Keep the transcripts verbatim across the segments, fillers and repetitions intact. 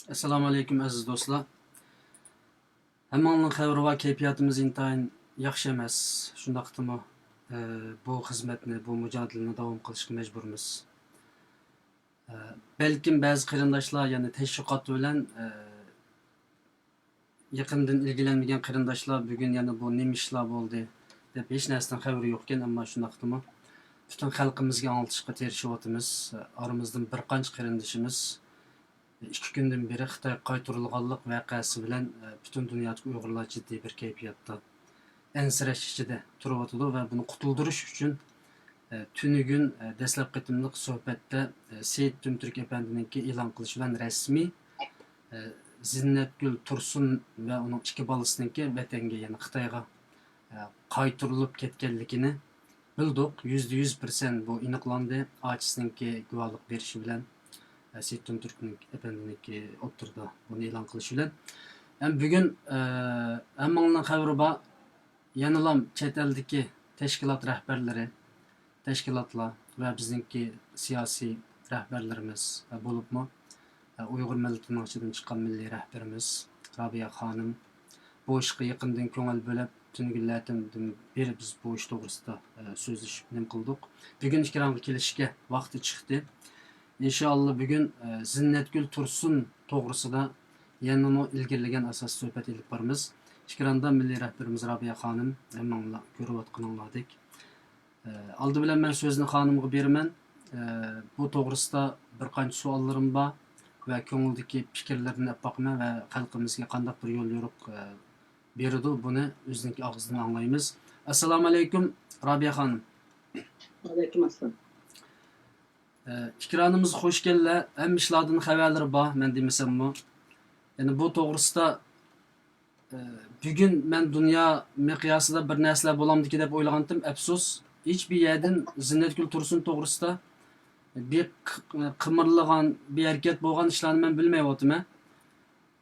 ئەسسالامۇ ئەلەيكۇم، ئەزىز دوستلار. ھەممىڭلارنىڭ خەۋىرى بار، كەيپىياتىمىز ئىنتايىن ياخشى ئەمەس. شۇنداقتىمۇ، ئە، بۇ خىزمەتنى، بۇ مۇجادىلىنى داۋام قىلىشقا مەجبۇرمىز. ئە، بەلكىم بەزى قېرىنداشلار يەنە تەشۋىقات بىلەن، ئە، يېقىندىن ئىلگىلەنمىگەن قېرىنداشلار بۈگۈن يەنە بۇ نېمە ئىشلار بولدى دەپ ھېچ نەرسىدىن خەۋىرى يوقكەن، ئەمما شۇنداقتىمۇ پۈتۈن خەلقىمىزگە ئاڭلىتىشقا تىرىشىۋاتىمىز. ئارىمىزدىن بىر قانچە قېرىندىشىمىز ئىككى كۈندىن بېرى خىتايغا قايتۇرۇلغانلىق ۋەقەسى بىلەن پۈتۈن دۇنيادىكى ئۇيغۇرلار جىددىي بىر كەيپىياتتا، ئەنسىرەش ئىچىدە تۇرۇۋاتىدۇ ۋە بۇنى قۇتۇلدۇرۇش ئۈچۈن، ئە، تۈنۈگۈن، ئە، دەسلەپ قېتىملىق سۆھبەتتە، ئە، سېيىت تۈمتۈرك ئەپەندىنىڭكى ئېلان قىلىشى بىلەن رەسمىي، ئە، زىننەتگۈل تۇرسۇن ۋە ئۇنىڭ ئىككى بالىسىنىڭكى ۋەتەنگە، يەنى خىتايغا، ئە، قايتۇرۇلۇپ كەتكەنلىكىنى بىلدۇق. يۈزدە يۈز پىرسەنت بۇ ئېنىقلاندى. ئاچىسىنىڭكى گۇۋاھلىق بېرىشى بىلەن، ئە، سېيىت تۈمتۈركنىڭ ئەپەندىنىڭكى ئوتتۇرىدا بۇنى ئېلان قىلىشى بىلەن. ھەم بۈگۈن، ئە، ھەممىڭلارنىڭ خەۋىرى بار، يەنىلام چەت ئەلدىكى تەشكىلات رەھبەرلىرى، تەشكىلاتلار ۋە بىزنىڭكى سىياسىي رەھبەرلىرىمىز، بولۇپمۇ ئۇيغۇر مىللىتىنىڭ ئىچىدىن چىققان مىللىي رەھبىرىمىز رابىيە خانىم بۇ ئىشقا يېقىندىن كۆڭۈل بۆلۈپ، تۈنۈگۈنلەردىن بېرى بىز بۇ ئىش توغرىسىدا سۆزلىشىپ نېمە قىلدۇق. بۈگۈن ئېكرانغا كېلىشكە ۋاقتى چىقتى. ئىنشائاللا بۈگۈن، ئە، زىننەتگۈل تۇرسۇن توغرىسىدا يەنىمۇ ئىلگىرىلىگەن ئاساستا سۆھبەت ئېلىپ بارىمىز. ئېكراندا مىللىي رەھبىرىمىز رابىيە خانىم، ھەممىڭلار كۆرۈۋاتقىنىڭلاردەك. ئە، ئالدى بىلەن مەن سۆزنى خانىمغا بېرىمەن. ئە، بۇ توغرىسىدا بىر قانچە سوئاللىرىم بار ۋە كۆڭلىدىكى پىكىرلىرىنى ئېلىپ باقىمەن ۋە خەلقىمىزگە قانداق بىر يول يورۇق، ئە، بېرىدۇ، بۇنى ئۆزىنىڭكى ئاغزىدىن ئاڭلايمىز. ئەسسالامۇ ئەلەيكۇم، رابىيە خانىم. ۋەئەلەيكۇم ئەسسالام. ئە، ئېكرانىمىزغا خوش كەلدىلەر. ھەممە ئىشلاردىن خەۋەرلىرى بار، مەن دېمىسەممۇ. يەنى بۇ توغرىسىدا، ئە، بۈگۈن مەن دۇنيا مىقياسىدا بىر نەرسىلەر بولامدىكى دەپ ئويلىغانتىم، ئەپسۇس. ھېچبىر يەردىن زىننەتگۈل تۇرسۇن توغرىسىدا بىر ق-، قىمىرلىغان، بىر ھەرىكەت بولغان ئىشلارنى مەن بىلمەيۋاتىمەن.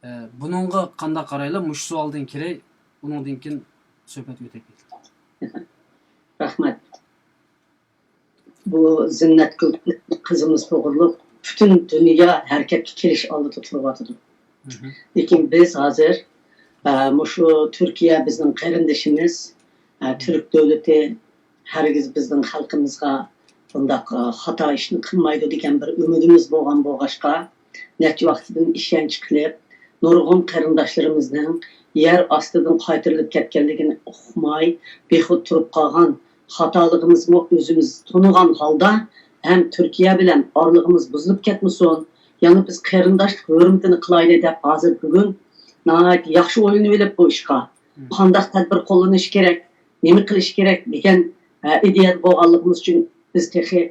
ئە، بۇنىڭغا قانداق قارايلا؟ مۇشۇ سوئالدىن كىرەي، ئۇنىڭدىن كېيىن سۆھبەت ئۆتەي. رەھمەت. بۇ زىننەتگۈل قىزىمىز توغرۇلۇق پۈتۈن دۇنيا ھەرىكەتكە كېلىش ئالدىدا تۇرۇۋاتىدۇ. لېكىن بىز ھازىر، ئە، مۇشۇ تۈركىيە بىزنىڭ قېرىندىشىمىز، ئە، تۈرك دۆلىتى ھەرگىز بىزنىڭ خەلقىمىزغا بۇنداق، ئە، خاتا ئىشنى قىلمايدۇ دېگەن بىر ئۈمىدىمىز بولغان بولغاچقا، نەچچە ۋاقىتتىن ئىشەنچ قىلىپ، نۇرغۇن قېرىنداشلىرىمىزنىڭ يەر ئاستىدىن قايتۇرۇلۇپ كەتكەنلىكىنى ئۇقماي، بىخۇد تۇرۇپ قالغان خاتالىقىمىزمۇ ئۆزىمىز تونۇغان ھالدا، ھەم تۈركىيە بىلەن ئارىلىقىمىز بۇزۇلۇپ كەتمىسۇن، يەنى بىز قېرىنداشلىق ھۆرمىتىنى قىلايلى دەپ، ھازىر بۈگۈن ناھايىتى ياخشى ئويلىنىۋېلىپ بۇ ئىشقا، قانداق تەدبىر قوللىنىش كېرەك، نېمە قىلىش كېرەك دېگەن، ئە، ئىدىيەدە بولغانلىقىمىز ئۈچۈن بىز تېخى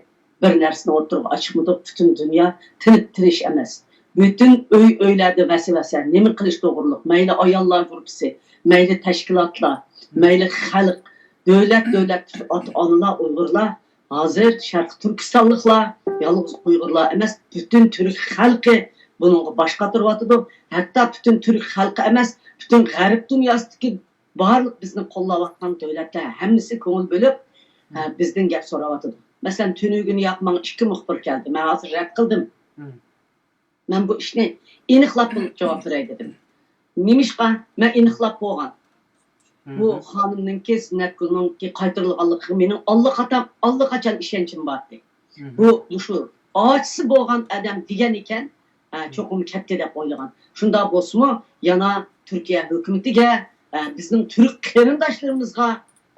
بىر نەرسىنى ئوتتۇرىغا ئاچىقمىدۇق. پۈتۈن دۇنيا تىنىپ تىنىش ئەمەس. پۈتۈن ئۆي-ئۆيلەردە ۋەسۋەسە، نېمە قىلىش توغرۇلۇق، مەيلى ئاياللار گۇرۇپپىسى، مەيلى تەشكىلاتلار، مەيلى خەلق، دۆلەت-دۆلەت ئاتا-ئانىلار، ئۇيغۇرلار، ھازىر شەرقىي تۈركىستانلىقلار، يالغۇز ئۇيغۇرلار ئەمەس، پۈتۈن تۈرك خەلقى بۇنىڭغا باش قاتۇرۇۋاتىدۇ. ھەتتا پۈتۈن تۈرك خەلقى ئەمەس، پۈتۈن غەرب دۇنياسىدىكى بارلىق بىزنى قوللاۋاتقان دۆلەتلەر ھەممىسى كۆڭۈل بۆلۈپ، ئە، بىزدىن گەپ سوراۋاتىدۇ. مەسىلەن، تۈنۈگۈن ياق ماڭا ئىككى مۇخبىر كەلدى. مەن ھازىر رەت قىلدىم. مەن بۇ ئىشنى ئېنىقلاپ بولۇپ جاۋاب بېرەي دېدىم. نېمىشقا؟ مەن ئېنىقلاپ بولغان. بۇ خانىمنىڭكى، زىننەتگۈلنىڭكى قايتۇرۇلغانلىقىغا مېنىڭ ئاللىقاچان، ئاللىقاچان ئىشەنچىم بار ئىدى. بۇ، مۇشۇ ئاچىسى بولغان ئادەم دېگەن ئىكەن، ئە، چوقۇم كەتتى دەپ ئويلىغان. شۇنداق بولسىمۇ، يەنە تۈركىيە ھۆكۈمىتىگە، ئە، بىزنىڭ تۈرك قېرىنداشلىرىمىزغا،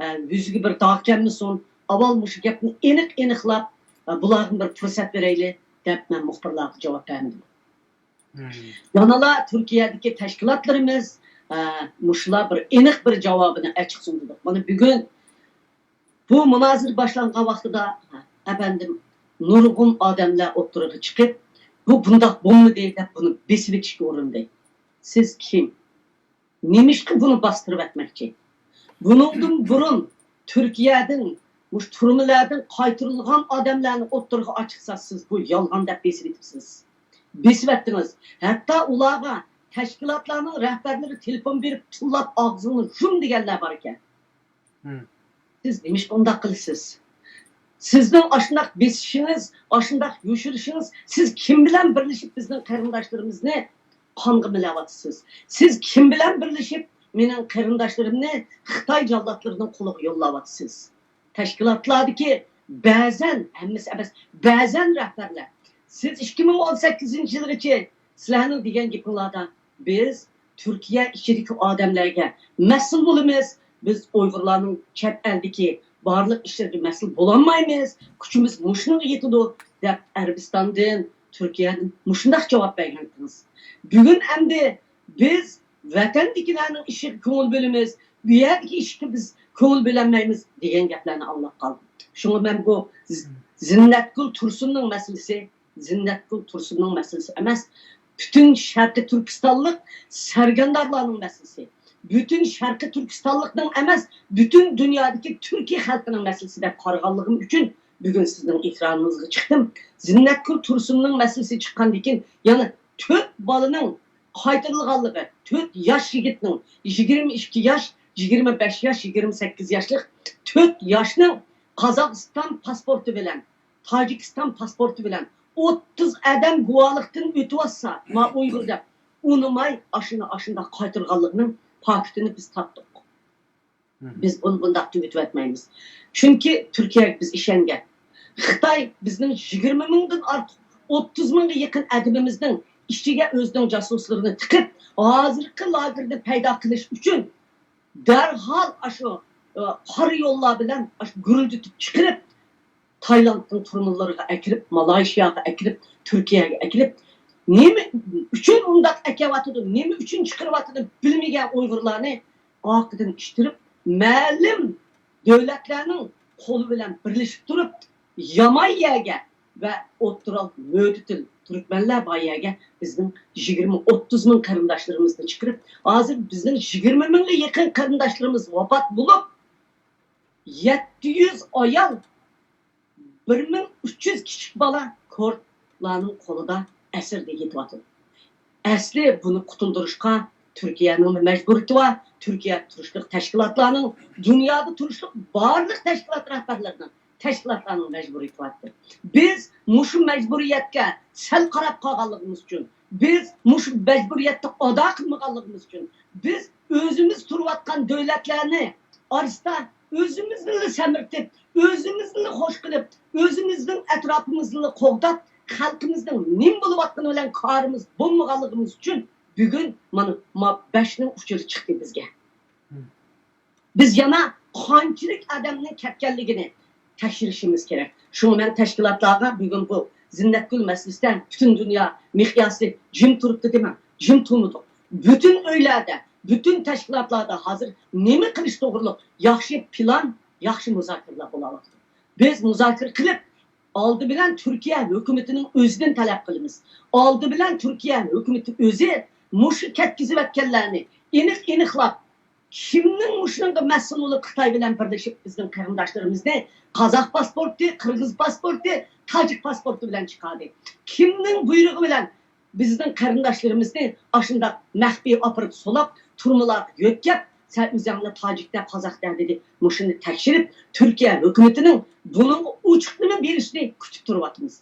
ئە، يۈزىگە بىر داغ كەلمىسۇن، ئاۋۋال مۇشۇ گەپنى ئېنىق ئېنىقلاپ، ئە، بۇلارغا بىر پۇرسەت بېرەيلى دەپ مەن مۇخبىرلارغا جاۋاب بەرمىدىم. يەنىلا تۈركىيەدىكى تەشكىلاتلىرىمىز، ئە، مۇشۇلار بىر ئېنىق بىر جاۋابىنى ئاچىقسۇن دېدۇق. مانا بۈگۈن بۇ مۇنازىرە باشلانغان ۋاقتىدا، ئەپەندىم، نۇرغۇن ئادەملەر ئوتتۇرىغا چىقىپ، بۇ بۇنداق بولمىدى دەپ بۇنى بېسىۋېتىشكە ئۇرۇندى. سىز كىم؟ نېمىشقا بۇنى باستۇرۇۋەتمەكچى؟ بۇنىڭدىن بۇرۇن تۈركىيەدىن، مۇشۇ تۈرمىلەردىن قايتۇرۇلغان ئادەملەرنى ئوتتۇرىغا ئاچىقسا، سىز بۇ يالغان دەپ بېسىۋېتىپسىز. بېسىۋەتتىڭىز. ھەتتا ئۇلارغا تەشكىلاتلارنىڭ رەھبەرلىرى تېلېفون بېرىپ، تىللاپ ئاغزىڭنى يۇم دېگەنلەر باركەن. سىز نېمىشقا ئۇنداق قىلىسىز؟ سىزنىڭ ئاشۇنداق بېسىشىڭىز، ئاشۇنداق يوشۇرۇشىڭىز، سىز كىم بىلەن بىرلىشىپ بىزنىڭ قېرىنداشلىرىمىزنى قانغا مىلەۋاتىسىز؟ سىز كىم بىلەن بىرلىشىپ مېنىڭ قېرىنداشلىرىمنى خىتاي جاللاتلىرىنىڭ قولىغا يوللاۋاتىسىز؟ تەشكىلاتلاردىكى بەزەن، ھەممىسى ئەمەس، بەزەن رەھبەرلەر، سىز ئىككى مىڭ ئون سەككىزىنچى يىلغىچە سىلەرنىڭ دېگەن گېپىڭلاردا بىز تۈركىيە ئىچىدىكى ئادەملەرگە مەسئۇل بولىمىز، بىز ئۇيغۇرلارنىڭ چەت ئەلدىكى بارلىق ئىشلىرىغا مەسئۇل بولالمايمىز، كۈچىمىز مۇشۇنىڭغا يېتىدۇ، دەپ ئەرەبىستاندىن، تۈركىيەدىن مۇشۇنداق جاۋاب بەرگەنتىڭىز. بۈگۈن ئەمدى بىز ۋەتەندىكىلەرنىڭ ئىشىغا كۆڭۈل بۆلىمىز، بۇ يەردىكى ئىشقا بىز كۆڭۈل بۆلەلمەيمىز دېگەن گەپلەرنى ئاڭلاپ قالدىم. شۇڭا مەن بۇ ز-، زىننەتگۈل تۇرسۇننىڭ مەسىلىسى، زىننەتگۈل تۇرسۇننىڭ مەسىلىسى ئەمەس، پۈتۈن شەرقىي تۈركىستانلىق سەرگەردانلارنىڭ مەسىلىسى، پۈتۈن شەرقىي تۈركىستانلىقنىڭ ئەمەس، پۈتۈن دۇنيادىكى تۈركىي خەلقىنىڭ مەسىلىسى دەپ قارىغانلىقىم ئۈچۈن بۈگۈن سىزنىڭ ئېكرانىڭىزغا چىقتىم. زىننەتگۈل تۇرسۇننىڭ مەسىلىسى چىققاندىن كېيىن يەنە تۆت بالىنىڭ قايتۇرۇلغانلىقى، تۆت ياش يىگىتنىڭ، يىگىرمە ئىككى ياش، يىگىرمە بەش ياش، يىگىرمە سەككىز ياشلىق تۆت ياشنىڭ قازاقىستان پاسپورتى بىلەن، تاجىكىستان پاسپورتى بىلەن ئوتتۇز ئادەم گۇۋاھلىقتىن ئۆتۈۋاتسا، ما ئۇيغۇر دەپ، ئۇنىماي ئاشۇنى ئاشۇنداق قايتۇرغانلىقىنىڭ پاكىتىنى بىز تاپتۇق. بىز بۇنى بۇنداق تۈگىتىۋەتمەيمىز. چۈنكى تۈركىيەگە بىز ئىشەنگەن. خىتاي بىزنىڭ يىگىرمە مىڭدىن ئارتۇق، ئوتتۇز مىڭغا يېقىن ئادىمىمىزنىڭ ئىچىگە ئۆزىنىڭ جاسۇسلىرىنى تىقىپ، ھازىرقى لاگېرنى پەيدا قىلىش ئۈچۈن دەرھال ئاشۇ، ئە، قارا يوللار بىلەن ئاشۇ گۈرۈلدىتىپ چىقىرىپ، تايلاندنىڭ تۈرمىلىرىغا ئەكىرىپ، مالايشىياغا ئەكىرىپ، تۈركىيەگە ئەكىرىپ، نېمە ئۈچۈن ئۇنداق ئەكەۋاتىدۇ، نېمە ئۈچۈن چىقىرىۋاتىدۇ بىلمىگەن ئۇيغۇرلارنى ئارقىدىن ئىتتىرىپ، مەلۇم دۆلەتلەرنىڭ قولى بىلەن بىرلىشىپ تۇرۇپ، يامان يەرگە ۋە ئوتتۇرا مۆتىدىل تۈركمەنلەر بار يەرگە بىزنىڭ يىگىرمە، ئوتتۇز مىڭ قېرىنداشلىرىمىزنى چىقىرىپ، ھازىر بىزنىڭ يىگىرمە مىڭغا يېقىن قېرىنداشلىرىمىز ۋاپات بولۇپ، يەتتە يۈز ئايال، بىر مىڭ ئۈچ يۈز كىچىك بالا كۇردلارنىڭ قولىدا ئەسىردە يېتىۋاتىدۇ. ئەسلى بۇنى قۇتۇلدۇرۇشقا تۈركىيەنىڭمۇ مەجبۇرىيىتى بار، تۈركىيەدە تۇرۇشلۇق تەشكىلاتلارنىڭ، دۇنيادا تۇرۇشلۇق بارلىق تەشكىلات رەھبەرلىرىنىڭ، تەشكىلاتلارنىڭ مەجبۇرىيىتى بار. بىز مۇشۇ مەجبۇرىيەتكە سەل قاراپ قالغانلىقىمىز ئۈچۈن، بىز مۇشۇ مەجبۇرىيەتنى ئادا قىلمىغانلىقىمىز ئۈچۈن، بىز ئۆزىمىز تۇرۇۋاتقان دۆلەتلەرنى ئارىسىدا ئۆزىمىزنىلا سەمرىتىپ، ئۆزىمىزنىلا خوش قىلىپ، ئۆزىمىزنىڭ ئەتراپىمىزنىلا قوغداپ، خەلقىمىزنىڭ نېمە بولۇۋاتقىنى بىلەن كارىمىز بولمىغانلىقىمىز ئۈچۈن بۈگۈن مانا ما بەشنىڭ ئۇچۇرى چىقتى بىزگە. بىز يەنە قانچىلىك ئادەمنىڭ كەتكەنلىكىنى تەكشۈرۈشىمىز كېرەك. شۇڭا مەن تەشكىلاتلارغا بۈگۈن بۇ زىننەتگۈل مەسىلىسىدە پۈتۈن دۇنيا مىقياسى جىم تۇرۇپتۇ دېمەڭ. جىم تۇرمىدۇق. پۈتۈن ئۆيلەردە، پۈتۈن تەشكىلاتلاردا ھازىر نېمە قىلىش توغرۇلۇق ياخشى پىلان، ياخشى مۇزاكىرىلەر بولۇۋاتىدۇ. بىز مۇزاكىرە قىلىپ، ئالدى بىلەن تۈركىيە ھۆكۈمىتىنىڭ ئۆزىدىن تەلەپ قىلىمىز. ئالدى بىلەن تۈركىيە ھۆكۈمىتى ئۆزى مۇشۇ كەتكۈزۈۋەتكەنلەرنى ئېنىق-ئېنىقلاپ، كىمنىڭ مۇشۇنىڭغا مەسئۇل بولۇپ، خىتاي بىلەن بىرلىشىپ بىزنىڭ قېرىنداشلىرىمىزنى قازاق پاسپورتى، قىرغىز پاسپورتى، تاجىك پاسپورتى بىلەن چىقاردى؟ كىمنىڭ بۇيرۇقى بىلەن بىزنىڭ قېرىنداشلىرىمىزنى ئاشۇنداق مەخپىي ئاپىرىپ سولاپ، تۈرمىلەرگە يۆتكەپ، سەن ئۆزۈڭنى تاجىك دە، قازاق دە دېدى. مۇشۇنى تەكشۈرۈپ، تۈركىيە ھۆكۈمىتىنىڭ بۇنىڭغا ئوچۇقلىما بېرىشىنى كۈتۈپ تۇرۇۋاتىمىز.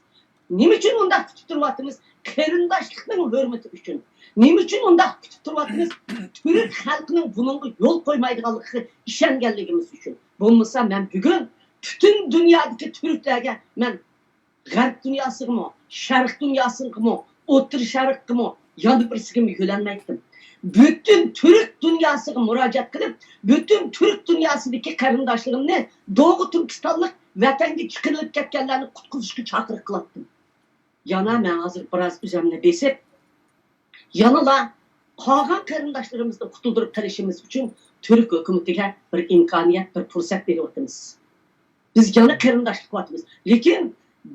نېمە ئۈچۈن ئۇنداق كۈتۈپ تۇرۇۋاتىمىز؟ قېرىنداشلىقنىڭ ھۆرمىتى ئۈچۈن. نېمە ئۈچۈن ئۇنداق كۈتۈپ تۇرۇۋاتىمىز؟ تۈرك خەلقىنىڭ بۇنىڭغا يول قويمايدىغانلىقىغا ئىشەنگەنلىكىمىز ئۈچۈن. بولمىسا مەن بۈگۈن پۈتۈن دۇنيادىكى تۈركلەرگە، مەن غەرب دۇنياسىغىمۇ، شەرق دۇنياسىغىمۇ، ئوتتۇرا شەرققىمۇ، يەنە بىرسىگىمۇ يۆلەنمەيتتىم. پۈتۈن تۈرك دۇنياسىغا مۇراجىئەت قىلىپ، پۈتۈن تۈرك دۇنياسىدىكى قېرىنداشلىرىمنى دوغۇ تۈركىستانلىق ۋەتەنگە چىقىرىلىپ كەتكەنلەرنى قۇتقۇزۇشقا چاقىرىق قىلاتتىم. يەنە مەن ھازىر بىراز ئۆزۈمنى بېسىپ، يەنىلا قالغان قېرىنداشلىرىمىزنى قۇتۇلدۇرۇپ قېلىشىمىز ئۈچۈن تۈرك ھۆكۈمىتىگە بىر ئىمكانىيەت، بىر پۇرسەت بېرىۋاتىمىز. بىز يەنە قېرىنداشلىق قىلىۋاتىمىز. لېكىن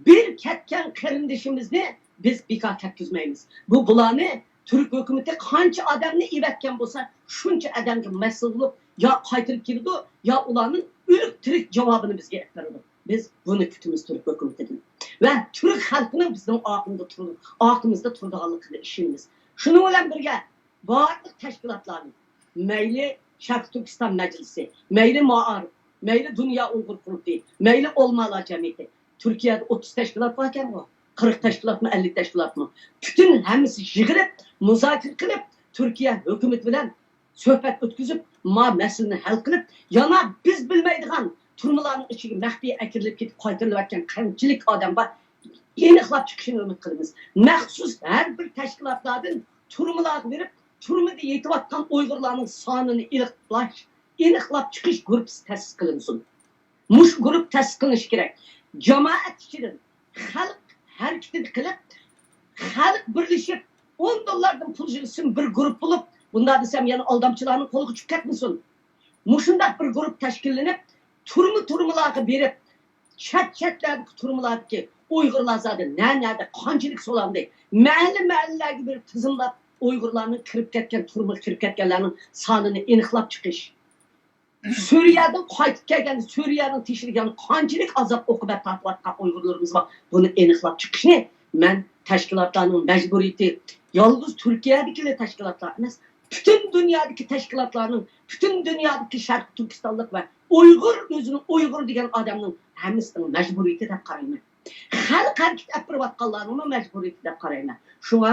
بىر كەتكەن قېرىندىشىمىزنى بىز بىكار كەتكۈزمەيمىز. بۇ بۇلارنى تۈرك ھۆكۈمىتى قانچە ئادەمنى ئېۋەتكەن بولسا، شۇنچە ئادەمگە مەسئۇل بولۇپ، يا قايتۇرۇپ كېلىدۇ، يا ئۇلارنىڭ ئۆلۈك تىرىك جاۋابىنى بىزگە ئېلىپ بېرىدۇ. بىز بۇنى كۈتىمىز تۈرك ھۆكۈمىتىدىن. ۋە تۈرك خەلقىنىڭ بىزنىڭ ئارقىمىزدا تۇرىدۇ-، ئارقىمىزدا تۇرىدىغانلىقىغا ئىشىنىمىز. شۇنىڭ بىلەن بىرگە، بارلىق تەشكىلاتلارنى، مەيلى شەرقىي تۈركىستان مەجلىسى، مەيلى مائارىپ، مەيلى دۇنيا ئۇيغۇر قۇرۇلتىيى، مەيلى ئۆلىمالار جەمئىيىتى، تۈركىيەدە ئوتتۇز تەشكىلات باركەنغۇ. قىرىق تەشكىلاتمۇ، ئەللىك تەشكىلاتمۇ، پۈتۈن ھەممىسى يىغىلىپ، مۇزاكىرە قىلىپ، تۈركىيە ھۆكۈمىتى بىلەن سۆھبەت ئۆتكۈزۈپ، ما مەسىلىنى ھەل قىلىپ، يەنە بىز بىلمەيدىغان تۈرمىلەرنىڭ ئىچىگە مەخپىي ئەكىرىلىپ كېتىپ قايتۇرۇلۇۋەتكەن قانچىلىك ئادەم بار، ئېنىقلاپ چىقىشىنى ئۈمىد قىلىمىز. مەخسۇس ھەر بىر تەشكىلاتلاردىن تۈرمىلەرگە بېرىپ، تۈرمىدە يېتىۋاتقان ئۇيغۇرلارنىڭ سانىنى ئېنىقلاش، ئېنىقلاپ چىقىش گۇرۇپپىسى تەسىس قىلىنسۇن. مۇشۇ گۇرۇپپا تەسىس قىلىنىشى كېرەك. جامائەت ئىچىدىن، خەلق ھەرىكىتىنى قىلىپ، خەلق بىرلىشىپ، ئون دوللاردىن پۇل يىغسۇن، بىر گۇرۇپپا بولۇپ، بۇنداق دېسەم يەنە ئالدامچىلارنىڭ قولىغا چۈشۈپ كەتمىسۇن. مۇشۇنداق بىر گۇرۇپپا تەشكىللىنىپ، تۈرمە تۈرمىلەرگە بېرىپ، چەت چەتلەردىكى تۈرمىلەردىكى ئۇيغۇرلار زادى نە نەدە قانچىلىك سولاندى، مەھەللە مەھەللىلەرگە بېرىپ تىزىملاپ، ئۇيغۇرلارنىڭ كىرىپ كەتكەن، تۈرمىگە كىرىپ كەتكەنلەرنىڭ سانىنى ئېنىقلاپ چىقىش. سۈرىيەدىن قايتىپ كەلگەن، سۈرىيەنىڭ تېشىدا يەنە قانچىلىك ئازاب ئوقۇبەت تارتىۋاتقان ئۇيغۇرلىرىمىز بار، بۇنى ئېنىقلاپ چىقىشنى مەن تەشكىلاتلارنىڭ مەجبۇرىيىتى، يالغۇز تۈركىيەدىكىلا تەشكىلاتلار ئەمەس، پۈتۈن دۇنيادىكى تەشكىلاتلارنىڭ، پۈتۈن دۇنيادىكى شەرقىي تۈركىستانلىق ۋە ئۇيغۇر، ئۆزىنى ئۇيغۇر دېگەن ئادەمنىڭ ھەممىسىنىڭ مەجبۇرىيىتى دەپ قارايمەن. خەلق ھەرىكىتى ئەپ بېرىۋاتقانلارنىڭمۇ مەجبۇرىيىتى دەپ قارايمەن. شۇڭا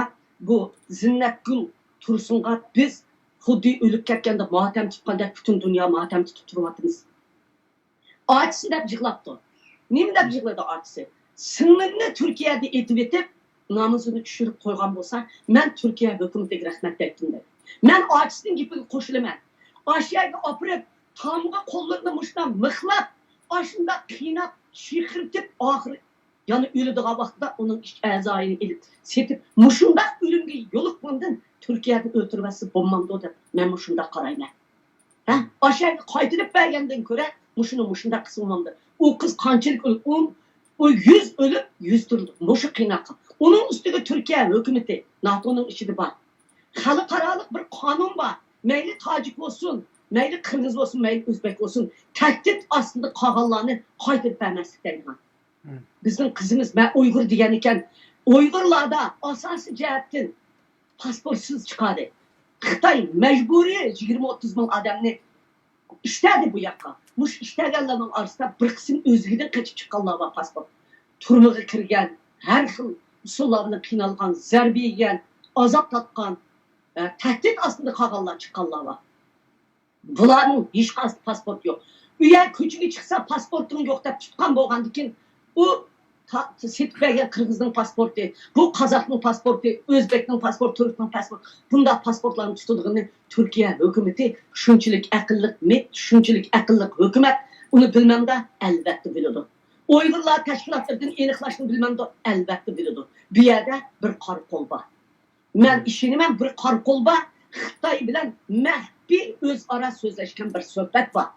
بۇ زىننەتگۈل تۇرسۇنغا بىز خۇددى ئۆلۈپ كەتكەندە ماتەم تۇتقاندەك پۈتۈن دۇنيا ماتەم تۇتۇپ تۇرۇۋاتىمىز. ئاچىسى دەپ يىغلاپتۇ. نېمە دەپ يىغلىدى ئاچىسى؟ سىڭلىمنى تۈركىيەدە ئېتىۋېتىپ، نامىزىنى چۈشۈرۈپ قويغان بولسا، مەن تۈركىيە ھۆكۈمىتىگە رەھمەت دەيتتىم دەيدۇ. مەن ئاچىسىنىڭ گېپىگە قوشۇلىمەن. ئاشۇ يەرگە ئاپىرىپ، تامغا قوللىرىنى مۇشۇنداق مىخلاپ، ئاشۇنداق قىيناپ، چىقىرتىپ، ئاخىرى يەنە ئۆلىدىغان ۋاقتىدا ئۇنىڭ ئىچ ئەزايىنى ئېلىپ سېتىپ، مۇشۇنداق ئۆلۈمگە يولۇققاندىن تۈركىيەدە ئۆلتۈرۈۋەتسە بولمامدۇ دەپ مەن مۇشۇنداق قارايمەن. ھە؟ ئاشۇ يەرگە قايتۇرۇپ بەرگەندىن كۆرە مۇشۇنى مۇشۇنداق قىلسا بولمامدۇ. ئۇ قىز قانچىلىك ئۆلۈپ، ئۇ، ئۇ يۈز ئۆلۈپ، يۈز تۇرىدۇ. مۇشۇ قىيناققا. ئۇنىڭ ئۈستىگە تۈركىيە ھۆكۈمىتى، ناتونىڭ ئىچىدە بار. خەلقئارالىق بىر قانۇن بار. مەيلى تاجىك بولسۇن، مەيلى قىرغىز بولسۇن، مەيلى ئۆزبەك بولسۇن، تەھدىت ئاستىدا قالغانلارنى قايتۇرۇپ بەرمەسلىك دەيدىغان. بىزنىڭ قىزىمىز، مەن ئۇيغۇر دېگەن ئىكەن، ئۇيغۇرلاردا ئاساسىي جەھەتتىن پاسپورتسىز چىقاردى. خىتاي مەجبۇرىي يىگىرمە ئوتتۇز مىڭ ئادەمنى ئىشتەردى بۇ ياققا. مۇشۇ ئىشتەرگەنلەرنىڭ ئارىسىدا بىر قىسىم ئۆزلۈكىدىن قېچىپ چىققانلار بار پاسپورت. تۈرمىگە كىرگەن، ھەر خىل ئۇسۇللار بىلەن قىينالغان، زەربە يېگەن، ئازاب تارتقان، ئە، تەھدىت ئاستىدا قالغانلار، چىققانلار بار. بۇلارنىڭ ھېچقايسىدا پاسپورت يوق. ئۇ يەر كوچىگە چىقسا، پاسپورتۇڭ يوق دەپ تۇتقان بولغاندىكىن، ئۇ تا-، سېتىپ بەرگەن قىرغىزنىڭ پاسپورتى، بۇ قازاقنىڭ پاسپورتى، ئۆزبەكنىڭ پاسپورتى، تۈركنىڭ پاسپورتى، بۇنداق پاسپورتلارنى تۇتىدىغىنى تۈركىيە ھۆكۈمىتى شۇنچىلىك ئەقىللىق مىت، شۇنچىلىك ئەقىللىق ھۆكۈمەت، ئۇنى بىلمەمدۇ؟ ئەلۋەتتە بىلىدۇ. ئۇيغۇرلار تەشكىلاتلىرىدىن ئېنىقلاشنى بىلمەمدۇ؟ ئەلۋەتتە بىلىدۇ. بۇ يەردە بىر قارا قول بار. مەن ئىشىنىمەن، بىر قارا قول بار، خىتاي بىلەن مەخپىي ئۆزئارا سۆزلەشكەن بىر سۆھبەت بار.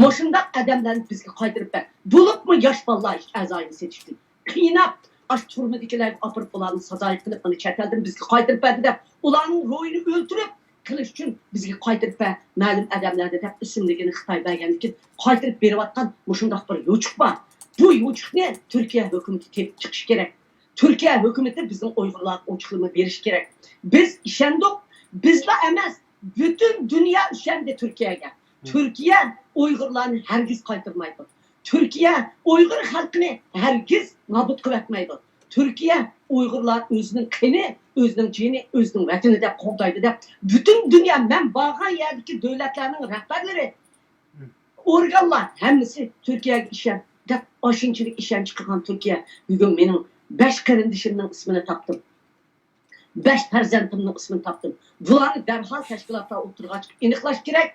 مۇشۇنداق ئادەملەرنى بىزگە قايتۇرۇپ بەر. بولۇپمۇ ياش بالىلار ئەزايىنى سېتىشتىن قىيناپ، ئاشۇ تۈرمىدىكىلەرگە ئاپىرىپ، بۇلارنى سازايى قىلىپ، مانا چەت ئەلدىن بىزگە قايتۇرۇپ بەردى دەپ، ئۇلارنىڭ روھىنى ئۆلتۈرۈپ قىلىش ئۈچۈن بىزگە قايتۇرۇپ بەر، مەلۇم ئادەملەرنى دەپ ئىسىملىكىنى خىتاي بەرگەندىكىن قايتۇرۇپ بېرىۋاتقان مۇشۇنداق بىر يوچۇق بار. بۇ يوچۇقنى تۈركىيە ھۆكۈمىتى تېپىپ چىقىشى كېرەك. تۈركىيە ھۆكۈمىتى بىزنىڭ ئۇيغۇرلارغا ئوچۇقلىما بېرىشى كېرەك. بىز ئىشەندۇق، بىزلا ئەمەس، پۈتۈن دۇنيا ئىشەندى تۈركىيەگە. تۈركىيە ئۇيغۇرلارنى ھەرگىز قايتۇرمايدۇ. تۈركىيە ئۇيغۇر خەلقىنى ھەرگىز نابۇت قىلىۋەتمەيدۇ. تۈركىيە ئۇيغۇرلار ئۆزىنىڭ قېنى، ئۆزىنىڭ جېنى، ئۆزىنىڭ ۋەتىنى دەپ قوغدايدۇ دەپ، پۈتۈن دۇنيا، مەن بارغان يەردىكى دۆلەتلەرنىڭ رەھبەرلىرى، ئورگانلار ھەممىسى تۈركىيەگە ئىشەن دەپ، ئاشۇنچىلىك ئىشەنچ قىلغان تۈركىيە بۈگۈن مېنىڭ بەش قېرىندىشىمنىڭ ئىسمىنى تاپتىم. بەش پەرزەنتىمنىڭ ئىسمىنى تاپتىم. بۇلارنى دەرھال تەشكىلاتلار ئوتتۇرىغا چىقىپ ئېنىقلاش كېرەك.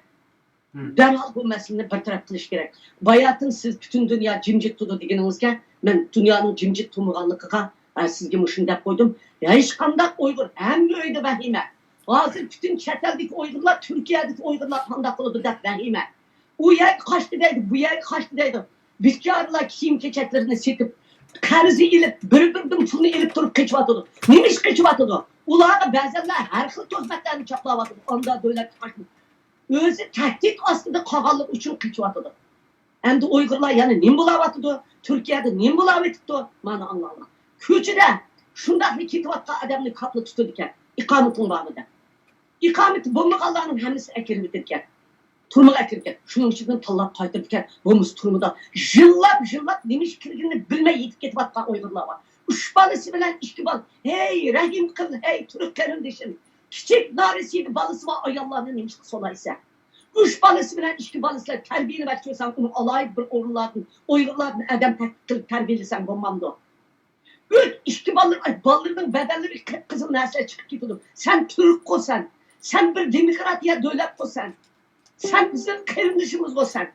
دەرھال بۇ مەسىلىنى بىر تەرەپ قىلىش كېرەك. باياتىن سىز پۈتۈن دۇنيا جىمجىت تۇرىدۇ دېگىنىڭىزگە، مەن دۇنيانىڭ جىمجىت تۇرمىغانلىقىغا، ئە، سىزگە مۇشۇنى دەپ قويدۇم. ھېچقانداق ئۇيغۇر، ھەممە ئۆيدە ۋەھىمە. ھازىر پۈتۈن چەت ئەلدىكى ئۇيغۇرلار تۈركىيەدىكى ئۇيغۇرلار قانداق قىلىدۇ دەپ ۋەھىمە. ئۇ يەرگە قاچتى دەيدۇ، بۇ يەرگە قاچتى دەيدۇ. بىچارىلار كىيىم-كېچەكلىرىنى سېتىپ، قەرز ئېلىپ، بىر-بىرىدىن پۇلنى ئېلىپ تۇرۇپ قېچىۋاتىدۇ. نېمە ئۈچۈن قېچىۋاتىدۇ؟ ئۇلارغا بەزەنلەر ھەر خىل تۆھمەتلەرنى چاپلاۋاتىدۇ. ئاندا دۆلەتكە قاچماي. ئۆزى تەھدىت ئاستىدا قالغانلىقى ئۈچۈن قېچىۋاتىدۇ. ئەمدى ئۇيغۇرلار يەنە نېمە بولاۋاتىدۇ؟ تۈركىيەدە نېمە بولاۋېتىپتۇ؟ مانا ئاڭلاڭلار. كوچىدا شۇنداقلا كېتىۋاتقان ئادەمنى كاپلا تۇتىدىكەن. ئىقامىتىڭ بارمۇ دەپ. ئىقامىتى بولمىغانلارنىڭ ھەممىسىنى ئەكىرىۋېتىدىكەن. تۈرمىگە ئەكىرىدىكەن. شۇنىڭ ئىچىدىن تاللاپ قايتۇرىدىكەن. بولمىسا تۈرمىدە يىللاپ، يىللاپ نېمە ئىش كىرگىنىنى بىلمەي يېتىپ كېتىۋاتقان ئۇيغۇرلار بار. ئۈچ بالىسى بىلەن ئىككى بالا. ھەي، رەھىم قىل، ھەي، تۈرك قېرىندىشىم. كىچىك نارەسىدە بالىسى بار ئاياللارنى نېمىشقا سولايسەن؟ ئۈچ بالىسى بىلەن ئىككى بالىسى بىلەن تەربىيەلىمەكچى بولساڭ، ئۇنى ئالاھىدە بىر ئورۇنلاردىن، ئۇيغۇرلاردىن ئادەم تەكلىپ قىلىپ تەربىيەلىسەڭ بولمامدۇ؟ ئۈچ، ئىككى بالىلىرى، بالىلىرىنىڭ بەدەنلىرى قىپقىزىل نەرسىلەر چىقىپ كېتىدۇ. سەن تۈركقۇ سەن. سەن بىر دېموكراتىيە دۆلەتقۇ سەن. سەن بىزنىڭ قېرىندىشىمىزغۇ سەن.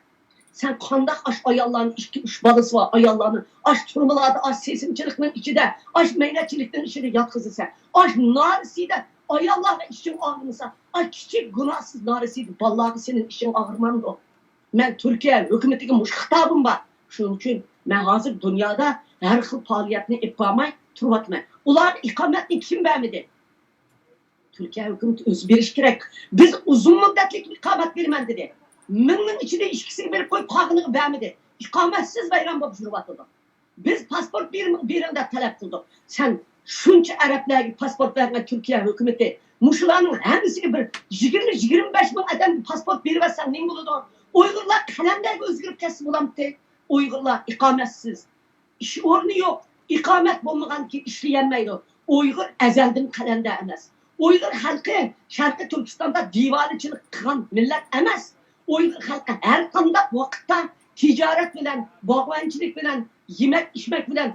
سەن قانداق ئاش ئاياللارنى، ئىككى، ئۈچ بالىسى بار ئاياللارنى ئاش تۈرمىلاردا، ئاش سېسىمچىلىقنىڭ ئىچىدە، ئاش مەينەتچىلىكنىڭ ئىچىدە ياتقۇزىسەن؟ ئاش نارەسىدە ئاياللارغا ئىچىڭ ئاغرىمىسا، ئاش كىچىك گۇناھسىز نارەسىدە بالىلارغا سېنىڭ ئىچىڭ ئاغرىمامدۇ؟ مەن تۈركىيە ھۆكۈمىتىگە مۇشۇ خىتابىم بار. شۇنىڭ ئۈچۈن مەن ھازىر دۇنيادا ھەر خىل پائالىيەتنى ئېلىپ بارماي تۇرۇۋاتىمەن. ئۇلارغا ئىقامەتنى كىم بەرمىدى؟ تۈركىيە ھۆكۈمىتى ئۆزى بېرىشى كېرەك. بىز ئۇزۇن مۇددەتلىك ئىقامەت بېرىمەن دېدى. مىڭنىڭ ئىچىدە ئىككىسىگە بېرىپ قويۇپ، قالغىنىغا بەرمىدى. ئىقامەتسىز ۋەيران بولۇپ يۈرۈۋاتىدۇ. بىز پاسپورت بېرىڭ، بېرىڭ دەپ تەلەپ قىلدۇق. سەن شۇنچە ئەرەبلەرگە پاسپورت بەرگەن تۈركىيە ھۆكۈمىتى، مۇشۇلارنىڭ ھەممىسىگە بىر يىگىرمە، يىگىرمە بەش مىڭ ئادەمگە پاسپورت بېرىۋەتسەڭ نېمە بولىدۇ؟ ئۇيغۇرلار قەلەندەرگە ئۆزگىرىپ كەتسە بولامتى؟ ئۇيغۇرلار ئىقامەتسىز. ئىش ئورنى يوق. ئىقامەت بولمىغاندىكىن ئىشلىيەلمەيدۇ. ئۇيغۇر ئەزەلدىن قەلەندەر ئەمەس. ئۇيغۇر خەلقى شەرقىي تۈركىستاندا دىۋانىچىلىق قىلغان مىللەت ئەمەس. ئۇيغۇر خەلقى ھەر قانداق ۋاقىتتا تىجارەت بىلەن، باغۋەنچىلىك بىلەن، يېمەك ئىچمەك بىلەن،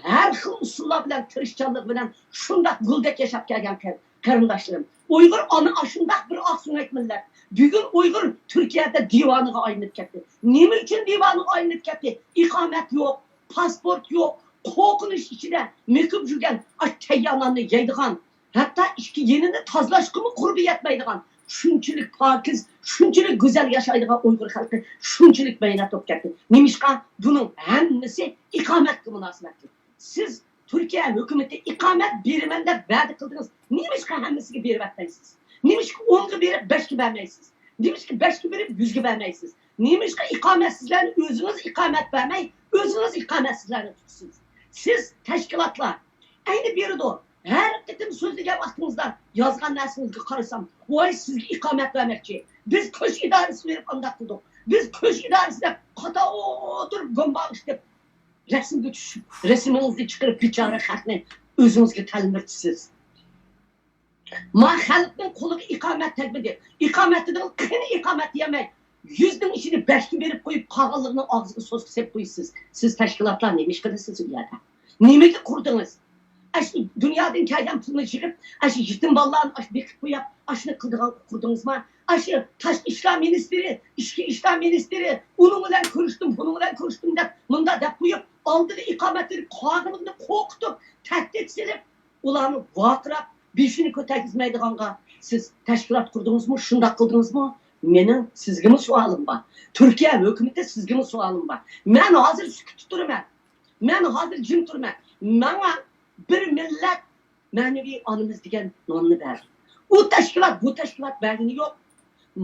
ھەر خىل ئۇسۇللار بىلەن، تىرىشچانلىق بىلەن شۇنداق گۈلدەك ياشاپ كەلگەن قېرىنداشلىرىم. ئۇيغۇر ئانا ئاشۇنداق بىر ئاقسۆڭەك مىللەت. بۈگۈن ئۇيغۇر تۈركىيەدە دىۋانىغا ئايلىنىپ كەتتى. نېمە ئۈچۈن دىۋانىغا ئايلىنىپ كەتتى؟ ئىقامەت يوق، پاسپورت يوق، قورقۇنچ ئىچىدە مۆكۈپ يۈرگەن ئاش تەييار ناننى يەيدىغان، ھەتتا ئىككى يېنىنى تازىلاشقىمۇ قۇربى يەتمەيدىغان، شۇنچىلىك پاكىز، شۇنچىلىك گۈزەل ياشايدىغان ئۇيغۇر خەلقى شۇنچىلىك مەينەت بولۇپ كەتتى. نېمىشقا؟ بۇنىڭ ھەممىسى ئىقامەتكە مۇناسىۋەتلىك. سىز تۈركىيە ھۆكۈمىتى ئىقامەت بېرىمەن دەپ ۋەدە قىلدىڭىز. نېمىشقا ھەممىسىگە بېرىۋەتمەيسىز؟ نېمىشقا ئونغا بېرىپ بەشكە بەرمەيسىز؟ نېمىشقا بەشكە بېرىپ يۈزگە بەرمەيسىز؟ نېمىشقا ئىقامەتسىزلەرنى ئۆزىڭىز ئىقامەت بەرمەي، ئۆزىڭىز ئىقامەتسىزلەرنى تۇتىسىز؟ سىز تەشكىلاتلار ئەينى بېرىدۇ. ھەر قېتىم سۆزلىگەن ۋاقتىڭىزدا يازغان نەرسىڭىزگە قارىسام، ۋاي سىزگە ئىقامەت بەرمەكچى. بىز كۆچ ئىدارىسى بېرىپ ئانداق قىلدۇق. بىز كۆچ ئىدارىسى دەپ قاتا ئولتۇرۇپ گومباڭ ئىشلەپ رەسىمگە چۈشۈپ، رەسىمىڭىزنى چىقىرىپ بىچارە خەقنى ئۆزىڭىزگە تەلمۈرتىسىز. ما خەلقنىڭ قولىغا ئىقامەت تەگمىدى. ئىقامەت دېدىڭىز، قېنى ئىقامەت دېيەلمەي، يۈزنىڭ ئىچىدە بەشكە بېرىپ قويۇپ، قالغانلىرىنىڭ ئاغزىغا سوسكا سېلىپ قويىسىز. سىز تەشكىلاتلار نېمە ئىش قىلىسىز ئۇ يەردە؟ نېمىگە قۇردىڭىز؟ ئاشۇ دۇنيادىن كەلگەن پۇلنى يىغىپ، ئاشۇ يېتىم بالىلارنى ئاشۇ بېقىپ قويۇپ، ئاشۇنى قىلىدىغان قۇردىڭىزما؟ ئاشۇ تاشقى ئىشلار مىنىستىرى، ئىچكى ئىشلار مىنىستىرى، ئۇنىڭ بىلەن كۆرۈشتۈم، بۇنىڭ بىلەن كۆرۈشتۈم دەپ مۇنداق دەپ قويۇپ، ئالدىغا ئىقامەت بېرىپ، قالغىنىڭنى قورقۇتۇپ، تەھدىت سېلىپ، ئۇلارنى ۋارقىراپ، بېشىنى كۆتەرگۈزمەيدىغانغا سىز تەشكىلات قۇردىڭىزمۇ، شۇنداق قىلدىڭىزمۇ؟ مېنىڭ سىزگىمۇ سوئالىم بار. تۈركىيە ھۆكۈمىتى، سىزگىمۇ سوئالىم بار. مەن ھازىر سۈكۈتتە تۇرىمەن. مەن ھازىر جىم تۇرىمەن. ماڭا بىر مىللەت مەنىۋى ئانىمىز دېگەن ناننى بەردى. ئۇ تەشكىلات، بۇ تەشكىلات بەرگىنى يوق.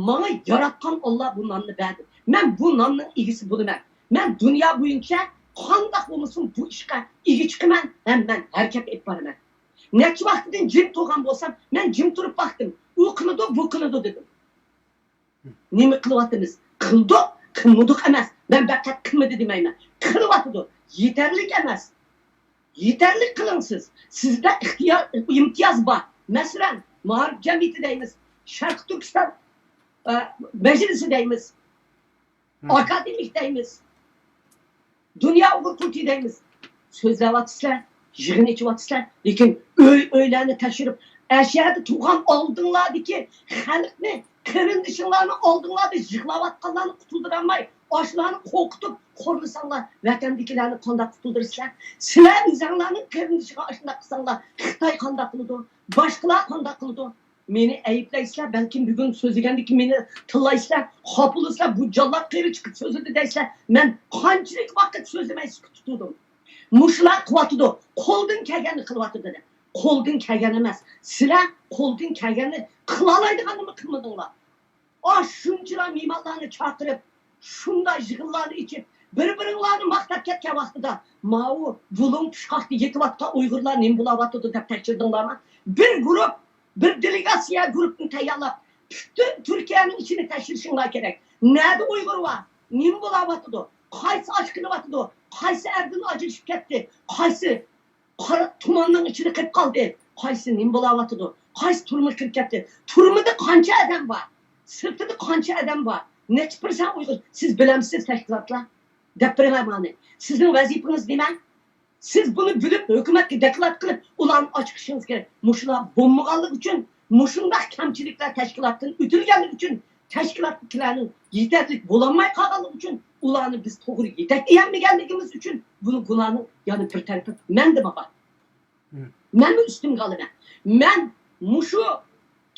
ماڭا ياراتقان ئاللا بۇ ناننى بەردى. مەن بۇ ناننىڭ ئىگىسى بولىمەن. مەن دۇنيا بويىچە قانداق بولمىسۇن بۇ ئىشقا ئىگە چىقىمەن ھەم مەن ھەرىكەت ئېلىپ بارىمەن. نەچچە ۋاقىتتىن جىم تۇرغان بولسام، مەن جىم تۇرۇپ باقتىم. ئۇ قىلىدۇ، بۇ قىلىدۇ دېدىم. نېمە قىلىۋاتىمىز؟ قىلدۇق، قىلمىدۇق ئەمەس. مەن پەقەت قىلمىدى دېمەيمەن. قىلىۋاتىدۇ. يېتەرلىك ئەمەس. يېتەرلىك قىلىڭ سىز. سىزدە ئىختىيار، ئىمتىياز بار. مەسىلەن، مائارىپ جەمئىيىتى دەيمىز، شەرقىي تۈركىستان، ئە، مەجلىسى دەيمىز، ئاكادېمىك دەيمىز، دۇنيا ئۇيغۇر قۇرۇلتىيى دەيمىز. سۆزلەۋاتىسىلەر، يىغىن ئېچىۋاتىسىلەر، لېكىن ئۆي-ئۆيلەرنى تەكشۈرۈپ، ئەشەدە تۇرغان ئالدىڭلاردىكى خەلقنى، قېرىندىشىڭلارنى ئالدىڭلاردا يىغلاۋاتقانلارنى قۇتۇلدۇرالماي، ئاشۇلارنى قورقۇتۇپ، خورلىساڭلار، ۋەتەندىكىلەرنى قانداق قۇتۇلدۇرىسىلەر؟ سىلەر ئۆزەڭلارنىڭ قېرىندىشىغا ئاشۇنداق قىلساڭلار، خىتاي قانداق قىلىدۇ؟ باشقىلار قانداق قىلىدۇ؟ مېنى ئەيىبلەيسىلەر، بەلكىم بۈگۈن سۆزلىگەندىكىن مېنى تىللايسىلەر، خاپا بولىسىلەر، بۇ جاللات قېرى چىقىپ سۆزلىدى دەيسىلەر. مەن قانچىلىك ۋاقىت سۆزلىمەي سۈكۈت تۇتۇۋاتىدۇ؟ مۇشۇلار قىلىۋاتىدۇ، قولدىن كەلگەننى قىلىۋاتىدۇ دەپ. قولدىن كەلگەن ئەمەس، سىلەر قولدىن كەلگەننى قىلالايدىغاننىمۇ قىلمىدىڭلار. ئاشۇنچىلا مېھمانلارنى چاقىرىپ، شۇنداق يىغىنلارنى ئېچىپ، بىر-بىرىڭلارنى ماختاپ كەتكەن ۋاقتىدا، ماۋۇ بۇلۇڭ پۇچقاقتا يېتىۋاتقان ئۇيغۇرلار نېمە بولاۋاتىدۇ دەپ تەكشۈردىڭلارمۇ؟ بىر گۇرۇپ، بىر دېلېگاتسىيە گۇرۇپنى تەييارلاپ، پۈتۈن تۈركىيەنىڭ ئىچىنى تەكشۈرۈشۈڭلار كېرەك. نەدە ئۇيغۇر بار؟ نېمە بولاۋاتىدۇ؟ قايسى ئاچ قېلىۋاتىدۇ؟ قايسى ئەردىن ئاجرىشىپ كەتتى؟ قايسى قارا تۇماننىڭ ئىچىدە قېلىپ قالدى. قايسى نېمە بولاۋاتىدۇ؟ قايسى تۈرمىگە كىرىپ كەتتى؟ تۈرمىدە قانچە ئادەم بار؟ سىرتىدا قانچە ئادەم بار؟ نەچچە پىرسەنت ئۇيغۇر؟ سىز بىلەمسىز تەشكىلاتلار؟ دەپ بېرىڭلار ماڭا. سىزنىڭ ۋەزىپىڭىز نېمە؟ سىز بۇنى بىلىپ، ھۆكۈمەتكە دوكلات قىلىپ، ئۇلارنى ئاچىقىشىڭىز كېرەك. مۇشۇلار بولمىغانلىقى ئۈچۈن، مۇشۇنداق كەمچىلىكلەر تەشكىلاتتىن ئۆتۈلگەنلىكى ئۈچۈن، تەشكىلاتتىكىلەرنىڭ يېتەرلىك بولالماي قالغانلىقى ئۈچۈن، ئۇلارنى بىز توغرا يېتەكلىيەلمىگەنلىكىمىز ئۈچۈن، بۇنى گۇناھنىڭ يەنە بىر تەرىپى مەندىمۇ بار. مەنمۇ ئۈستۈمگە ئالىمەن. مەن مۇشۇ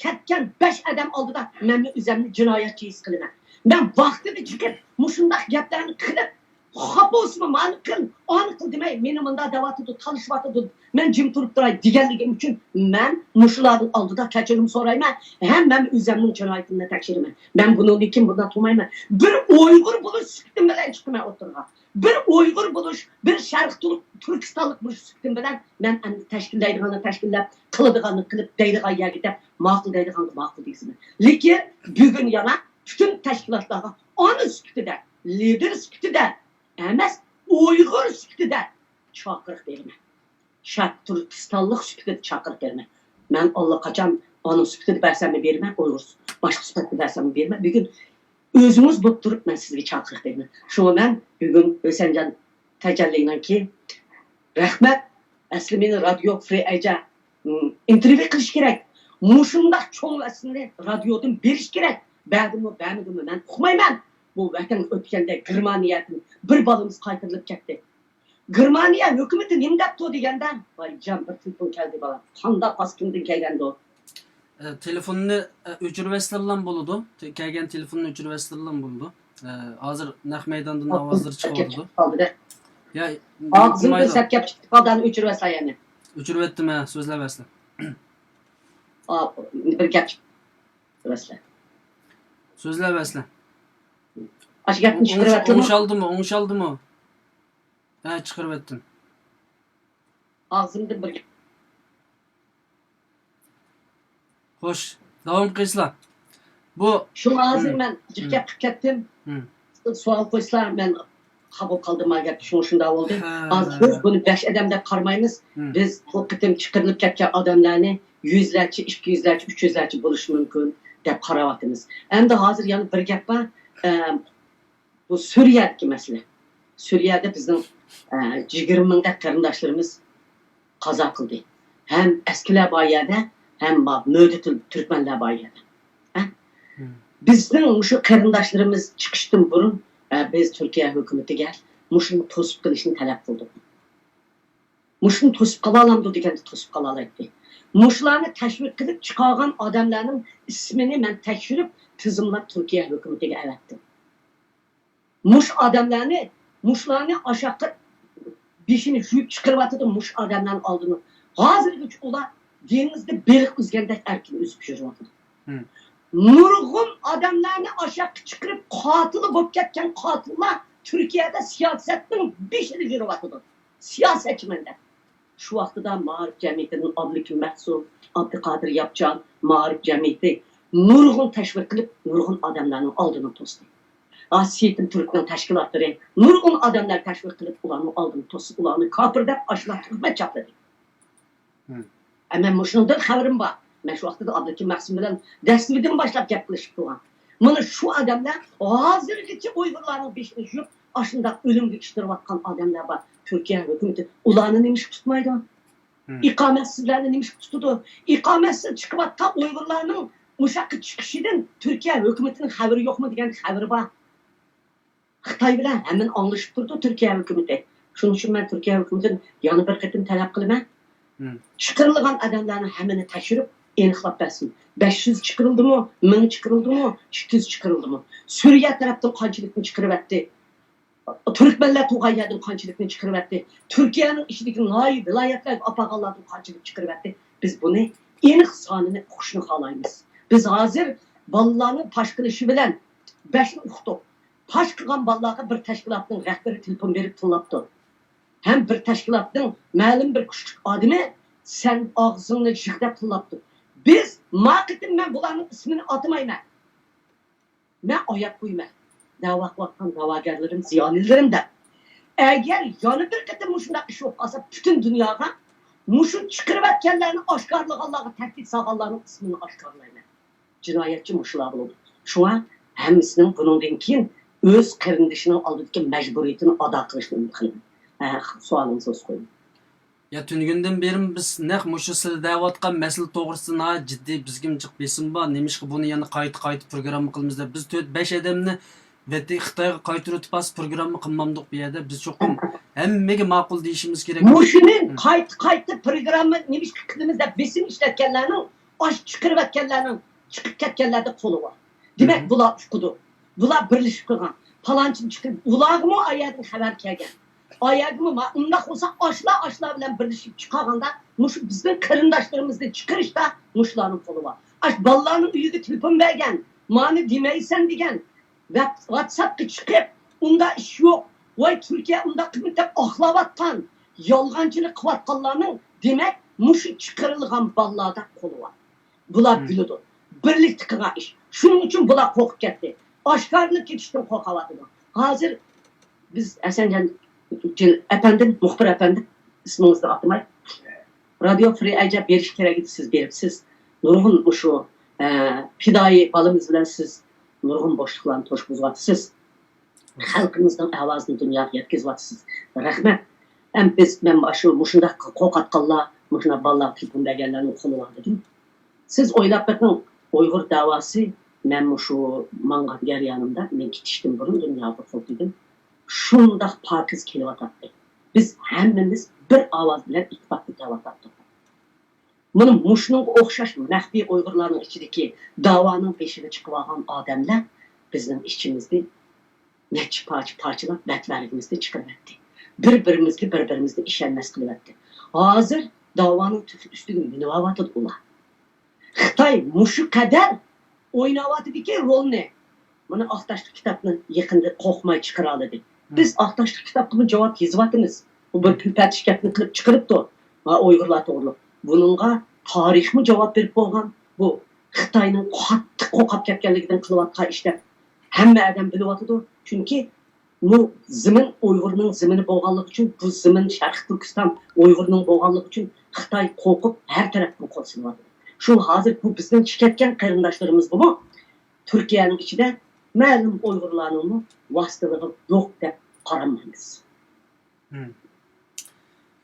كەتكەن بەش ئادەم ئالدىدا مەنمۇ ئۆزۈمنى جىنايەتچى ھېس قىلىمەن. مەن ۋاقتىدا چىقىپ، مۇشۇنداق گەپلەرنى قىلىپ، خاپا بولسىمۇ، مانى قىل، ئانى قىل دېمەي، مېنى مۇنداق دەۋاتىدۇ، تالىشىۋاتىدۇ، مەن جىم تۇرۇپ تۇراي دېگەنلىكىم ئۈچۈن، مەن مۇشۇلارنىڭ ئالدىدا كەچۈرۈم سورايمەن، ھەم مەن ئۆزۈمنىڭ جىنايىتىمنى تەكشۈرىمەن. مەن بۇنىڭدىن كېيىن بۇنداق قىلمايمەن. بىر ئۇيغۇر بولۇش سۈپىتىم بىلەن چىقىمەن ئوتتۇرىغا. بىر ئۇيغۇر بولۇش، بىر شەرقىي تۈرك-، تۈركىستانلىق بولۇش سۈپىتىم بىلەن مەن ئەمدى تەشكىللەيدىغاننى تەشكىللەپ، قىلىدىغاننى قىلىپ، دەيدىغان يەرگە دەپ، ماقۇل دەيدىغانغا ماقۇل دېگۈزىمەن. لېكىن بۈگۈن يەنە پۈتۈن تەشكىلاتلارغا ئانا سۈپىتىدە، لىدېر سۈپىتىدە ئەمەس، ئۇيغۇر سۈپىتىدە چاقىرىق بېرىمەن. شەرقىي تۈركىستانلىق سۈپىتىدە چاقىرىق بېرىمەن. مەن ئاللىقاچان ئانا سۈپىتىدە بەرسەممۇ بېرىمەن، ئۇيغۇر باشقا سۈپەتتە بەرسەممۇ بېرىمەن. بۈگۈن ئۆزىڭىز بولۇپ تۇرۇپ مەن سىزگە چاقىرىق بېرىمەن. شۇڭا مەن بۈگۈن ھۈسەنجان تەجەللىنىڭكى رەھمەت، ئەسلى مېنى رادىيو فرى ئەيجا، ئىم، ئىنتېرۋيۇ قىلىش كېرەك. مۇشۇنداق چوڭ ۋەزىپىنى رادىيودىن بېرىش كېرەك. بەردىمۇ، بەرمىدىمۇ مەن ئۇقمايمەن. بۇ ۋەتەنگە ئۆتكەندە گېرمانىيەدىن بىر بالىمىز قايتۇرۇلۇپ كەتتى. گېرمانىيە ھۆكۈمىتى نېمە دەپتۇ دېگەندە، ۋاي جان، بىر تېلېفون كەلدى بالام. قانداق قايسى كىمدىن كەلگەندۇ؟ ئە، تېلېفوننى، ئە، ئۆچۈرۈۋەتسىلەرلا بولىدۇ. تې-، كەلگەن تېلېفوننى ئۆچۈرۈۋەتسىلەرلا بولىدۇ. ئە، ھازىر نەق مەيداندىن ئاۋازلىرى چىقىۋاتىدۇ. قالدى-دە. يا، ئاغزىمدىن ئۇقمايدۇ. سەپ كەپ چىقىپ قالدى، ئانى ئۆچۈرۈۋەتسە يەنە. ئۆچۈرۈۋەتتىم، ھە، سۆزلەۋەرسىلە. ئا، بىر گەپ چىقىرىۋەتسىلە. سۆزلەۋەرسىلە. ئاشۇ گەپنى ئوڭ-، چىقىرىۋەتتىمۇ؟ ئوڭشالدىمۇ؟ ئوڭشالدىمۇ؟ ھە، چىقىرىۋەتتىم. ئاغزىمدىن بىر گەپ. خوش، داۋام قىلسىلا. بۇ شۇڭا ھازىر مەن جىق گەپ قىلىپ كەتتىم. سىز سوئال قويسىلا، مەن خاپا بولۇپ قالدىم، ما گەپ شۇڭا شۇنداق بولدى. ھە. ھازىر بىز بۇنى بەش ئادەم دەپ قارىمايمىز. بىز بۇ قېتىم چىقىرىلىپ كەتكەن ئادەملەرنى يۈزلەرچە، ئىككى يۈزلەرچە، ئۈچ يۈزلەرچە بولۇشى مۇمكىن دەپ قاراۋاتىمىز. ئەمدى ھازىر يەنە بىر گەپ بار. ئە، بۇ سۈرىيەدىكى مەسىلە. سۈرىيەدە بىزنىڭ، ئە، يىگىرمە مىڭدەك قېرىنداشلىرىمىز قازا قىلدى. ھەم ئەسكىلەر بار يەردە، ھەم ما-، مۆتىدىل تۈركمەنلەر بار يەردە. ھە؟ بىزنىڭ مۇشۇ قېرىنداشلىرىمىز چىقىشتىن بۇرۇن، ئە، بىز تۈركىيە ھۆكۈمىتىگە مۇشۇنى توسۇپ قېلىشنى تەلەپ قىلدۇق. مۇشۇنى توسۇپ قالالامدۇ دېگەندە توسۇپ قالالايتتى. مۇشۇلارنى تەشۋىق قىلىپ چىقارغان ئادەملەرنىڭ ئىسمىنى مەن تەكشۈرۈپ، تىزىملاپ تۈركىيە ھۆكۈمىتىگە ئەۋەتتىم. مۇشۇ ئادەملەرنى، مۇشۇلارنى ئاشاققا بېشىنى يۇيۇپ چىقىرىۋاتىدۇ، مۇشۇ ئادەملەرنىڭ ئالدىنى. ھازىرغىچە ئۇلار دېڭىزدا بېلىق ئۈزگەندەك ئەركىن ئۈزۈپ يۈرۈۋاتىدۇ. نۇرغۇن ئادەملەرنى ئاشاققا چىقىرىپ، قاتىلى بولۇپ كەتكەن قاتىللار تۈركىيەدە سىياسەتنىڭ بېشىدا يۈرۈۋاتىدۇ. سىياسەتچىمەن دەپ. شۇ ۋاقتىدا مائارىپ جەمئىيىتىدىن ئابلىكىم مەخسۇم، ئابدۇقادىر ياپچان، مائارىپ جەمئىيىتى نۇرغۇن تەشۋىق قىلىپ، نۇرغۇن ئادەملەرنىڭ ئالدىنى توستى. ئا، سېيىتىم تۈركنىڭ تەشكىلاتلىرى نۇرغۇن ئادەملەر تەشۋىق قىلىپ، ئۇلارنىڭ ئالدىنى توستى، ئۇلارنى كاپىر دەپ ئاشۇنداق تۆھمەت چاپلىدى. ئە، مەن مۇشۇنىڭدىن خەۋىرىم بار. مەن شۇ ۋاقتىدا ئابلىكىم مەخسۇم بىلەن دەسلىپىدىن باشلاپ گەپ قىلىشىپ تۇرغان. مانا شۇ ئادەملەر ھازىرغىچە ئۇيغۇرلارنىڭ بېشىنى يۇيۇپ، ئاشۇنداق ئۆلۈمگە ئىتتىرىۋاتقان ئادەملەر بار. تۈركىيە ھۆكۈمىتى ئۇلارنى نېمىشقا تۇتمايدۇ؟ ئىقامەتسىزلەرنى نېمىشقا تۇتىدۇ؟ ئىقامەتسىز چىقىۋاتقان ئۇيغۇرلارنىڭ مۇشۇ ياققا چىقىشىدىن تۈركىيە ھۆكۈمىتىنىڭ خەۋىرى يوقمۇ دېگەن خەۋىرى بار. خىتاي بىلەن ھەممىنى ئاڭلىشىپ تۇرىدۇ تۈركىيە ھۆكۈمىتى. شۇنىڭ ئۈچۈن مەن تۈركىيە ھۆكۈمىتىدىن يەنە بىر قېتىم تەلەپ قىلىمەن. چىقىرىلغان ئادەملەرنى ھەممىنى تەكشۈرۈپ ئېنىقلاپ بەرسۇن. بەش يۈز چىقىرىلدىمۇ، مىڭ چىقىرىلدىمۇ، ئىككى يۈز چىقىرىلدىمۇ؟ سۈرىيە تەرەپتىن قانچىلىكنى چىقىرىۋەتتى؟ تۈركمەنلەر تۇرغان يەردىن قانچىلىكنى چىقىرىۋەتتى؟ تۈركىيەنىڭ ئىچىدىكى ناھىيە، ۋىلايەتلەرگە ئاپارغانلاردىن قانچىلىك چىقىرىۋەتتى؟ بىز بۇنى ئېنىق سانىنى ئۇقۇشنى خالايمىز. بز ھازىر بالىلارنىڭ پاش قىلىشى بىلەن بەشنى ئۇقتۇق. پاش قىلغان بالىلارغا بىر تەشكىلاتنىڭ رەھبىرى تېلېفون بېرىپ تىللاپتۇ. ھەم بىر تەشكىلاتنىڭ مەلۇم بىر كۈچلۈك ئادىمى سەن ئاغزىڭنى يىغ دەپ تىللاپتۇ. بىز ما قېتىم مەن بۇلارنىڭ ئىسمىنى ئاتىمايمەن. مەن ئاياپ قويىمەن. دەۋا قىلىۋاتقان دەۋاگەرلىرىم، زىيالىيلىرىم دەپ. ئەگەر يەنە بىر قېتىم مۇشۇنداق ئىش بولۇپ قالسا، پۈتۈن دۇنياغا مۇشۇ چىقىرىۋەتكەنلەرنى ئاشكارىلىغانلارغا تەھدىت سالغانلارنىڭ ئىسمىنى ئاشكارىلايمەن. جىنايەتچى مۇشۇلار بولىدۇ. شۇڭا ھەممىسىنىڭ بۇنىڭدىن كېيىن ئۆز قېرىندىشىنىڭ ئالدىدىكى مەجبۇرىيىتىنى ئادا قىلىشىنى ئۈمىد قىلىمەن. ھە، سوئالىڭىزنى قويۇڭ. يا، تۈنۈگۈندىن بېرى بىز نەق مۇشۇ سىلەر دەۋاتقان مەسىلە توغرىسىدا ناھايىتى جىددىي، بىزگىمۇ جىق بېسىم بار. نېمىشقا بۇنى يەنە قايتا-قايتا پروگرامما قىلىمىز دەپ، بىز تۆت-بەش ئادەمنى ۋەتى-، خىتايغا قايتۇرۇۋېتىپ، ھازىر پروگرامما قىلمامدۇق بۇ يەردە. بىز چوقۇم ھەممىگە ماقۇل دېيىشىمىز كېرەك. مۇشۇنى ھە. قايتا-قايتا پروگرامما نېمىشقا قىلىمىز دەپ بېسىم ئىشلەتكەنلەرنىڭ، ئاشۇ چىقىرىۋەتكەنلەرنىڭ، چىقىپ كەتكەنلەردە قولى بار. دېمەك، مم. بۇلار ئۇقىدۇ. بۇلار بىرلىشىپ قىلغان. پالانچىنى چىقىرىپ، ئۇلارغىمۇ ئايەردىن خەۋەر كەلگەن. ئايەرگىمۇ ما-، ئۇنداق بولسا، ئاشۇلار، ئاشۇلار بىلەن بىرلىشىپ چىقارغاندا، مۇشۇ بىزنىڭ قېرىنداشلىرىمىزنى چىقىرىشتا مۇشۇلارنىڭ قولى بار. ئاشۇ بالىلارنىڭ ئۆيىگە تېلېفون بەرگەن، مانى دېمەيسەن دېگەن، ۋەت-، ۋاتساپقا چىقىپ، ئۇنداق ئىش يوق، ۋاي، تۈركىيە ئۇنداق قىلمىدى دەپ ئاقلاۋاتقان، يالغانچىلىق قىلىۋاتقانلارنىڭ، دېمەك، مۇشۇ چىقىرىلغان بالىلاردا قولى بار. بۇلار مم. بىلىدۇ. بىرلىكتە قىلغان ئىش. شۇنىڭ ئۈچۈن بۇلار قورقۇپ كەتتى. ئاشكارىلىنىپ كېتىشتىن قورقۇۋاتىدۇ. ھازىر بىز ھەسەنجان ئەپەندىم، مۇخبىر ئەپەندىم، ئىسمىڭىزنى ئاتىماي، رادىيو فرى ئەجەب بېرىش كېرەك ئىدى، سىز بېرىپسىز. نۇرغۇن مۇشۇ، ئە، پىدائىي بالىمىز بىلەن سىز نۇرغۇن بوشلۇقلارنى توشقۇزۇۋاتىسىز. خەلقىمىزنىڭ ئاۋازىنى دۇنياغا يەتكۈزۈۋاتىسىز. رەھمەت. ئەم بىز، مەن ئاشۇ مۇشۇنداق قورقاتقانلار، مۇشۇنداق بالىلارغا تېلېفون بەرگەنلەرنىڭ قولى بار دېدىم. سىز ئويلاپ بېقىڭ، ئۇيغۇر داۋاسى، مەن مۇشۇ ماڭغان جەريانىمدا، مەن كېتىشتىن بۇرۇن دۇنياغا قول تېگىدىم. شۇنداق پاكىز كېلىۋاتاتتى. بىز ھەممىمىز بىر ئاۋاز بىلەن ئىتتىپاق كېتىۋاتاتتۇق. مانا مۇشۇنىڭغا ئوخشاش مەخپىي ئۇيغۇرلارنىڭ ئىچىدىكى داۋانىڭ بېشىغا چىقىۋالغان ئادەملەر بىزنىڭ ئىچىمىزدە نەچچە پارچە پارچىلاپ، بەتۋەرىگىمىزنى چىقىرىۋەتتى. بىر-بىرىمىزگە، بىر-بىرىمىزنى ئىشەنمەس قىلىۋەتتى. ھازىر داۋانىڭ تۈپ ئۈستىگە مىنىۋاتىدۇ ئۇلار. خىتاي مۇشۇ قەدەر ئويناۋاتىدىكى رولنى. مانا ئاق تاشلىق كىتابنى يېقىندا قورقماي چىقىرالىدى. بىز ئاق تاشلىق كىتابقىمۇ جاۋاب يېزىۋاتىمىز. ئۇ بىر پۈلپەتىش گەپنى قىلىپ چىقىرىپتۇ. ھا، ئۇيغۇرلار توغرۇلۇق. بۇنىڭغا تارىخمۇ جاۋاب بېرىپ بولغان. بۇ خىتاينىڭ قاتتىق قورقۇپ كەتكەنلىكىدىن قىلىۋاتقان ئىش دەپ ھەممە ئادەم بىلىۋاتىدۇ. چۈنكى بۇ زېمىن ئۇيغۇرنىڭ زېمىنى بولغانلىقى ئۈچۈن، بۇ زېمىن شەرقىي تۈركىستان ئۇيغۇرنىڭ بولغانلىقى ئۈچۈن خىتاي قورقۇپ ھەر تەرەپتىن قورسىنىۋاتىدۇ. شۇ ھازىر بۇ بىزنىڭ چىقىپ كەتكەن قېرىنداشلىرىمىزغىمۇ تۈركىيەنىڭ ئىچىدە مەلۇم ئۇيغۇرلارنىڭمۇ ۋاسىتىلىقى يوق دەپ قارىمايمىز.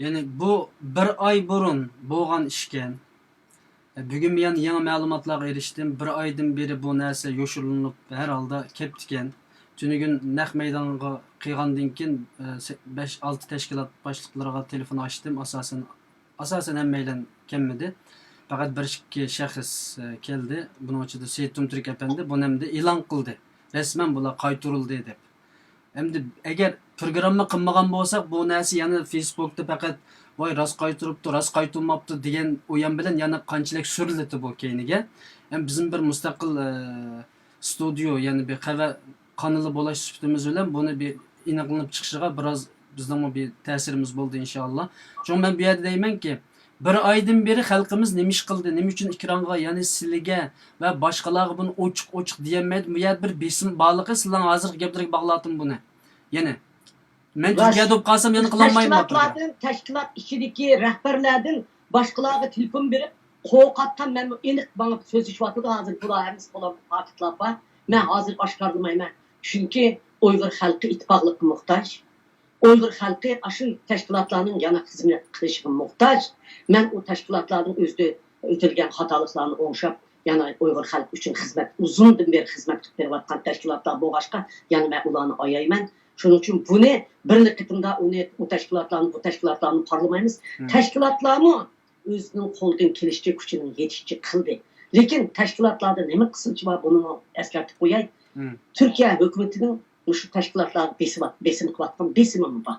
يەنى بۇ بىر ئاي بۇرۇن بولغان ئىشكەن. بۈگۈن يەنە يېڭى مەلۇماتلارغا ئېرىشتىم. بىر ئايدىن بېرى بۇ نەرسە يوشۇرۇنۇپ ھەر ھالدا كەپتىكەن. تۈنۈگۈن نەق مەيدانغا قىلغاندىن كېيىن، بەش-ئالتە تەشكىلات باشلىقلىرىغا تېلېفون ئاچتىم. ئاساسەن، ئاساسەن ھەممەيلەن كەلمىدى. پەقەت بىر ئىككى شەخس كەلدى. بۇنىڭ ئىچىدە سېيىت تۇمتۈرك ئەپەندى بۇنى ئەمدى ئېلان قىلدى. رەسمەن بۇلار قايتۇرۇلدى دەپ. ئەمدى ئەگەر پروگرامما قىلمىغان بولساق، بۇ نەرسە يەنە فېيسبۇكتا پەقەت ۋاي راست قايتۇرۇپتۇ، راست قايتۇرماپتۇ دېگەن ئۇيان بىلەن يەنە قانچىلىك سۈرۈلىدۇ بۇ كەينىگە. ئەمدى بىزمۇ بىر مۇستەقىل ئە، ستۇدىيو، يەنى بىر خەۋەر قانىلى بولاش سۈپىتىمىز بىلەن بۇنى بىر ئېنىقلىنىپ چىقىشىغا بىراز بىزنىڭمۇ بىر تەسىرىمىز بولدى ئىنشائاللا. شۇڭا مەن بۇ يەردە دەيمەنكى، بىر ئايدىن بېرى خەلقىمىز نېمە ئىش قىلدى، نېمە ئۈچۈن ئېكرانغا، يەنى سىلىگە ۋە باشقىلارغا بۇنى ئوچۇق-ئوچۇق دېيەلمەيدۇ. بۇ يەردە بىر بېسىم بارلىقى، سىلەرنىڭ ھازىرقى گەپلىرىگە باغلاتتىم بۇنى. يەنى مەن تۈركىيەدە بولۇپ قالسام يەنە قىلالمايمەن. تەشكىلاتلاردىن، تەشكىلات ئىچىدىكى رەھبەرلەردىن باشقىلارغا تېلېفون بېرىپ، قورقاتقان، مەنمۇ ئېنىق ماڭا سۆزلىشىۋاتىدۇ ھازىر، بۇلار ھەممىسى بۇلار پاكىتلار بار. مەن ھازىر ئاشكارىلىمايمەن. چۈنكى ئۇيغۇر خەلقى ئىتتىپاقلىققا موھتاج. ئۇيغۇر خەلقى ئاشۇ تەشكىلاتلارنىڭ يەنە خىزمەت قىلىشىغا موھتاج. مەن ئۇ تەشكىلاتلاردىن ئۆزىدە ئۆتۈلگەن خاتالىقلارنى ئوڭشاپ، يەنە ئۇيغۇر خەلقى ئۈچۈن خىزمەت، ئۇزۇندىن بېرى خىزمەت قىلىپ بېرىۋاتقان تەشكىلاتلار بولغاچقا، يەنە مەن ئۇلارنى ئايايمەن. شۇنىڭ ئۈچۈن بۇنى بىرلا قېتىمدا ئۇنى، ئۇ تەشكىلاتلارنى، بۇ تەشكىلاتلارنى قارىلىمايمىز. تەشكىلاتلارمۇ ئۆزىنىڭ قولىدىن كېلىشىچە، كۈچىنىڭ يېتىشىچە قىلدى. لېكىن تەشكىلاتلاردا نېمە قىسىنچى بار، بۇنىمۇ ئەسكەرتىپ قوياي. تۈركىيە ھۆكۈمىتىنىڭ مۇشۇ تەشكىلاتلارغا بېسىۋات-، بېسىم قىلىۋاتقان بېسىمىمۇ بار.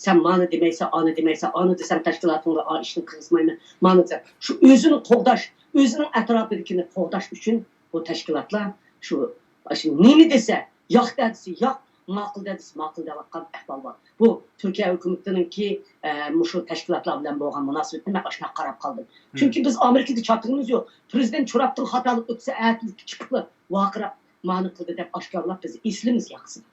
سەن مانى دېمەيسەن، ئانى دېمەيسەن، ئانى دېسەم تەشكىلاتىڭدا ئا ئىشنى قىلغۇزمايمەن، مانى دېسەم. شۇ ئۆزىنى قوغداش، ئۆزىنىڭ ئەتراپىدىكىنى قوغداش ئۈچۈن بۇ تەشكىلاتلار شۇ، شۇ نېمە دېسە، ياق دە دېسە ياق، ماقۇل دە دېسە ماقۇل دەۋاتقان ئەھۋال بار. بۇ تۈركىيە ھۆكۈمىتىنىڭكى، ئە، مۇشۇ تەشكىلاتلار بىلەن بولغان مۇناسىۋىتىنى مەن ئاشۇنداق قاراپ قالدىم. چۈنكى بىز ئامېرىكىدا چاتىقىمىز يوق. پىرېزىدېنت چۇراپتىن خاتالىق ئۆتسە، ئەتىلىككە چىقىپلا ۋارقىراپ، مانى قىلدى دەپ ئاشكارىلاپ، بىز ئېسىلىمىز ياقىسىدا.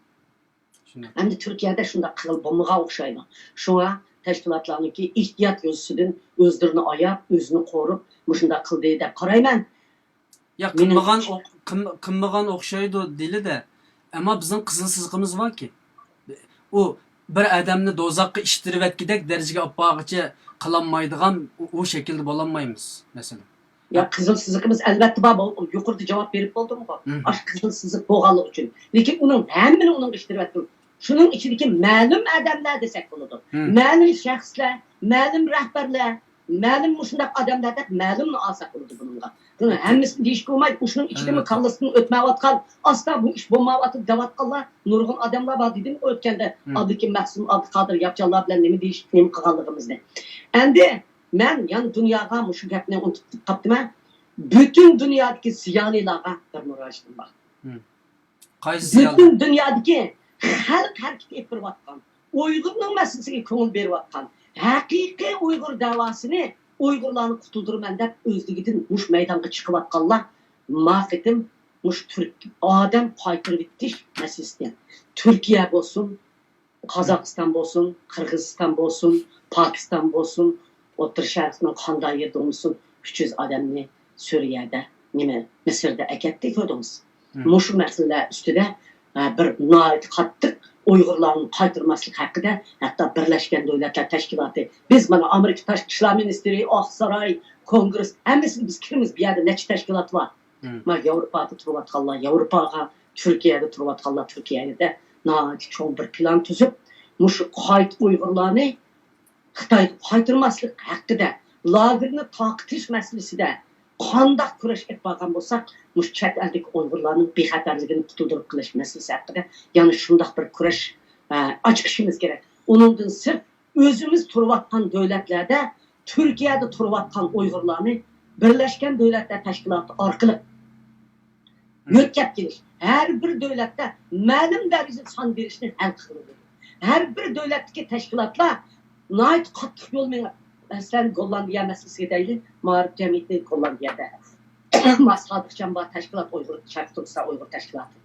ئەمدى تۈركىيەدە شۇنداق قىلغىلى بولمىغان ئوخشايدۇ. شۇڭا تەشكىلاتلارنىڭكى ئېھتىيات يۈزىسىدىن ئۆزلىرىنى ئاياپ، ئۆزىنى قورۇپ، مۇشۇنداق قىلدى دەپ قارايمەن. يا، مېنىڭ قىلمىغان ئوق-، قىلم-، قىلمىغان ئوخشايدۇ دېيىلدى. ئەمما بىزنىڭ قىزىل سىزىقىمىز باركى. ئۇ بىر ئادەمنى دوزاخقا ئىتتىرىۋەتكۈدەك دەرىجىگە ئاپارغىچە قىلالمايدىغان ئۇ، ئۇ شەكىلدە بولالمايمىز، مەسىلەن. يا، قىزىل سىزىقىمىز ئەلۋەتتە بار، بۇ يۇقىرىدا جاۋاب بېرىپ بولدۇمغۇ. مم. ئاشۇ قىزىل سىزىق بولغانلىقى ئۈچۈن. لېكىن ئۇنىڭ ھەممىنى ئۇنىڭغا ئىتتىرىۋەتتىم. شۇنىڭ ئىچىدىكى مەلۇم ئادەملەر دېسەك بولىدۇ. مم. مەلۇم شەخسلەر، مەلۇم رەھبەرلەر، مەلۇم مۇشۇنداق ئادەملەر دەپ مەلۇمنى ئالساق بولىدۇ بۇنىڭغا. بۇنىڭ ھەممىسىنى دېيىشكە بولمايدۇ. مۇشۇنىڭ ئىچىدىمۇ ئەلۋەتتە. كاللىسىدىن ئۆتمەيۋاتقان، ئاستا بۇ ئىش بولمايۋاتىدۇ دەۋاتقانلار نۇرغۇن ئادەملار بار دېدىمغۇ ئۆتكەندە. مم. ئابلىكىم مەخسۇم، ئابدۇقادىر ياپچانلار بىلەن نېمە دېيىشىپ، نېمە قىلغانلىقىمىزنى. ئەمدى مەن يەنە دۇنياغا مۇشۇ گەپنى ئۇنتۇپ قاپتىمەن. پۈتۈن دۇنيادىكى زىيالىيلارغا بىر مۇراجىئىتىم بار. مم. قايسى زىيالىي؟ پۈتۈن دۇنيادىكى خەلق ھەرىكىتى ئېلىپ بېرىۋاتقان، ئۇيغۇرنىڭ مەسىلىسىگە كۆڭۈل بېرىۋاتقان، ھەقىقىي ئۇيغۇر دەۋاسىنى، ئۇيغۇرلارنى قۇتۇلدۇرىمەن دەپ ئۆزلۈكىدىن مۇشۇ مەيدانغا چىقىۋاتقانلار، ما قېتىم مۇشۇ تۈرك ئادەم قايتۇرۇۋېتىش مەسىلىسىدە، تۈركىيە بولسۇن، قازاقىستان بولسۇن، قىرغىزىستان بولسۇن، پاكىستان بولسۇن، ئوتتۇرا شەرقنىڭ قانداق يېرىدە بولمىسۇن، ئۈچ يۈز ئادەمنى سۈرىيەدە، نېمە، مىسىردا ئەكەتتى، كۆردىڭىز. مم. مۇشۇ مەسىلىلەر ئۈستىدە، ئە، بىر ناھايىتى قاتتىق ئۇيغۇرلارنى قايتۇرماسلىق ھەققىدە ھەتتا بىرلەشكەن دۆلەتلەر تەشكىلاتى، بىز مانا ئامېرىكا تاشقى ئىشلار مىنىستىرى، ئاقساراي، كونگرېس، ھەممىسىنى بىز كىرىمىز، بۇ يەردە نەچچە تەشكىلات بار. مم. مانا ياۋروپادا تۇرۇۋاتقانلار ياۋروپاغا، تۈركىيەدە تۇرۇۋاتقانلار تۈركىيەدە ناھايىتى چوڭ بىر پىلان تۈزۈپ، مۇشۇ قايتا ئۇيغۇرلارنى خىتايغا قايتۇرماسلىق ھەققىدە، لاگېرنى تارقىتىش مەسىلىسىدە قانداق كۈرەش ئېلىپ بارغان بولساق، مۇشۇ چەت ئەلدىكى ئۇيغۇرلارنىڭ بىخەتەرلىكىنى قۇتۇلدۇرۇپ قېلىش مەسىلىسى ھەققىدە يەنە شۇنداق بىر كۈرەش، ئە، ئاچىقىشىمىز كېرەك. ئۇنىڭدىن سىرت، ئۆزىمىز تۇرۇۋاتقان دۆلەتلەردە، تۈركىيەدە تۇرۇۋاتقان ئۇيغۇرلارنى بىرلەشكەن دۆلەتلەر تەشكىلاتى ئارقىلىق يۆتكەپ كېلىش. ھەر بىر دۆلەتتە مەلۇم دەرىجىدە سان بېرىشنى ھەل قىلىدۇ. ھەر بىر دۆلەتتىكى تەشكىلاتلار ناھايىتى قاتتىق يول مېڭىپ، مەسىلەن، گوللاندىيە مەسىلىسىگە دەيلى، مائارىپ جەمئىيىتى گوللاندىيەدە. ما سادىقجان بار تەشكىلات، ئۇيغۇر، شەرقىي تۈركىستان ئۇيغۇر تەشكىلاتى.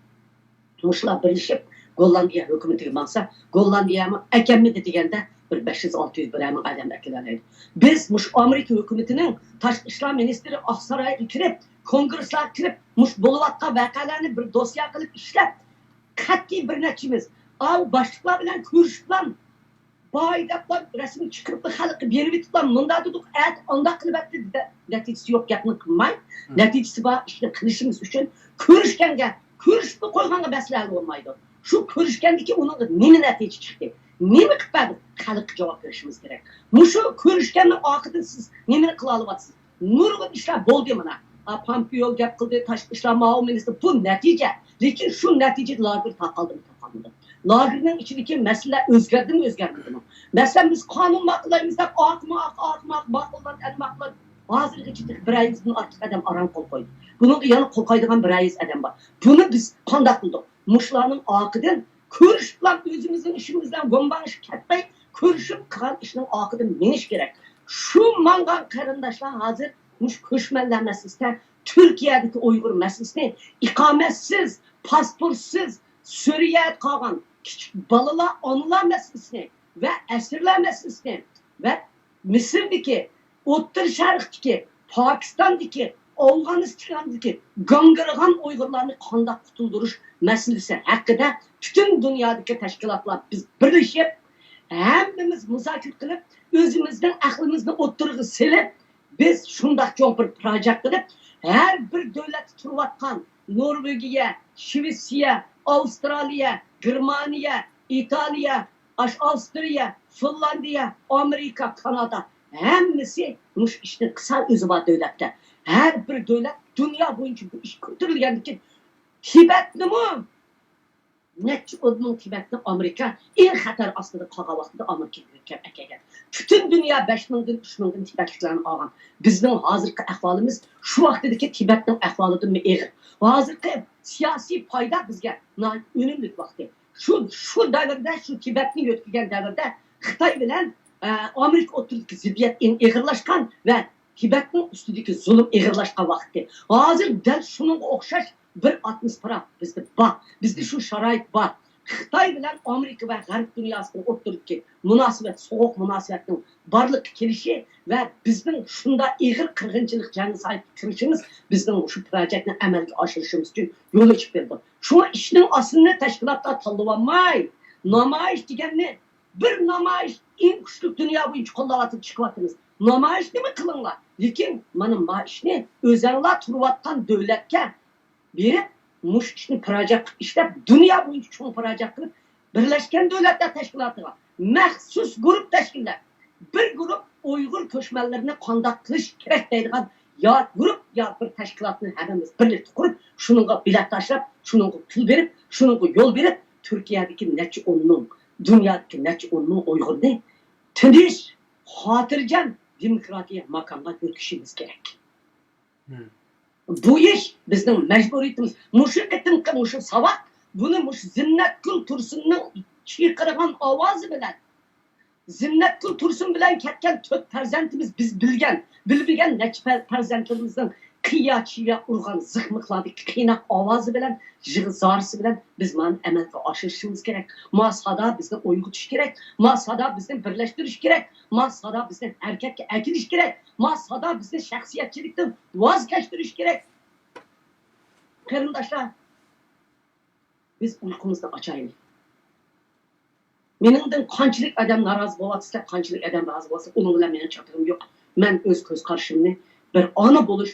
مۇشۇلار بىرلىشىپ گوللاندىيە ھۆكۈمىتىگە ماڭسا، گوللاندىيەمۇ ئەكەلمىدى دېگەندە بىر بەش يۈز، ئالتە يۈز، بىرەر مىڭ ئادەم ئەكېلەلەيدۇ. بىز مۇشۇ ئامېرىكا ھۆكۈمىتىنىڭ تاشقى ئىشلار مىنىستىرى ئاقسارايغا كىرىپ، كونگرېسلارغا كىرىپ، مۇشۇ بولۇۋاتقان ۋەقەلەرنى بىر دوسيە قىلىپ ئىشلەپ، قەتئىي بىر نەچچىمىز ئاۋۇ باشلىقلار بىلەن كۆرۈشۈپلا، باي دەپلا رەسىمگە چىقىرىپلا خەلققە بېرىۋېتىپلا، مۇنداق دېدۇق، ئەتە ئانداق قىلىۋەتتى، دە-، نەتىجىسى يوق گەپنى قىلماي، مم. نەتىجىسى بار ئىشنى قىلىشىمىز ئۈچۈن كۆرۈشكەنگە، كۆرۈشۈپلا قويغانغا بەس ھەل بولمايدۇ. شۇ كۆرۈشكەندىكى ئۇنىڭغا نېمە نەتىجە چىقتى؟ نېمە قىلىپ بەردۇق؟ خەلققە جاۋاب بېرىشىمىز كېرەك. مۇشۇ كۆرۈشكەننىڭ ئارقىدىن سىز نېمىنى قىلالىۋاتىسىز؟ نۇرغۇن ئىشلار بولدى مانا. ئا، پامپېئو گەپ قىلدى، تاشقى ئىشلار مۇئاۋىن مىنىستىرى، بۇ نەتىجە. لېكىن شۇ نەتىجىدە لاگېر تاقالدىمۇ تاقالمىدى؟ لاگېرنىڭ ئىچىدىكى مەسىلىلەر ئۆزگەردىمۇ ئۆزگەرمىدىمۇ؟ مەسىلەن، بىز قانۇن ماقۇللايمىز دەپ، ئاق ماق، ئاق ماق، ماقۇللاندى، ئەنە ماقۇللاندى. ھازىرغىچە تېخى بىر يۈز دىن ئارتۇق ئادەم ئاران قول قويدى. بۇنىڭغا يەنە قول قويىدىغان بىر يۈز ئادەم بار. بۇنى بىز قانداق قىلدۇق؟ مۇشۇلارنىڭ ئارقىدىن كۆرۈشۈپلا ئۆزىمىزنىڭ ئىشىمىز بىلەن گومباڭشىپ كەتمەي، كۆرۈشۈپ قىلغان ئىشنىڭ ئارقىدىن مېڭىش كېرەك. شۇ ماڭغان قېرىنداشلار ھازىر مۇشۇ كۆچمەنلەر مەسىلىسىدە، تۈركىيەدىكى ئۇيغۇر مەسىلىسىنى ئىقامەتسىز، پاسپورتسىز، سۈرىيەدە قالغان كىچىك بالىلار، ئانىلار مەسىلىسىنى ۋە ئەسىرلەر مەسىلىسىنى ۋە مىسىردىكى، ئوتتۇرا شەرقتىكى، پاكىستاندىكى، ئافغانىستاندىكى گاڭگىرىغان ئۇيغۇرلارنى قانداق قۇتۇلدۇرۇش مەسىلىسى ھەققىدە پۈتۈن دۇنيادىكى تەشكىلاتلار بىز بىرلىشىپ، ھەممىمىز مۇزاكىرە قىلىپ، ئۆزىمىزنىڭ ئەقلىمىزنى ئوتتۇرىغا سېلىپ، بىز شۇنداق چوڭ بىر پىراجېكت قىلىپ، ھەر بىر دۆلەتتە تۇرۇۋاتقان نورۋېگىيە، شىۋېتسىيە، ئاۋسترالىيە، گېرمانىيە، ئىتالىيە، ئاش-، ئاۋسترىيە، فىنلاندىيە، ئامېرىكا، كانادا، ھەممىسى مۇشۇ ئىشنى قىلسا، ئۆزى بار دۆلەتتە. ھەر بىر دۆلەت دۇنيا بويىچە بۇ ئىش كۆتۈرۈلگەندىكىن، تىبەتنىمۇ، نەچچە ئون مىڭ تىبەتنى ئامېرىكا ئەڭ خەتەر ئاستىدا قالغان ۋاقتىدا ئامېرىكىغا كۆچۈرۈپ ئەكەلگەن. پۈتۈن دۇنيا بەش مىڭدىن، ئۈچ مىڭدىن تىبەتلىكلەرنى ئالغان. بىزنىڭ ھازىرقى ئەھۋالىمىز شۇ ۋاقتىدىكى تىبەتنىڭ ئەھۋالىدىنمۇ ئېغىر. ھازىرقى سىياسىي پايدا بىزگە ناھايىتى ئۈنۈملۈك ۋاقتى. شۇ، شۇ دەۋردە، شۇ تىبەتنى يۆتكىگەن دەۋردە خىتاي بىلەن، ئە، ئامېرىكا ئوتتۇرىدىكى زىددىيەت ئېڭ ئېغىرلاشقان ۋە تىبەتنىڭ ئۈستىدىكى زۇلۇم ئېغىرلاشقان ۋاقتى. ھازىر دەل شۇنىڭغا ئوخشاش بىر ئاتموسفېرا بىزدە بار. بىزدە شۇ شارائىت بار. خىتاي بىلەن ئامېرىكا ۋە غەرب دۇنياسىنىڭ ئوتتۇرىدىكى مۇناسىۋەت، سوغۇق مۇناسىۋەتنىڭ بارلىققا كېلىشى ۋە بىزنىڭ شۇنداق ئېغىر قىرغىنچىلىق جەنۇسايدقا كىرىشىمىز بىزنىڭ شۇ پىراجەكنى ئەمەلگە ئاشۇرۇشىمىز ئۈچۈن يول ئېچىپ بېرىدۇ. شۇڭا ئىشنىڭ ئاستىنى تەشكىلاتلار تاللىۋالماي، نامايىش دېگەننى، بىر نامايىش ئەڭ كۈچلۈك دۇنيا بويىچە قوللاۋاتىدۇ، چىقىۋاتىمىز. نامايىش نېمە قىلىڭلار، لېكىن مانا ما ئىشنى ئۆزەڭلار تۇرۇۋاتقان دۆلەتكە بېرىپ، مۇشۇ ئىشنى پىراجەت قىلىپ ئىشلەپ، دۇنيا بويىچە چوڭ پىراجەت قىلىپ، بىرلەشكەن دۆلەتلەر تەشكىلاتىغا مەخسۇس گۇرۇپ تەشكىللەپ، بىر گۇرۇپ ئۇيغۇر كۆچمەنلىرىنى قانداق قىلىش كېرەك دەيدىغان يا گۇرۇپ يا بىر تەشكىلاتنى ھەممىمىز بىرلىكتە قۇرۇپ، شۇنىڭغا بېلەت تاشلاپ، شۇنىڭغا پۇل بېرىپ، شۇنىڭغا يول بېرىپ، تۈركىيەدىكى نەچچە ئون مىڭ، دۇنيادىكى نەچچە ئون مىڭ ئۇيغۇرنى تىنچ، خاتىرجەم، دېموكراتىيە ماكانغا يۆتكىشىمىز كېرەك. بۇ ئىش بىزنىڭ مەجبۇرىيىتىمىز. مۇشۇ قېتىمقى مۇشۇ ساۋاق، بۇنى مۇشۇ زىننەتگۈل تۇرسۇننىڭ چىقىرغان ئاۋازى بىلەن، زىننەتگۈل تۇرسۇن بىلەن كەتكەن تۆت پەرزەنتىمىز، بىز بىلگەن، بىلمىگەن نەچچە پەر-، پەرزەنتلىرىمىزنىڭ قىيا-چىيا ئۇرغان زىقمىقلاردىكى قىيناق ئاۋازى بىلەن، يىغا-زارىسى بىلەن بىز مانا ئەمەلگە ئاشۇرۇشىمىز كېرەك. ما سادا بىزنى ئويغىتىشى كېرەك. ما سادا بىزنى بىرلەشتۈرۈشى كېرەك. ما سادا بىزنى ھەرىكەتكە ئەكېلىشى كېرەك. ما سادا بىزنى شەخسىيەتچىلىكتىن ۋاز كەچتۈرۈشى كېرەك. قېرىنداشلار، بىز ئۇيقۇمىزنى ئاچايلى. مېنىڭدىن قانچىلىك ئادەم نارازى بولۇۋاتسا، قانچىلىك ئادەم رازى بولسا، ئۇنىڭ بىلەن مېنىڭ چاتىقىم يوق. مەن ئۆز كۆز قارىشىمنى، بىر ئانا بولۇش،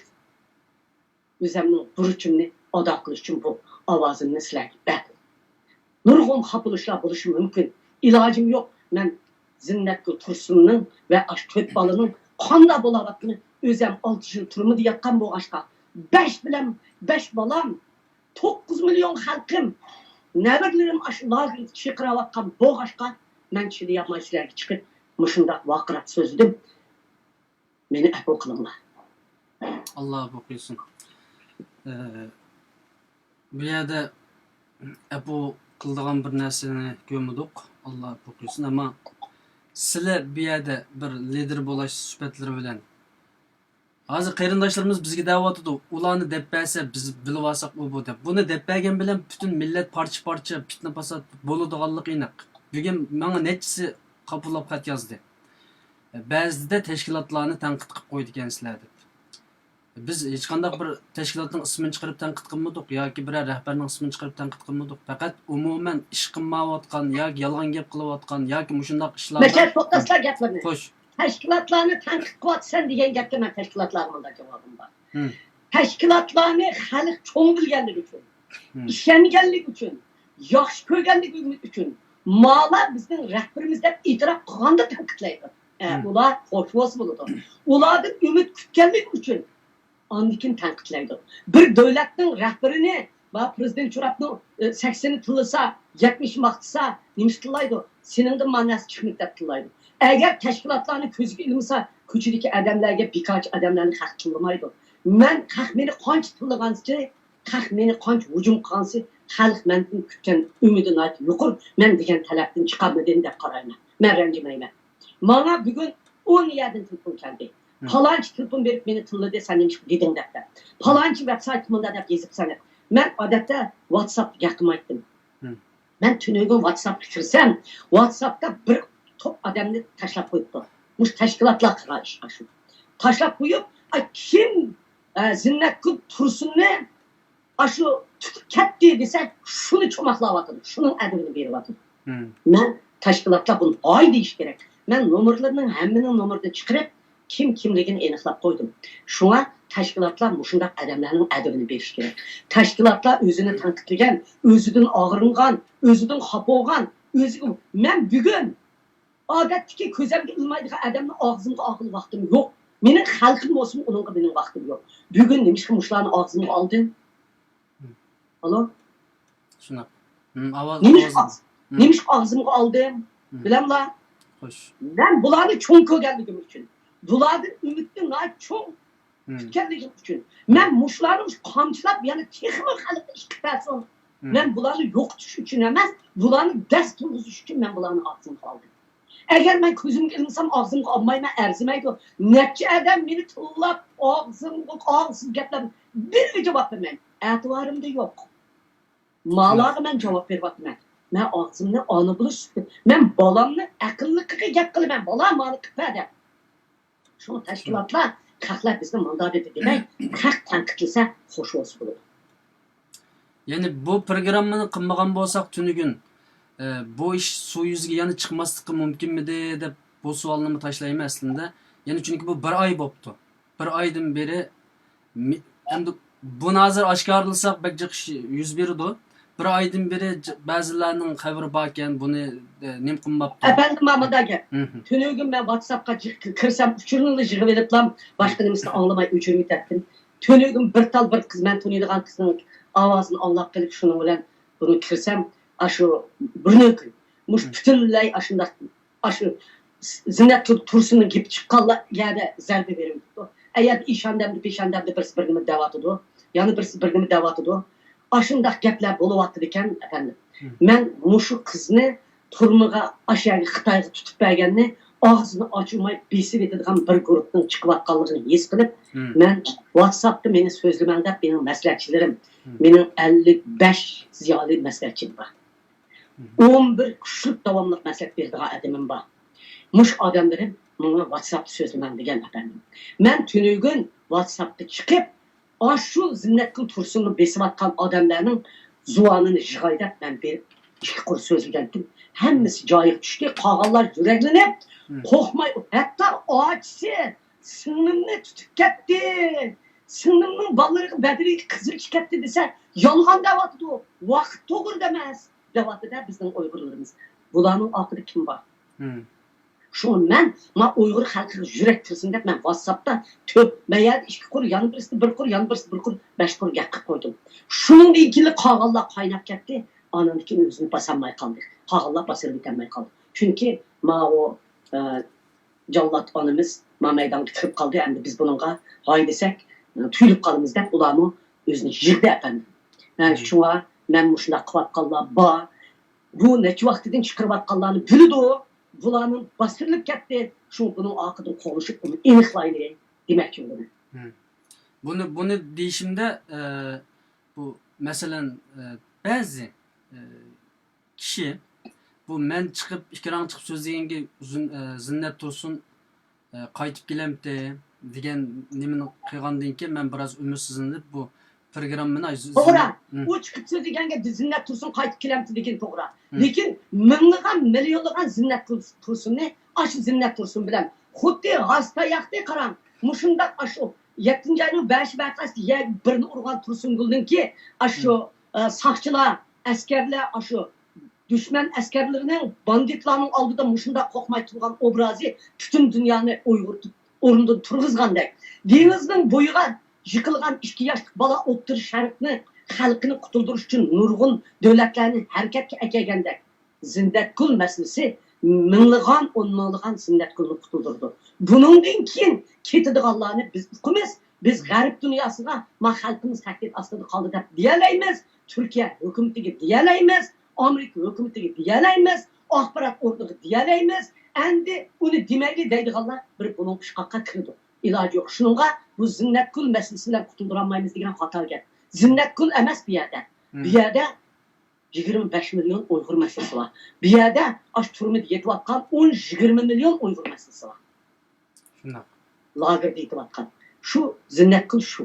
ئۆزۈمنىڭ بۇرچۇمنى ئادا قىلىش ئۈچۈن بۇ ئاۋازىمنى سىلەرگە بەردىم. نۇرغۇن خاپىلىشلار بولۇشى مۇمكىن. ئىلاجىم يوق. مەن زىننەتگۈل تۇرسۇننىڭ ۋە ئاشۇ تۆت بالىنىڭ قانداق بولاۋاتقىنى، ئۆزۈم ئالتە يىل تۈرمىدە ياتقان بولغاچقا، بەش بىلەن، بەش بالام، توققۇز مىليون خەلقىم، نەۋرىلىرىم ئاشۇ لاگېردا چىرقىراۋاتقان بولغاچقا، مەن چىدىيالماي سىلەرگە چىقىپ مۇشۇنداق ۋارقىراپ سۆزلىدىم. مېنى ئەپۇ قىلىڭلار. ئاللا ئەپۇ قىلسۇن. ئە، بۇ يەردە ئەپۇ قىلىدىغان بىر نەرسىنى كۆرمىدۇق. ئاللا ئەپۇ قىلسۇن. ئەمما سىلەر بۇ يەردە بىر لىدېر بولاش سۈپەتلىرى بىلەن، ھازىر قېرىنداشلىرىمىز بىزگە دەۋاتىدۇ، ئۇلارنى دەپ بەرسە بىز بىلىۋالساق ئۇ بۇ دەپ. بۇنى دەپ بەرگەن بىلەن پۈتۈن مىللەت پارچە-پارچە، پىتنە-پاسات بولىدىغانلىقى ئېنىق. بۈگۈن ماڭا نەچچىسى قاپىلاپ خەت يازدى. بەزىدە تەشكىلاتلارنى تەنقىد قىلىپ قويىدىكەنسىلەر دەپ. بىز ھېچقانداق بىر تەشكىلاتنىڭ ئىسمىنى چىقىرىپ تەنقىد قىلمىدۇق ياكى بىرەر رەھبەرنىڭ ئىسمىنى چىقىرىپ تەنقىد قىلمىدۇق. پەقەت ئومۇمەن ئىش قىلمايۋاتقان ياكى يالغان گەپ قىلىۋاتقان ياكى مۇشۇنداق ئىشلاردا. مەشەدە توختاتسىلا گەپلىرىنى. خوش. تەشكىلاتلارنى تەنقىد قىلىۋاتىسەن دېگەن گەپكە مەن تەشكىلاتلارغا مۇنداق جاۋابىم بار. تەشكىلاتلارنى خەلق چوڭ بىلگەنلىكى ئۈچۈن، ئىشەنگەنلىكى ئۈچۈن، ياخشى كۆرگەنلىكى ئۈچۈن، مالا بىزنىڭ رەھبىرىمىز دەپ ئېتىراپ قىلغاندا تەنقىدلەيدۇ. ئە، ئۇلار خوش بولسا بولىدۇ. ئۇلاردىن ئۈمىد كۈتكەنلىكى ئۈچۈن ئاندىن كېيىن تەنقىدلەيدۇ. بىر دۆلەتنىڭ رەھبىرىنى، ما پىرېزىدېنت تۇرۇپمۇ، ئە، سەكسىنى تىللىسا، يەتمىشى ماختىسا، نېمىش تىللايدۇ؟ سېنىڭدىن ما نەرسە چىقمىدى دەپ تىللايدۇ. ئەگەر تەشكىلاتلارنى كۆزگە ئىلمىسا، كوچىدىكى ئادەملەرگە، بىكارچى ئادەملەرنى خەق تىللىمايدۇ. مەن خەق مېنى قانچە تىللىغانسېرى، خەق مېنى قانچە ھۇجۇم قىلغانسېرى، خەلق مەندىن كۈتكەن ئۈمىدى ناھايىتى يۇقىرى، مەن دېگەن تەلەپتىن چىقالمىدىم دەپ قارايمەن. مەن رەنجىمەيمەن. ماڭا بۈگۈن ئون يەردىن تېلېفون كەلدى. پالانچى تېلېفون بېرىپ مېنى تىللىدى، سەن نېمىشقا دېدىڭ دەپ. پالانچى ۋېبسايتقا مۇنداق دەپ يېزىپسەن دەپ. مەن ئادەتتە ۋاتساپقا گەپ قىلمايتتىم. مەن تۈنۈگۈن ۋاتساپقا كىرسەم، ۋاتساپتا بىر توپ ئادەمنى تاشلاپ قويۇپتۇ. مۇشۇ تەشكىلاتلار قىلغان ئىش ئاشۇ. تاشلاپ قويۇپ، ئاي، كىم، ئە، زىننەتگۈل تۇرسۇننى ئاشۇ تۇتۇپ كەتتى دېسە، شۇنى چوماقلاۋاتىدۇ، شۇنىڭ ئەدىپىنى بېرىۋاتىدۇ. مەن تەشكىلاتلار بۇنى ھاي دېيىش كېرەك. مەن نومۇرلىرىنىڭ ھەممىنىڭ نومۇرىنى چىقىرىپ، كىم كىملىكىنى ئېنىقلاپ قويدۇم. شۇڭا تەشكىلاتلار مۇشۇنداق ئادەملەرنىڭ ئەدىپىنى بېرىشى كېرەك. تەشكىلاتلار ئۆزىنى تەنقىدلىگەن، ئۆزىدىن ئاغرىنغان، ئۆزىدىن خاپا بولغان، ئۆزىگە، مەن بۈگۈن ئادەتتىكى كۆزۈمگە ئىلمايدىغان ئادەمنى ئاغزىمغا ئالغىلى ۋاقتىم يوق. مېنىڭ خەلقىم بولسىمۇ ئۇنىڭغا مېنىڭ ۋاقتىم يوق. بۈگۈن نېمىشقا مۇشۇلارنى ئاغزىمغا ئالدىم؟ ئالو؟ شۇنداق. ھىم، ئاۋاز، نېمىشقا ئاۋاز. ئاغز-، ھىم. نېمىشقا ئاغزىمغا ئالدىم؟ ھىم. بىلەملا؟ خوش. مەن بۇلارنى چوڭ كۆرگەنلىكىم ئۈچۈن. بۇلاردىن ئۈمىدنى ناھايىتى چوڭ ھىم. كۈتكەنلىكىم ئۈچۈن. مەن مۇشۇلارنى مۇشۇ قامچىلاپ، يەنە تېخىمۇ خەلققە ئىش قىلىپ بەرسۇن. ھىم. مەن بۇلارنى يوقىتىش ئۈچۈن ئەمەس، بۇلارنى دەس تۇرغۇزۇش ئۈچۈن مەن بۇلارنى ئاغزىمغا ئالدىم. ئەگەر مەن كۆزۈمگە ئىلمىسام، ئاغزىمغا ئالمايمەن، ئەرزىمەيدۇ. نەچچە ئادەم مېنى تىللاپ، ئاغزىمغا، ئاغزىسىز گەپلەر، بىرگە جاۋاب بېرىمەن. ئەتىۋارىمدا يوق. مالاغا مەن جاۋاب بېرىۋاتىمەن. مەن ئاغزىمنى ئانا بولۇش، مەن بالامنى ئەقىللىقىغا گەپ قىلىمەن، بالام، مانا قىلىپ بەر دەپ. شۇڭا تەشكىلاتلار، خەقلەر بىزنى ماندا دېدى دېمەي، خەق تەنقىدلىسە خوش بولسا بولىدۇ. يەنى بۇ پروگراممىنى قىلمىغان بولساق تۈنۈگۈن، ئە، بۇ ئىش سۇ يۈزىگە يەنە چىقماسلىقى مۇمكىنمىدى دەپ بۇ سوئالنىمۇ تاشلايمەن ئەسلىدە. يەنى چۈنكى بۇ بىر ئاي بوپتۇ. بىر ئايدىن بېرى مى-، ئەمدى بۇنى ھازىر ئاشكارىلىساق بەك جىق ئىش يۈز بېرىدۇ. بىر ئايدىن بېرى ج-، بەزىلەرنىڭ خەۋىرى باركەن، بۇنى، ئە، نېمە قىلماپتۇ؟ ئەپەندىم، ماما دەگەن. تۈنۈگۈن مەن ۋاتساپقا جىق كىرسەم، ئۇچۇرنىلا يىغىۋېلىپلا باشقا نېمىسىنى ئاڭلىماي ئۆچۈرۈۋېتەتتىم. تۈنۈگۈن بىر تال بىر قىز، مەن تونۇيدىغان قىزنىڭ ئاۋازىنى ئاڭلاپ قېلىپ، شۇنىڭ بىلەن بۇنى كىرسەم، ئاشۇ بىر نۆكۈن مۇشۇ پۈتۈنلەي ئاشۇنداق، ئاشۇ زىننەت تۇرسۇننىڭ گېپى چىققانلا يەردە زەربە بېرىۋېتىپتۇ. ئەگەردە ئىشاندەمدە، پېشاندەمدە بىرسى بىر نېمە دەۋاتىدۇ، يەنە بىرسى بىر نېمە دەۋاتىدۇ. ئاشۇنداق گەپلەر بولۇۋاتىدىكەن، ئەپەندىم. مەن مۇشۇ قىزنى تۈرمىگە، ئاشۇ يەرگە خىتايغا تۇتۇپ بەرگەننى ئاغزىنى ئاچماي بېسىۋېتىدىغان بىر گۇرۇپنىڭ چىقىۋاتقانلىقىنى ھېس قىلىپ، مەن ۋاتساپتا مېنى سۆزلىمەڭ دەپ مېنىڭ مەسلىھەتچىلىرىم، مېنىڭ ئەللىك بەش زىيالىي مەسلىھەتچىم بار. ئون بىر كۈچلۈك داۋاملىق مەسلىھەت بېرىدىغان ئادىمىم بار. مۇشۇ ئادەملىرىم ماڭا ۋاتساپتا سۆزلىمەڭ دېگەن، ئەپەندىم. مەن تۈنۈگۈن ۋاتساپقا چىقىپ، ئاشۇ زىننەتگۈل تۇرسۇننى بېسىۋاتقان ئادەملەرنىڭ زۇۋانىنى يىغاي دەپ مەن بېرىپ ئىككى قۇر سۆزلىگەنتىم. ھەممىسى جايىغا چۈشتى، قالغانلار يۈرەكلىنىپ، قورقماي، ھەتتا ئاچىسى سىڭلىمنى تۇتۇپ كەتتى. سىڭلىمنىڭ بالىلىرىغا بەدىنىگە قىزىل چىقىپتۇ دېسە، يالغان دەۋاتىدۇ. ۋاقىت توغرا ئەمەس دەۋاتىدۇ بىزنىڭ ئۇيغۇرلىرىمىز. بۇلارنىڭ ئارقىدا كىم بار؟ شۇڭا مەن ما ئۇيغۇر خەلقىگە يۈرەك كىرسۇن دەپ مەن ۋاتساپتا تۆت، مەن يەردە ئىككى قۇر، يەنە بىرسىدە بىر قۇر، يەنە بىرسىدە بىر قۇر، بەش قۇر گەپ قىلىپ قويدۇم. شۇنىڭدىن كېيىن قالغانلار قايناپ كەتتى. ئانىڭدىن كېيىن ئۆزىنى باسالماي قالدى. قالغانلار باسىلىپ يېتەلمەي قالدى. چۈنكى ماۋۇ، ئە، جاللات ئانىمىز ما مەيدانغا كىرىپ قالدى، ئەمدى بىز بۇنىڭغا ھاي دېسەك، تۇيۇلۇپ قالىمىز دەپ، ئۇلارمۇ ئۆزىنى يىغدى ئەپەندىم. شۇڭا مەن مۇشۇنداق قىلىۋاتقانلار بار. بۇ نەچچە ۋاقىتتىن چىقىرىۋاتقانلارنى بىلىدۇ. بۇلارنىڭ باستۇرۇلۇپ كەتتى. شۇڭا بۇنىڭ ئارقىدىن قوغلىشىپ، ئۇنى ئېنىقلايلى دېمەكچى بولدۇم. بۇنى، بۇنى دېيىشىمدە، ئە، بۇ، مەسىلەن، ئە، بەزى، ئە، كىشى، بۇ مەن چىقىپ، ئىككى راڭ چىقىپ سۆزلىگەنگە زىن-، ئە، زىننەت تۇرسۇن، ئە، قايتىپ كېلەمتى دېگەن نېمىنى قىلغاندىن كېيىن مەن بىراز ئۈمىدسىزلىنىپ بۇ پروگراممىنى، ئاي، زىن-، توغرا. مم. ئۇ چىقىپ سۆزلىگەنگە زىننەت تۇرسۇن قايتىپ كېلەمتى دېگەن توغرا. مم. لېكىن مىڭلىغان، مىليونلىغان زىننەت تۇرس-، تۇرسۇننى ئاشۇ زىننەت تۇرسۇن بىلەن خۇددى غاز تاياقتى قاراڭ. مۇشۇنداق ئاشۇ يەتتىنچى ئاينىڭ بەشى ۋەقەسىدە يەر بىرنى ئۇرغان تۇرسۇنگۈلنىڭكى ئاشۇ، ئە، ساقچىلار، ئەسكەرلەر ئاشۇ دۈشمەن ئەسكەرلىرىنىڭ، باندىتلارنىڭ ئالدىدا مۇشۇنداق قورقماي تۇرغان ئوبرازى پۈتۈن دۇنيانى ئويغىتىپ ئورنىدىن تۇرغۇزغاندەك. دېڭىزنىڭ بويىغا يىقىلغان ئىككى ياشلىق بالا ئوتتۇرا شەرقنى، خەلقىنى قۇتۇلدۇرۇش ئۈچۈن نۇرغۇن دۆلەتلەرنى ھەرىكەتكە ئەكەلگەندەك، زىننەتگۈل مەسىلىسى مىڭلىغان، ئون مىڭلىغان زىننەتگۈلنى قۇتۇلدۇردى. بۇنىڭدىن كېيىن كېتىدىغانلارنى بىز ئۇقىمىز. بىز غەرب دۇنياسىغا ما خەلقىمىز تەھدىت ئاستىدا قالدى دەپ دېيەلەيمىز. تۈركىيە ھۆكۈمىتىگە دېيەلەيمىز. ئامېرىكا ھۆكۈمىتىگە دېيەلەيمىز. ئاخبارات ئورنىغا دېيەلەيمىز. ئەمدى ئۇنى دېمەيلى دەيدىغانلار بىر بۇلۇڭ ئىشقاققا كىرىدۇ. ئىلاجى يوق. شۇنىڭغا بۇ زىننەتگۈل مەسىلىسى بىلەن قۇتۇلدۇرالمايمىز دېگەن خاتا گەپ. زىننەتگۈل ئەمەس بۇ يەردە. بۇ يەردە يىگىرمە بەش مىليون ئۇيغۇر مەسىلىسى بار. بۇ يەردە ئاشۇ تۈرمىدە يېتىۋاتقان ئون يىگىرمە مىليون ئۇيغۇر مەسىلىسى بار. شۇنداق. لاگېردا يېتىۋاتقان. شۇ زىننەتگۈل شۇ.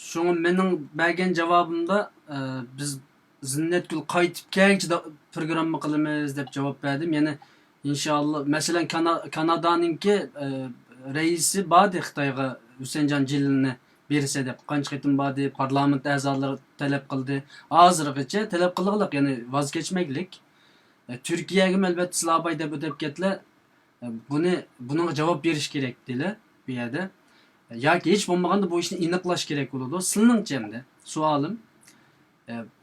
شۇڭا مېنىڭ بەرگەن جاۋابىمدا، ئە، بىز زىننەتگۈل قايتىپ كەلگىچە پروگرامما قىلىمىز دەپ جاۋاب بەردىم. يەنى ئىنشائاللا، مەسىلەن، كانا-، كانادانىڭكى، ئە، رەئىسى باردى خىتايغا ھۈسەنجان جېلىلنى بېرسە دەپ قانچە قېتىم باردى، پارلامېنت ئەزالىرى تەلەپ قىلدى. ھازىرغىچە تەلەپ قىلغانلىق، يەنى ۋاز كەچمەيلىك. ئە، تۈركىيەگىمۇ ئەلۋەتتە سىلەر باي دەپ ئۆتۈپ كەتلە. بۇنى، بۇنىڭغا جاۋاب بېرىش كېرەك دېلە بۇ يەردە. ياكى ھېچ بولمىغاندا بۇ ئىشنى ئېنىقلاش كېرەك بولىدۇ. سىلىنىڭچە ئەمدى سوئالىم،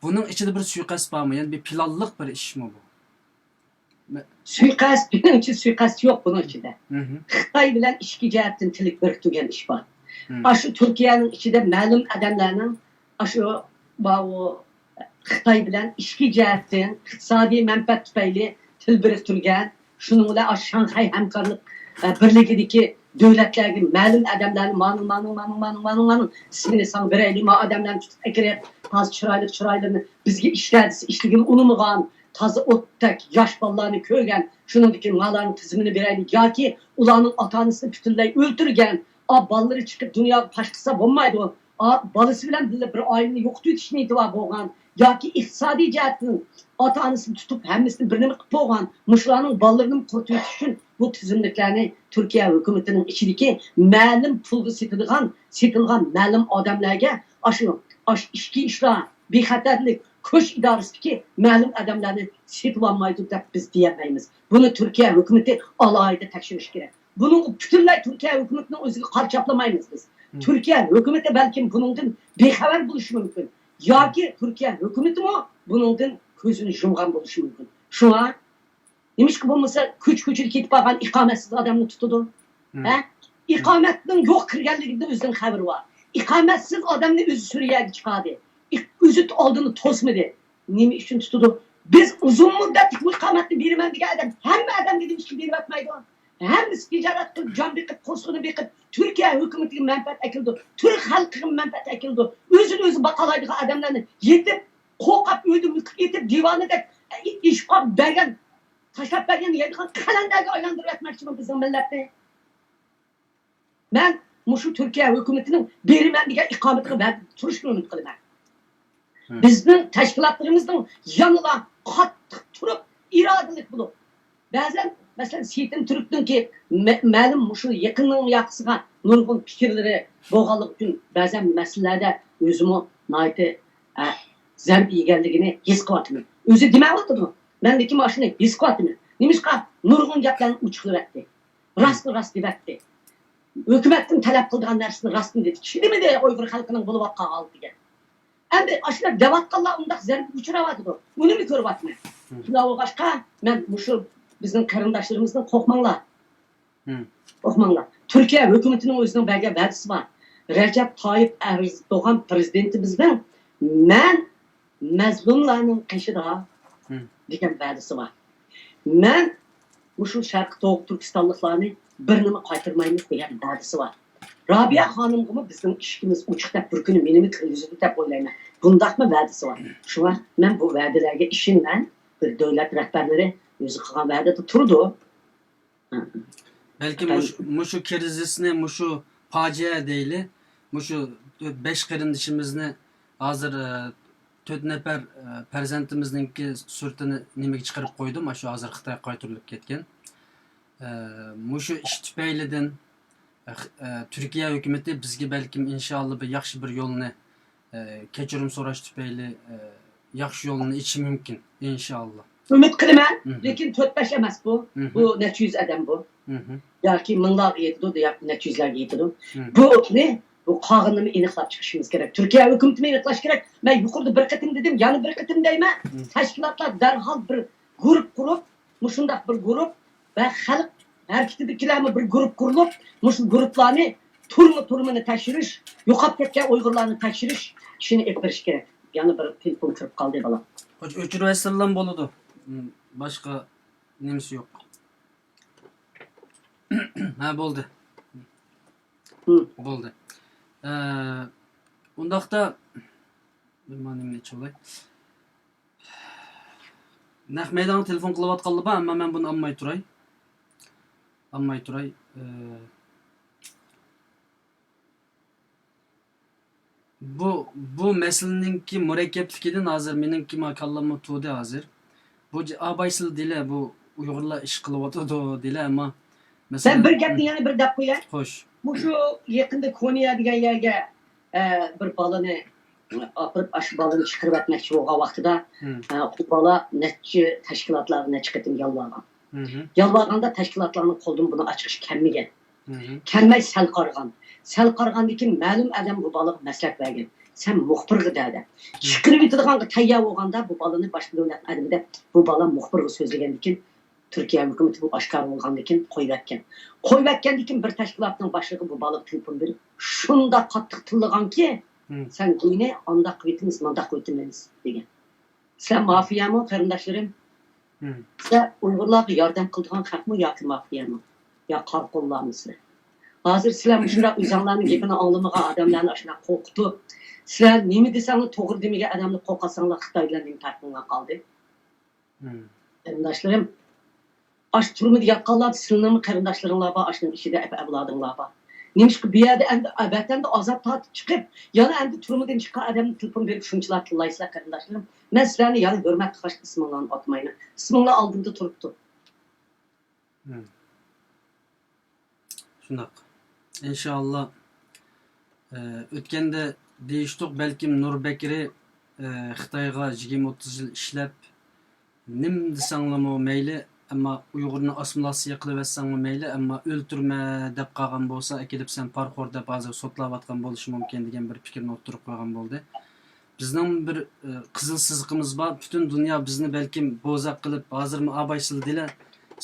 بۇنىڭ ئىچىدە بىر سۇيىقەست بارمۇ؟ يەنى بىر پىلانلىق بىر ئىشمۇ بۇ؟ سۇيىقەست، بۇنىڭ ئىچىدە سۇيىقەست يوق بۇنىڭ ئىچىدە. خىتاي بىلەن ئىچكى جەھەتتىن تىلىك بىرىكتۈرگەن ئىش بار. ئاشۇ تۈركىيەنىڭ ئىچىدە مەلۇم ئادەملەرنىڭ ئاشۇ باۋۇ خىتاي بىلەن ئىچكى جەھەتتىن ئىقتىسادىي مەنپەئەت تۈپەيلى تىل بىرىكتۈرگەن، شۇنىڭ بىلەن ئاشۇ شاڭخەي ھەمكارلىق، ئە، بىرلىكىدىكى دۆلەتلەرگە مەلۇم ئادەملەرنى مانىڭ، مانىڭ، مانىڭ، مانىڭ، مانىڭ، مانىڭ ئىسمىنى ساڭا بېرەيلى، ما ئادەملەرنى تۇتۇپ ئەكىرىپ، تازا چىرايلىق، چىرايلىرىنى بىزگە ئىشلە دېسە ئىشلىگىلى ئۇنىمىغان، تازا ئوتتەك ياش بالىلارنى كۆرگەن، شۇنىڭدىن كېيىن مالارنىڭ تىزىمىنى بېرەيلى ياكى ئۇلارنىڭ ئاتا-ئانىسىنى پۈتۈنلەي ئۆلتۈرگەن، ئا، بالىلىرى چىقىپ دۇنياغا پاش قىلسا بولمايدۇ. ئا، بالىسى بىلەن بىللە بىر ئائىلىنى يوقىتىۋېتىش نىيىتى بار بولغان ياكى ئىقتىسادىي جەھەتتىن ئاتا-ئانىسىنى تۇتۇپ، ھەممىسىنى بىر نېمە قىلىپ بولغان، مۇشۇلارنىڭ بالىلىرىنى قۇرۇتۇۋېتىش ئۈچۈن بۇ تۈزۈملۈكلەرنى تۈركىيە ھۆكۈمىتىنىڭ ئىچىدىكى مەلۇم پۇلغا سېتىدىغان، سېتىلغان مەلۇم ئادەملەرگە ئاشۇ، ئاشۇ ئىچكى ئىشلار، بىخەتەرلىك، كۈچ ئىدارىسىدىكى مەلۇم ئادەملەرنى سېتىۋالمايدۇ دەپ بىز دېيەلمەيمىز. بۇنى تۈركىيە ھۆكۈمىتى ئالاھىدە تەكشۈرۈشى كېرەك. بۇنىڭغا پۈتۈنلەي تۈركىيە ھۆكۈمىتىنىڭ ئۆزىگە قارا چاپلىمايمىز بىز. مم. تۈركىيە ھۆكۈمىتى بەلكىم بۇنىڭدىن بىخەۋەر بولۇشى مۇمكىن. ياكى تۈركىيە ھۆكۈمىتىمۇ بۇنىڭدىن كۆزىنى يۇمغان بولۇشى مۇمكىن. شۇڭا نېمىشقا بولمىسا كوچا-كوچىدا كېتىپ قالغان ئىقامەتسىز ئادەمنى تۇتىدۇ؟ مم. ھە؟ مم. ئىقامەتنىڭ يوق كىرگەنلىكىدىن ئۆزىنىڭ خەۋىرى بار. ئىقامەتسىز ئادەمنى ئۆزى سۈرىيەگە چىقاردى. ئىق-، ئۆزى ئالدىنى توسمىدى. نېمە ئۈچۈن تۇتىدۇ؟ بىز ئۇزۇن مۇددەتلىك بۇ ئىقامەتنى بېرىمەن دېگەن ئادەم ھەممە ئادەمگە نېمە ئۈچۈن بېرىۋاتمايدۇ؟ ھەممىسى تىجارەت قىلىپ، جان بېقىپ، قورسىقىنى بېقىپ، تۈركىيە ھۆكۈمىتىگە مەنپەئەت ئەكېلىدۇ. تۈرك خەلقىگە مەنپەئەت ئەكېلىدۇ. ئۆزىنى ئۆزى باقالايدىغان ئادەملەرنى يېتىپ، قورقۇپ، ئۆيدە مۆكۈپ يېتىپ، دىۋانىدەك ئېشىپ قالغان، بەرگەن، تاشلاپ بەرگەن يەيدىغان قەلەندەرگە ئايلاندۇرۇۋەتمەكچىمۇ بىزنىڭ مىللەتنى؟ مەن مۇشۇ تۈركىيە ھۆكۈمىتىنىڭ بېرىمەن دېگەن ئىقامىتىگە بەردى تۇرۇشىنى ئۈمىد قىلىمەن. مم. بىزنىڭ تەشكىلاتلىرىمىزنىڭ يەنىلا قاتتىق تۇرۇپ، ئىرادىلىك بولۇپ، بەزەن، مەسىلەن، سېيىتىن تۈركنىڭكى مە-، مەلۇم مۇشۇ يېقىننىڭ ياقىسىغا نۇرغۇن پىكىرلىرى بولغانلىقى ئۈچۈن، بەزەن مەسىلىلەردە ئۆزىمۇ ناھايىتى، ئە، زەربە يېگەنلىكىنى ھېس قىلىۋاتىمەن. ئۆزى دېمەيۋاتىدۇ. مەن لېكىن مانا شۇنى ھېس قىلىۋاتىمەن. نېمىشقا؟ نۇرغۇن گەپلەرنى ئوچۇقلىۋەتتى. راستنى راست دېۋەتتى. ھۆكۈمەتتىن تەلەپ قىلىدىغان نەرسىنى راستىنى دېدى. چىدىمىدى ئۇيغۇر خەلقىنىڭ بولۇۋاتقان ھالىتىگە. ئەمدى ئاشۇنداق دەۋاتقانلار ئۇنداق زەربىگە ئۇچراۋاتىدۇ. ئۇنىمۇ كۆرۈۋاتىمەن. مم. شۇنداق بولغاچقا، مەن مۇشۇ بىزنىڭ قېرىنداشلىرىمىزدىن قورقماڭلار. مم. قورقماڭلار. تۈركىيە ھۆكۈمىتىنىڭ ئۆزىنىڭ بەرگەن ۋەدىسى بار. رەجەپ تايىپ ئەردوغان پىرېزىدېنتىمىزنىڭ مەن مەزلۇملارنىڭ قېشىدا مم. دېگەن ۋەدىسى بار. مەن مۇشۇ شەرقىي توغۇ تۈركىستانلىقلارنى بىر نېمە قايتۇرمايمىز دېگەن ۋەدىسى بار. رابىيە خانىمغىمۇ بىزنىڭ ئىشىكىمىز ئوچۇق دەپ بىر كۈنى مېنىمۇ كىرگۈزىدۇ دەپ ئويلايمەن. بۇنداقمۇ ۋەدىسى بار. شۇڭا مەن بۇ ۋەدىلەرگە ئىشىنىمەن. بىر دۆلەت رەھبەرلىرى ئۆزى قىلغان ۋەدىدە تۇرىدۇ. بەلكىم مۇشۇ، مۇشۇ كىرىزىسنى، مۇشۇ پاجىئە دەيلى، مۇشۇ بەش قېرىندىشىمىزنى ھازىر، ئە، تۆت نەپەر، ئە، پەرزەنتىمىزنىڭكى سۈرىتىنى نېمىگە چىقىرىپ قويدۇم، ئاشۇ ھازىر خىتايغا قايتۇرۇلۇپ كەتكەن. ئە، مۇشۇ ئىش تۈپەيلىدىن، ئە، خ-، ئە، تۈركىيە ھۆكۈمىتى بىزگە بەلكىم ئىنشائاللا بىر ياخشى بىر يولنى ئە، كەچۈرۈم سوراش تۈپەيلى، ئە، ياخشى يولنى ئېچىشى مۇمكىن، ئىنشائاللا. ئۈمىد قىلىمەن، مھم. لېكىن تۆت بەش ئەمەس بۇ. مھم. بۇ نەچچە يۈز ئادەم بۇ. مھم. ياكى مىڭلارغا يېتىدۇ، ياكى نەچچە يۈزلەرگە يېتىدۇ. مھم. بۇنى، بۇ قالغىنىنى ئېنىقلاپ چىقىشىمىز كېرەك. تۈركىيە ھۆكۈمىتىمۇ ئېنىقلاش كېرەك. مەن يۇقىرىدا بىر قېتىم دېدىم، يەنە بىر قېتىم دەيمەن. مھم. تەشكىلاتلار دەرھال بىر گۇرۇپ قۇرۇپ، مۇشۇنداق بىر گۇرۇپ ۋە خەلق ھەرىكىتىدىكىلەرمۇ بىر گۇرۇپ قۇرۇلۇپ، مۇشۇ گۇرۇپلارنى تۈرمە-تۈرمىنى تەكشۈرۈش، يوقاپ كەتكەن ئۇيغۇرلارنى تەكشۈرۈش ئىشىنى ئېلىپ بېرىش كېرەك. يەنە بىر تېلېفون كىرىپ قالدى، بالا. ئۆچ-، ئۆچۈرۈۋەتسەڭلام بولىدۇ. م، باشقا نېمىسى يوق. ھە، بولدى. ھىم. بولدى. ئە، ئۇنداقتا، مانا نېمىنى ئېچىۋالاي. نەق مەيدانغا تېلېفون قىلىۋاتقانلار بار، ئەمما مەن بۇنى ئالماي تۇراي. ئالماي تۇراي. ئى، بۇ، بۇ مەسىلىنىڭكى مۇرەككەپلىكىدىن ھازىر مېنىڭكى ما كاللاممۇ تۇدى ھازىر. بۇ ج-، ئابايسىل دېلە، بۇ ئۇيغۇرلار ئىش قىلىۋاتىدۇ دېلە، ئەمما مەسىلەن، سەن بىر گەپنى يەنە بىر دەپ قوياي. خوش. مۇشۇ يېقىندا كونيا دېگەن يەرگە، ئە، بىر بالىنى ئاپىرىپ، ئاشۇ بالىنى چىقىرىۋەتمەكچى بولغان ۋاقتىدا، ھىم. ئە، ئۇ بالا نەچچە تەشكىلاتلارغا نەچچە قېتىم يالۋارغان. ھىم. يالۋارغاندا تەشكىلاتلارنىڭ قولىدىن بۇنى ئاچقۇچى كەلمىگەن. ھىم. كەلمەي سەل قارىغان. سەل قارىغاندىن كېيىن مەلۇم ئادەم بۇ بالىغا مەسلىھەت بەرگەن. سەن مۇخبىرغا دە دەپ. ھىم. چىقىرىۋېتىدىغانغا تەييار بولغاندا بۇ بالىنى باشقا دۆلەتنىڭ ئادىمى دەپ بۇ بالا مۇخبىرغا سۆزلىگەندىن كېيىن تۈركىيە ھۆكۈمىتى بۇ ئاشكارا بولغاندىن كېيىن قويۇۋەتكەن. قويۇۋەتكەندىن كېيىن بىر تەشكىلاتنىڭ باشلىقى بۇ بالىغا تېلېفون بېرىپ، شۇنداق قاتتىق تىللىغانكى، ھىم. سەن بۇنى ئانداق قىلىۋېتىمىز، مانداق قىلىۋېتىمىز دېگەن. سىلەر مافىيامۇ، قېرىنداشلىرىم؟ ھىم. سىلەر ئۇيغۇرلارغا ياردەم قىلىدىغان خەقمۇ ياكى مافىيامۇ؟ يا قارا قوللارمۇ سىلەر؟ ھازىر سىلەر مۇشۇنداق ئۆزۈڭلارنىڭ گېپىنى ئاڭلىمىغان ئادەملەرنى ئاشۇنداق قورقۇتۇپ، سىلەر نېمە دېسەڭلار توغرا دېمىگەن ئادەمنى قورقۇتساڭلار خىتاي بىلەن نېمە پەرقىڭلار قالدى؟ قېرىنداشلىرىم، ئاشۇ تۈرمىدە ياتقانلاردا سىلىنىڭمۇ قېرىنداشلىرىڭلار بار، ئاشۇنىڭ ئىچىدە ئەپ-ئەۋلادىڭلار بار. نېمىشقا بۇ يەردە ئەمدى ۋەتەندە ئازاب تارتىپ چىقىپ، يەنە ئەمدى تۈرمىدىن چىققان ئادەمنى تېلېفون بېرىپ شۇنچىلار تىللايسىلەر، قېرىنداشلىرىم. مەن سىلەرنى يەنە ھۆرمەت قىلغاچقا ئىسمىڭلارنى ئاتىمايمەن. ئىسمىڭلار ئالدىمدا تۇرۇپتۇ. شۇنداق. ئىنشائاللا، ئۆتكەندە دېيىشتۇق، بەلكىم نۇر بەكرى خىتايغا يىگىرمە ئوتتۇز يىل ئىشلەپ، نېمە دېسەڭلىمۇ مەيلى، ئەمما ئۇيغۇرنى ئاسسىمىلياتسىيە قىلىۋەتسەڭمۇ مەيلى، ئەمما ئۆلتۈرمە دەپ قالغان بولسا، ئەكېلىپ سەن پارىخور دەپ ھازىر سوتلاۋاتقان بولۇشى مۇمكىن دېگەن بىر پىكىرنى ئوتتۇرىغا قويغان بولدى. بىزنىڭ بىر قىزىل سىزىقىمىز بار. پۈتۈن دۇنيا بىزنى بەلكىم بوزەك قىلىپ، ھازىرمۇ ئاباي سىلىدىلە.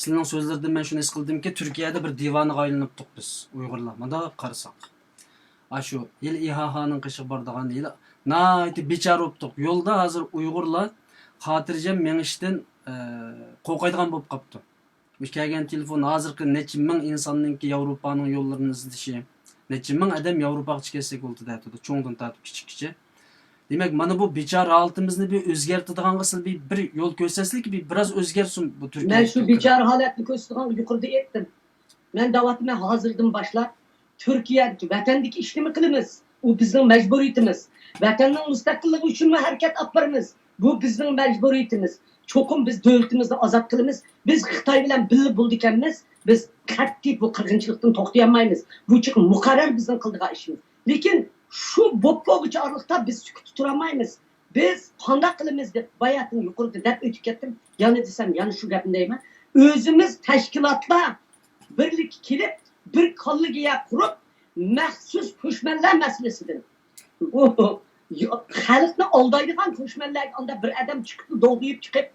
سىلىنىڭ سۆزلىرىدىن مەن شۇنى ھېس قىلدىمكى، تۈركىيەدە بىر دىۋانىغا ئايلىنىپتۇق بىز، ئۇيغۇرلار. مۇنداق قارىساق، ئاشۇ ھېلى ئىھاھانىڭ قېشىغا بارىدىغان، ھېلى ناھايىتى بىچارە بوپتۇق. يولدا ھازىر ئۇيغۇرلار خاتىرجەم مېڭىشتىن قورقايدىغان بولۇپ قاپتۇ. مۇشۇ كەلگەن تېلېفون ھازىرقى نەچچە مىڭ ئىنساننىڭكى ياۋروپانىڭ يوللىرىنى ئىزدىشى، نەچچە مىڭ ئادەم ياۋروپاغا چىقىپ كەتسەك بولدى دەۋاتىدۇ، چوڭدىن تارتىپ كىچىككىچە. دېمەك، مانا بۇ بىچارە ھالىتىمىزنى بىر ئۆزگەرتىدىغانغا سىلەر بىر، بىر يول كۆرسەتسىلىكى، بىر، بىر ئاز ئۆزگەرسۇن بۇ تۈركىيە. مەن شۇ بىچارە ھالەتنى كۆرسىتىدىغانغا يۇقىرىدا ئېيتتىم. مەن دەۋاتىمەن، ھازىردىن باشلاپ تۈركىيەدىكى، ۋەتەندىكى ئىشنىمۇ قىلىمىز. ئۇ بىزنىڭ مەجبۇرىيىتىمىز. ۋەتەننىڭ مۇستەقىللىقى ئۈچۈنمۇ ھەرىكەت ئاپپىرىمىز. بۇ بىزنىڭ مەجبۇرىيىتىمىز. چوقۇم بىز دۆلىتىمىزنى ئازاد قىلىمىز. بىز خىتاي بىلەن بىللە بولىدىكەنمىز. بىز قەتئىي بۇ قىرغىنچىلىقتىن توختىيالمايمىز. بۇ چوقۇم مۇقەررەر بىزنىڭ قىلىدىغان ئىشىمىز. لېكىن شۇ بوپ بولغۇچە ئارىلىقتا بىز سۈكۈتتە تۇرالمايمىز. بىز قانداق قىلىمىز دەپ باياتىن يۇقىرىدا دەپ ئۆتۈپ كەتتىم. يەنە دېسەم، يەنە شۇ گەپنى دەيمەن. ئۆزىمىز تەشكىلاتلار بىرلىككە كېلىپ، بىر كاللىگە يەر قۇرۇپ، مەخسۇس كۆچمەنلەر مەسىلىسىدىن، خەلقنى ئالدايدىغان كۆچمەنلەرگە ئاندا بىر ئادەم چىقىپ، دوغدىيىپ چىقىپ،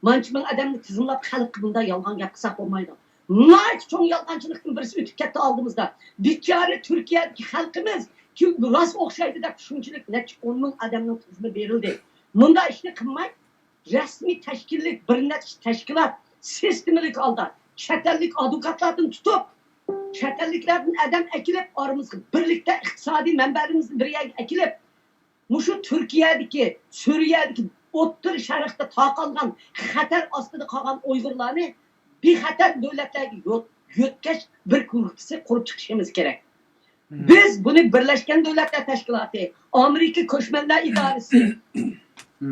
مانچە مىڭ ئادەمنى تىزىملاپ، خەلققە بۇنداق يالغان گەپ قىلساق بولمايدۇ. ناھايىتى چوڭ يالغانچىلىقتىن بىرسى ئۆتۈپ كەتتى ئالدىمىزدا. بىچارە تۈركىيەدىكى خەلقىمىز، كىم راست ئوخشايدۇ دەپ شۇنچىلىك نەچچە ئون مىڭ ئادەمنىڭ تۈزۈمى بېرىلدى. مۇنداق ئىشنى قىلماي، رەسمىي تەشكىللىك بىر نەچچە تەشكىلات سىستېمىلىك ھالدا چەت ئەللىك ئادۋوكاتلاردىن تۇتۇپ، چەت ئەللىكلەردىن ئادەم ئەكېلىپ، ئارىمىزغا بىرلىكتە ئىقتىسادىي مەنبەلىرىمىزنى بىر يەرگە ئەكېلىپ، مۇشۇ تۈركىيەدىكى، سۈرىيەدىكى، ئوتتۇرا شەرقتە تاقالغان، خەتەر ئاستىدا قالغان ئۇيغۇرلارنى بىخەتەر دۆلەتلەرگە يۆت-، يۆتكەش بىر گۇرۇپپىسى قۇرۇپ چىقىشىمىز كېرەك. بىز بۇنى بىرلەشكەن دۆلەتلەر تەشكىلاتى، ئامېرىكا كۆچمەنلەر ئىدارىسى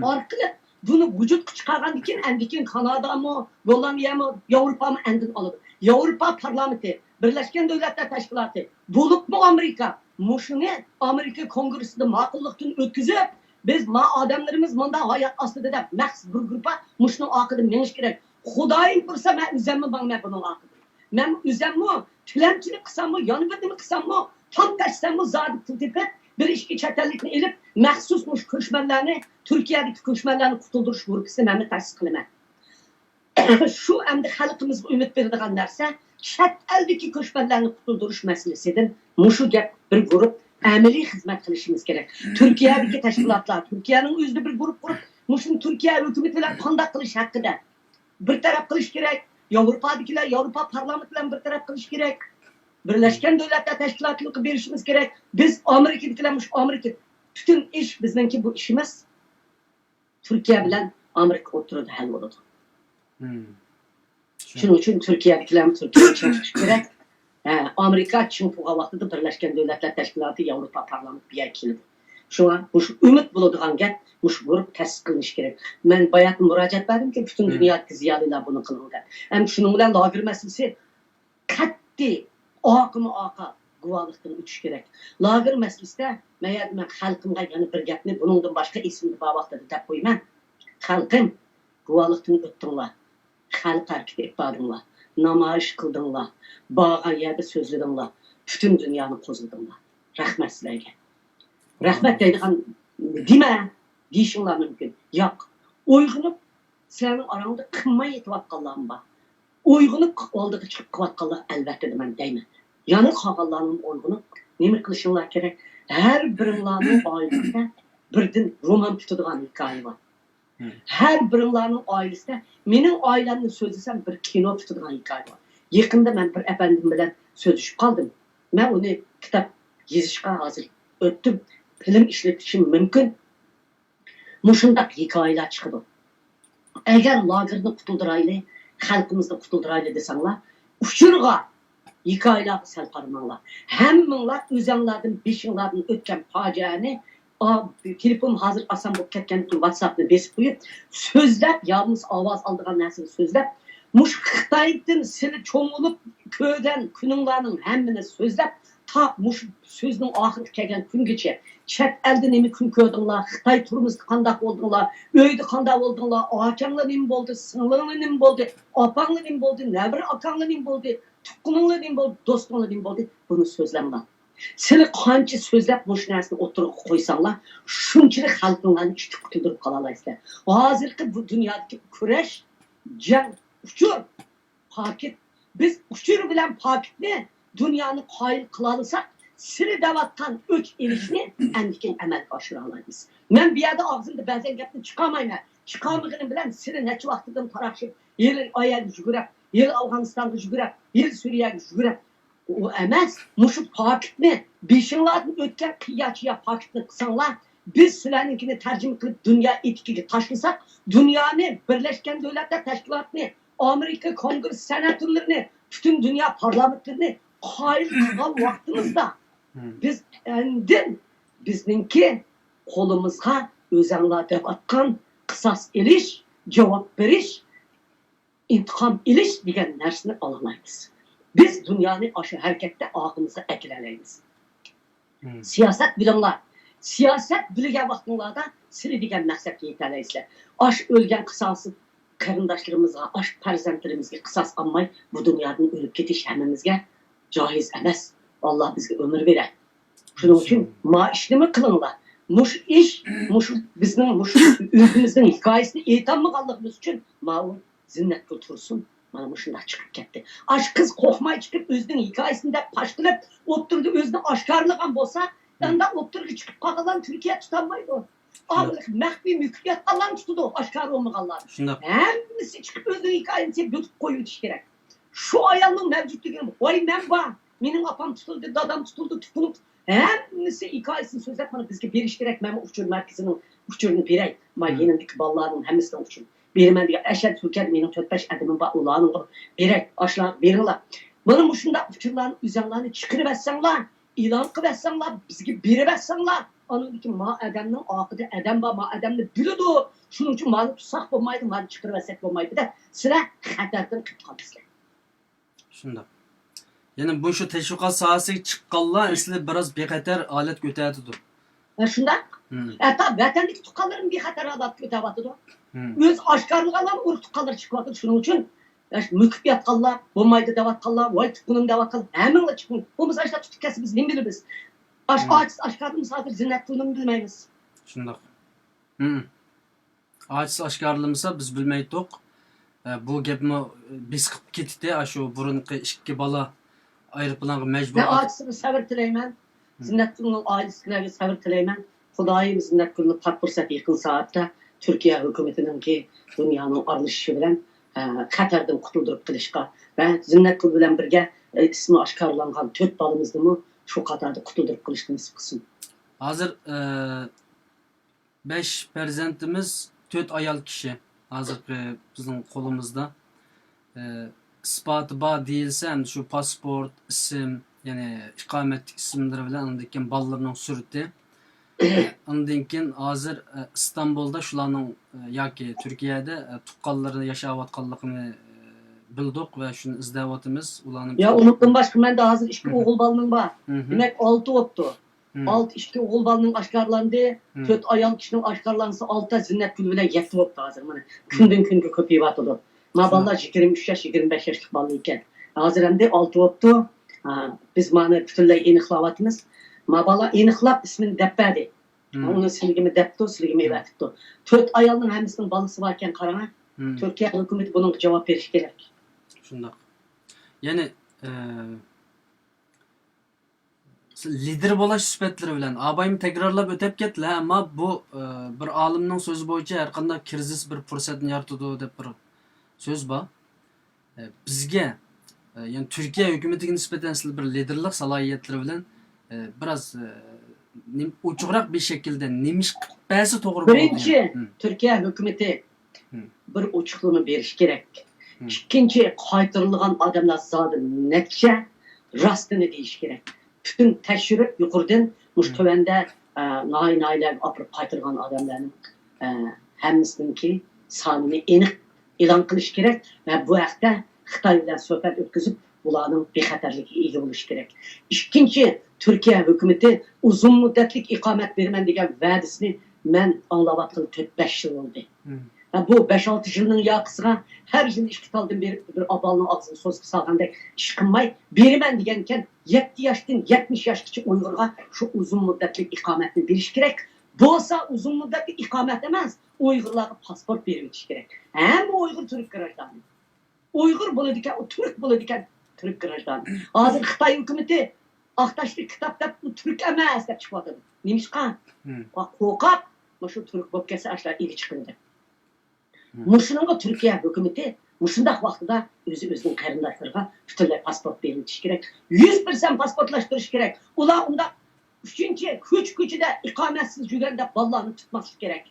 ئارقىلىق بۇنى ۋۇجۇدقا چىقارغاندىن كېيىن، ئەندىن كېيىن كانادامۇ، گوللاندىيەمۇ، ياۋروپامۇ ئاندىن ئالىدۇ. ياۋروپا پارلامېنتى، بىرلەشكەن دۆلەتلەر تەشكىلاتى، بولۇپمۇ ئامېرىكا مۇشۇنى ئامېرىكا كونگرېسسىدا ماقۇللۇقتىن ئۆتكۈزۈپ، بىز ما ئادەملىرىمىز مۇنداق ھايات ئاستىدا دەپ مەخسۇس بىر گۇرۇپپا مۇشۇنىڭ ئارقىدىن مېڭىش كېرەك. خۇدايىم بۇيرۇسا، مەن ئۆزەممۇ ماڭىمەن بۇنىڭ ئارقىدىن. مەن ئۆزەممۇ تىلەمچىلىك قىلساممۇ، يەنە بىر نېمە قىلساممۇ، تام تەشسەممۇ زادى پۇل تېپىپ، بىر ئىككى چەت ئەللىكنى ئېلىپ، مەخسۇس مۇشۇ كۆچمەنلەرنى، تۈركىيەدىكى كۆچمەنلەرنى قۇتۇلدۇرۇش گۇرۇپپىسىنى مەن تەسىس قىلىمەن. شۇ ئەمدى خەلقىمىزگە ئۈمىد بېرىدىغان نەرسە، چەت ئەلدىكى كۆچمەنلەرنى قۇتۇلدۇرۇش مەسىلىسىدىن مۇشۇ گەپ بىر گۇرۇپ ئەمەلىي خىزمەت قىلىشىمىز كېرەك. تۈركىيەدىكى تەشكىلاتلار، تۈركىيەنىڭ ئۆزىدە بىر گۇرۇپ قۇرۇپ، مۇشۇنى تۈركىيە ھۆكۈمىتى بىلەن قانداق قىلىش ھەققىدە بىر تەرەپ قىلىش كېرەك. ياۋروپادىكىلەر ياۋروپا پارلامېنتى بىلەن بىر تەرەپ قىلىش كېرەك. بىرلەشكەن دۆلەتلەر تەشكىلاتىغا بېرىشىمىز كېرەك. بىز ئامېرىكىدىكىلەر مۇشۇ ئامېرىكا. پۈتۈن ئىش بىزنىڭكى بۇ ئىشىمىز تۈركىيە بىلەن ئامېرىكا ئوتتۇرىدا ھەل بولىدۇ. شۇنىڭ ئۈچۈن تۈركىيەدىكىلەرمۇ تۈركىيەگە چىڭ چىقىش كېرەك. ھە، ئامېرىكا چىڭ تۇرغان ۋاقتىدا بىرلەشكەن دۆلەتلەر تەشكىلاتى، ياۋروپا پارلامېنتى بۇ يەرگە كېلىدۇ. شۇڭا مۇشۇ ئۈمىد بولىدىغان گەپ، مۇشۇ گۇرۇپ تەسىس قىلىنىشى كېرەك. مەن باياتىن مۇراجىئەت بەردىمكى، پۈتۈن دۇنيادىكى زىيالىيلار بۇنى قىلىڭ دەپ. ھەم شۇنىڭ بىلەن لاگېر مەسىلىسى قەتئىي ئارقىمۇ ئارقا گۇۋاھلىقتىن ئۆتۈش كېرەك. لاگېر مەسىلىسىدە مەن يەنە مەن خەلقىمغا يەنە بىر گەپنى، بۇنىڭدىن باشقا ئېسىمدە بار ۋاقتىدا دەپ قويىمەن. خەلقىم، گۇۋاھلىقتىن ئۆتتۈڭلار. خەلق ھەرىكىتى ئېلىپ باردىڭلار. نامايىش قىلدىڭلار. بارغان يەردە سۆزلىدىڭلار. پۈتۈن دۇنيانى قوزغىدىڭلار. رەھمەت سىلەرگە. رەھمەت دەيدىغان دېمە، دېيىشىڭلار مۇمكىن. ياق. ئويغىنىپ، سىلەرنىڭ ئاراڭدا قىلماي يېتىۋاتقانلارمۇ بار. ئويغىنىپ ئالدىغا چىقىپ قىلىۋاتقانلار ئەلۋەتتە دېمەن دەيمەن. يەنە قالغانلارنىڭ ئويغىنىپ نېمە قىلىشىڭلار كېرەك؟ ھەر بىرىڭلارنىڭ ئائىلىسىدە بىردىن رومان پۈتىدىغان ھېكايە بار. ھەر بىرىڭلارنىڭ ئائىلىسىدە، مېنىڭ ئائىلەمنى سۆزلىسەم، بىر كىنو پۈتىدىغان ھېكايە بار. يېقىندا مەن بىر ئەپەندىم بىلەن سۆزلىشىپ قالدىم. مەن ئۇنى كىتاب يېزىشقا ھازىر ئۆتتۈم. فىلىم ئىشلىتىشىم مۇمكىن. مۇشۇنداق ھېكايىلەر چىقىدۇ. ئەگەر لاگېرنى قۇتۇلدۇرايلى، خەلقىمىزنى قۇتۇلدۇرايلى دېسەڭلار، ئۇچۇرغا، ھېكايىلەرگە سەل قارىماڭلار. ھەممىڭلار ئۆزەڭلاردىن، بېشىڭلاردىن ئۆتكەن پاجىئەنى، ئا، تېلېفون ھازىر ئاسان بولۇپ كەتكەنتى، ۋاتساپنى بېسىپ قويۇپ، سۆزلەپ، يا بولمىسا ئاۋاز ئالىدىغان نەرسىنى سۆزلەپ، مۇشۇ خىتايدىن سىلى چوڭ بولۇپ كۆرگەن كۈنۈڭلارنىڭ ھەممىنى سۆزلەپ، تا مۇشۇ سۆزنىڭ ئاخىرىغا كەلگەن كۈنگىچە، چەت ئەلدە نېمە كۈن كۆردۈڭلار، خىتاي تۇرمۇسىدا قانداق بولدۇڭلار، ئۆيدە قانداق بولدۇڭلار، ئاچاڭلار نېمە بولدى، سىڭلىڭلار نېمە بولدى، ئاپاڭلار نېمە بولدى، نەۋرە ئاكاڭلار نېمە بولدى، تۇغقىنىڭلار نېمە بولدى، دوستۇڭلار نېمە بولدى، بۇنى سۆزلەڭلار. سىلى قانچە سۆزلەپ مۇشۇ نەرسىنى ئوتتۇرىغا قويساڭلار، شۇنچىلىك خەلقىڭلارنى ئىشتىن قۇتۇلدۇرۇپ قالالايسىلەر. ھازىرقى بۇ دۇنيادىكى كۈرەش، جەڭ، ئۇچۇر، پاكىت. بىز ئۇچۇر بىلەن پاكىتنى دۇنيانى قايىل قىلالىساق، سىلى دەۋاتقان ئۆچ ئېلىشنى ئەندىكىن ئەمەلگە ئاشۇرالايمىز. مەن بۇ يەردە ئاغزىمدا بەزەن گەپنى چىقارمايمەن. چىقارمىغىنىم بىلەن سىلى نەچچە ۋاقىتتىن تاراقشىپ، ھېلى ئايەرگە يۈگۈرۈپ، ھېلى ئافغانىستانغا يۈگۈرۈپ، ھېلى سۈرىيەگە يۈگۈرۈپ، ئۇ ئەمەس، مۇشۇ پاكىتنى، بېشىڭلاردىن ئۆتكەن قىياچىيا پاكىتنى قىلساڭلار، بىز سىلەرنىڭكىنى تەرجىمە قىلىپ دۇنيا ئېتىكىگە تاشلىساق، دۇنيانى، بىرلەشكەن دۆلەتلەر تەشكىلاتىنى، ئامېرىكا كونگرېس سېناتورلىرىنى، پۈتۈن دۇنيا پارلامېنتلىرىنى قايىل قىلغان ۋاقتىمىزدا، بىز ئاندىن بىزنىڭكى قولىمىزغا ئۆزەڭلار دەۋاتقان قىساس ئېلىش، جاۋاب بېرىش، ئىنتىقام ئېلىش دېگەن نەرسىنى ئالالايمىز. بىز دۇنيانى ئاشۇ ھەرىكەتتە ئارقىمىزغا ئەكېلەلەيمىز. سىياسەت بىلىڭلار. سىياسەت بىلگەن ۋاقتىڭلاردا سىلى دېگەن مەقسەتكە يېتەلەيسىلەر. ئاش ئۆلگەن قىساسى قېرىنداشلىرىمىزغا، ئاش پەرزەنتلىرىمىزگە قىساس ئالماي، بۇ دۇنيادىن ئۆلۈپ كېتىش ھەممىمىزگە جايىز ئەمەس. ئاللا بىزگە ئۆمۈر بېرە. شۇنىڭ ئۈچۈن ما ئىشنىمۇ قىلىڭلار. مۇشۇ ئىش، مۇشۇ بىزنىڭ مۇشۇ ئۆزىمىزنىڭ ھېكايىسىنى ئېيتالمىغانلىقىمىز ئۈچۈن ماۋۇ زىننەتگۈل تۇرسۇن مانا مۇشۇنداق چىقىپ كەتتى. ئاشۇ قىز قورقماي چىقىپ ئۆزىنىڭ ھېكايىسىنى دەپ پاش قىلىپ، ئوتتۇرىدا ئۆزىنى ئاشكارىلىغان بولسا، ئانداق ئوتتۇرىغا چىقىپ قالغانلارنى تۈركىيە تۇتالمايدۇ. ئاغلىق مەخپىي مۆكۈپ ياتقانلارنى تۇتىدۇ، ئاشكارا بولمىغانلارنى. شۇنداق. ھەممىسى چىقىپ ئۆزىنىڭ ھېكايىسىنى يېزىپ قويۇۋېتىش كېرەك. شۇ ئايالنىڭ مەۋجۇتلۇقىنى، ۋاي مەن بار، مېنىڭ ئاپام تۇتۇلدى، دادام تۇتۇلدى، تۇغقىنىم تۇتۇلدى. ھەممىسى ھېكايىسىنى سۆزلەپ مانا بىزگە بېرىش كېرەك. مەنمۇ ئۇچۇر مەركىزىنىڭ ئۇچۇرىنى بېرەي. ما يېنىمدىكى بالىلارنىڭ ھەممىسىنىڭ ئۇچۇرىنى بېرىمەن دېگەن. ئەشەدە تۈركىيەدە مېنىڭ تۆت بەش ئادىمىم بار، ئۇلارنىڭغا بېرەي، ئاشۇلارغا بېرىڭلار. مانا مۇشۇنداق ئۇچۇرلارنى ئۆزەڭلارنى چىقىرىۋەتسەڭلار، ئېلان قىلىۋەتسەڭلار، بىزگە بېرىۋەتسەڭلار، ئاندىن كېيىن ما ئادەمنىڭ ئارقىدا ئادەم بار، ما ئادەمنى بىلىدۇ، شۇنىڭ ئۈچۈن مانى تۇتساق بولمايدۇ، مانى چىقىرىۋەتسەك بولمايدۇ دەپ سىلەر خەتەردىن قېلىپ قالىسىلەر. شۇنداق. يەنى بۇ شۇ تەشۋىقات ساھەسىگە چىققانلار ئەسلى بىراز بىخەتەر ھالەتكە ئۆتۈۋاتىدۇ. ھە، شۇنداق. ھەتتا ۋەتەندىكى تۇغقانلىرىمۇ بىخەتەر ھالەتكە ئۆتۈۋاتىدۇ. ئۆزى ئاشكارىلىغانلار ئۇرۇق تۇغقانلىرى چىقىۋاتىدۇ. شۇنىڭ ئۈچۈن مۆكۈپ ياتقانلار، بولمايدۇ دەۋاتقانلار، ۋاي تۇغقىنىم دەۋاتقان ھەممىڭلار چىقىڭ. بولمىسا ئاشۇنداق تۇتۇپ كەتسە بىز نېمە بىلىمىز؟ ئاش-، ئاجىز ئاشكارىلىمىسا ھازىر زىننەتگۈلنىمۇ بىلمەيمىز. شۇنداق. ئاجىز ئاشكارىلىمىسا بىز بىلمەيتتۇق. ئە، بۇ گەپمۇ بېسىقىپ كېتىتتى، ئاشۇ بۇرۇنقى ئىككى بالا ئايروپىلانغا مەجبۇر. مەن ئاجىزغا سەۋر تىلەيمەن. زىننەتگۈلنىڭ ئائىلىسىدىكىلەرگە سەۋر تىلەيمەن. خۇدايىم زىننەتگۈلنى تاپا پۇرسەت يېقىن سائەتتە تۈركىيە ھۆكۈمىتىنىڭكى دۇنيانىڭ ئارىلىشىشى بىلەن، ئە، خەتەردىن قۇتۇلدۇرۇپ قېلىشقا ۋە زىننەتگۈل بىلەن بىرگە، ئە، ئىسمى ئاشكارىلانغان تۆت بالىمىزنىمۇ شۇ قاتاردا قۇتۇلدۇرۇپ قېلىشقا نېسىپ قىلسۇن. ھازىر، ئە، بەش پەرزەنتىمىز، تۆت ئايال كىشى ھازىرقى بىزنىڭ قولىمىزدا. ئى، ئىسپاتى بار دېيىلسە، ئەمدى شۇ پاسپورت، ئىسىم، يەنى ئىقامەتلىك ئىسىملىرى بىلەن، ئاندىن كېيىن بالىلىرىنىڭ سۈرىتى. ئاندىن كېيىن ھازىر، ئى، ئىستانبۇلدا شۇلارنىڭ، ئى، ياكى تۈركىيەدە، ئى، تۇغقانلىرى ياشاۋاتقانلىقىنى، ئى، بىلدۇق ۋە شۇنى ئىزدەۋاتىمىز. ئۇلارنى يا، ئۇنىڭدىن باشقا مەندە ھازىر ئىككى ئوغۇل بالىنىڭ بار. دېمەك، ئالتە بوپتۇ. ئالتە، ئىككى ئوغۇل بالىنىڭ ئاشكارىلاندى، تۆت ئايال كىشىنىڭ ئاشكارىلانسا ئالتە، زىننەتگۈل بىلەن يەتتە بوپتۇ ھازىر. مانا كۈندىن كۈنگە كۆپىيىۋاتىدۇ. ما بالىلار يىگىرمە ئۈچ ياش، يىگىرمە بەش ياشلىق بالا ئىكەن. ھازىر ئەمدى ئالتە بوپتۇ. ھا، بىز مانى پۈتۈنلەي ئېنىقلاۋاتىمىز. ما بالا ئېنىقلاپ ئىسمىنى دەپ بەردى. ئۇنى سىلىگىمۇ دەپتۇ، سىلىگىمۇ ئەۋەتىپتۇ. تۆت ئايالنىڭ ھەممىسىنىڭ بالىسى باركەن، قاراڭا. تۈركىيە ھۆكۈمىتى بۇنىڭغا جاۋاب بېرىشى كېرەك. شۇنداق. يەنى، ئە، لىدىر بولاش سۈپەتلىرى بىلەن ئابايمۇ تەكرارلاپ ئۆتەپ كەتتىلە، ئەمما بۇ، ئە، بىر ئالىمنىڭ سۆزى بويىچە ھەرقانداق كىرىزىس بىر پۇرسەتنى يارىتىدۇ دەپ بىر سۆز بار. ئە، بىزگە ئە، يەنى تۈركىيە ھۆكۈمىتىگە نىسبەتەن سىلەر بىر لىدېرلىق سالاھىيەتلىرى بىلەن، ئە، بىراز، ئە، نېم-، ئوچۇقراق بىر شەكىلدە نېمە ئىش قىلىپ بەرسە توغرا بولىدۇ؟ بىرىنچى، ھىم. تۈركىيە ھۆكۈمىتى ھىم. بىر ئوچۇقلىما بېرىشى كېرەك. ھىم. ئىككىنچى، قايتۇرۇلغان ئادەملەر زادى نەچچە، راستىنى دېيىشى كېرەك. پۈتۈن تەكشۈرۈپ يۇقىرىدىن مۇشۇ ھىم. تۆۋەندە، ئە، ناھىيە، ناھىيەلەرگە ئاپىرىپ قايتۇرغان ئادەملەرنىڭ، ئە، ھەممىسىنىڭكى سانىنى ئېنىق ئېلان قىلىش كېرەك ۋە بۇ ھەقتە خىتاي بىلەن سۆھبەت ئۆتكۈزۈپ، بۇلارنىڭ بىخەتەرلىكىگە ئىگە بولۇشى كېرەك. ئىككىنچى، تۈركىيە ھۆكۈمىتى ئۇزۇن مۇددەتلىك ئىقامەت بېرىمەن دېگەن ۋەدىسىنى مەن ئاڭلاۋاتقىلى تۆت، بەش يىل بولدى. ھىم. ھە، بۇ بەش، ئالتە يىلنىڭ ياقىسىغا ھەر يىلى ئىككى تالدىن بېرىپ بىر ئاپالنىڭ ئاغزىغا سوزۇق سالغاندەك ئىش قىلماي، بېرىمەن دېگەنكەن، يەتتە ياشتىن يەتمىش ياشقىچە ئۇيغۇرغا شۇ ئۇزۇن مۇددەتلىك ئىقامەتنى بېرىش كېرەك. بولسا ئۇزۇن مۇددەتلىك ئىقامەت ئەمەس، ئۇيغۇرلارغا پاسپورت بېرىۋېتىش كېرەك. ھەممە ئۇيغۇر تۈرك گراژدانى. ئۇيغۇر بولىدىكەن، ئۇ تۈرك بولىدىكەن، تۈرك گراژدانى. ھازىر خىتاي ھۆكۈمىتى ئاق تاشلىق كىتاب دەپ، ئۇ تۈرك ئەمەس دەپ چىقىۋاتىدۇ. نېمىشقا؟ ھىم. قورقاق، مۇشۇ تۈرك بولۇپ كەتسە، ئاشۇلار ئىگە چىقىدۇ دەپ. ھىم. مۇشۇنىڭغا تۈركىيە ھۆكۈمىتى مۇشۇنداق ۋاقتىدا ئۆزى ئۆزىنىڭ قېرىنداشلىرىغا پۈتۈنلەي پاسپورت بېرىۋېتىشى كېرەك. يۈز پىرسەنت پاسپورتلاشتۇرۇشى كېرەك. ئۇلار ئۇنداق، ئۈچىنچى، كوچا-كوچىدا ئىقامەتسىز يۈرگەن دەپ بالىلارنى تۇتماسلىق كېرەك.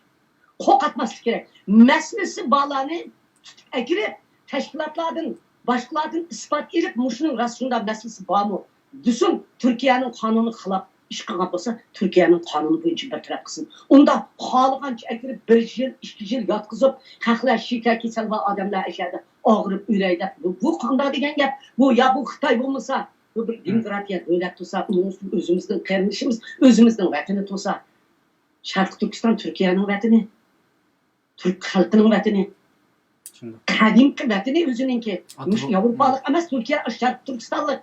قورقۇتماسلىق كېرەك. مەسىلىسى بارلارنى تۇتۇپ ئەكىرىپ، تەشكىلاتلاردىن، باشقىلاردىن ئىسپات ئېلىپ، مۇشۇنىڭ راست شۇنداق مەسىلىسى بارمۇ دېسۇن، تۈركىيەنىڭ قانۇنىغا خىلاپ ئىش قىلغان بولسا، تۈركىيەنىڭ قانۇنى بويىچە بىر تەرەپ قىلسۇن. ئۇنداق خالىغانچە ئەكىرىپ، بىر يىل، ئىككى يىل ياتقۇزۇپ، خەقلەر شېكەر كېسەل بار ئادەملەر ئەشەدە ئاغرىپ ئۆلەي دەپ، بۇ، بۇ قانداق دېگەن گەپ؟ بۇ، يا بۇ خىتاي بولمىسا، بۇ بىر ھىم. دېموكراتىيە دۆلەت تۇرسا، ئۇنىڭ ئۈستىدە ئۆزىمىزنىڭ قېرىندىشىمىز، ئۆزىمىزنىڭ ۋەتىنى تۇرسا، شەرقىي تۈركىستان تۈركىيەنىڭ ۋەتىنى، تۈرك خەلقىنىڭ ۋەتىنى. شۇنداق. قەدىمكى ۋەتىنى ئۆزىنىڭكى. ئاتا مۇشۇ بو-، ياۋروپالىق ئەمەس، تۈركىيە، شەرقىي تۈركىستانلىق.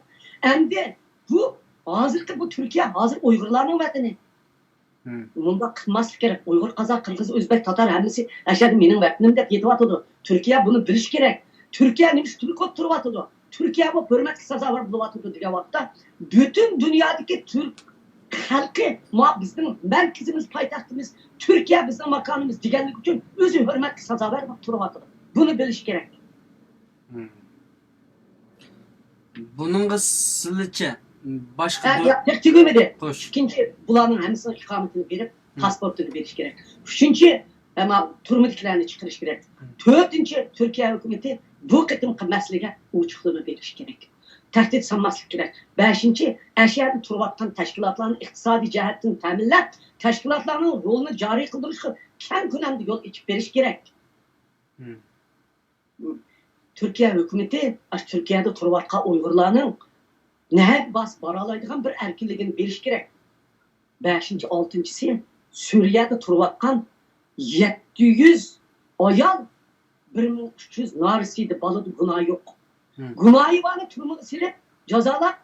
ئەمدى بۇ ھازىرقى بۇ تۈركىيە ھازىر ئۇيغۇرلارنىڭ ۋەتىنى. ھىم. مۇنداق قىلماسلىق كېرەك. ئۇيغۇر، قازاق، قىرغىز، ئۆزبەك، تاتار ھەممىسى ئەشەدە مېنىڭ ۋەتىنىم دەپ يېتىۋاتىدۇ. تۈركىيە بۇنى بىلىشى كېرەك. تۈركىيە نېمە ئۈچۈن تۈرك بولۇپ تۇرۇۋاتىدۇ؟ تۈركىيە بۇ ھۆرمەتكە سازاۋەر بولۇۋاتىدۇ دېگەن ۋاقىتتا، پۈتۈن دۇنيادىكى تۈرك خەلقى، ما بىزنىڭ مەركىزىمىز، پايتەختىمىز، تۈركىيە بىزنىڭ ماكانىمىز دېگەنلىكى ئۈچۈن ئۆزى ھۆرمەتكە سازاۋەر بولۇپ تۇرۇۋاتىدۇ. بۇنى بىلىش كېرەك. ھىم. بۇنىڭغا سىلىچە باشقا ھە، دۆ-، ياق، تېخى تۈگىمىدى. خوش. ئىككىنچى، بۇلارنىڭ ھەممىسىنىڭ ئىقامىتىنى بېرىپ، ھىم. پاسپورتىنى بېرىش كېرەك. ئۈچىنچى، ئەمما تۈرمىدىكىلەرنى چىقىرىش كېرەك. ھىم. تۆتىنچى، تۈركىيە ھۆكۈمىتى بۇ قېتىمقى مەسىلىگە ئوچۇقلىما بېرىشى كېرەك. تەھدىت سالماسلىق كېرەك. بەشىنچى، ئەشەدە تۇرۇۋاتقان تەشكىلاتلارنى ئىقتىسادىي جەھەتتىن تەمىنلەپ، تەشكىلاتلارنىڭ رولىنى جارى قىلدۇرۇشقا كەڭ كۆلەمدە يول ئېچىپ بېرىش كېرەك. ھىم. تۈركىيە ھۆكۈمىتى ئاشۇ تۈركىيەدە تۇرۇۋاتقان ئۇيغۇرلارنىڭ نەگە بارسا بارالايدىغان بىر ئەركىنلىكىنى بېرىشى كېرەك. بەشىنچى، ئالتىنچىسى، سۈرىيەدە تۇرۇۋاتقان يەتتە يۈز ئايال، بىر مىڭ ئۈچ يۈز نارەسىدە بالىدا گۇناھى يوق. ھىم. گۇناھى بارنى تۈرمىگە سېلىپ، جازالاپ،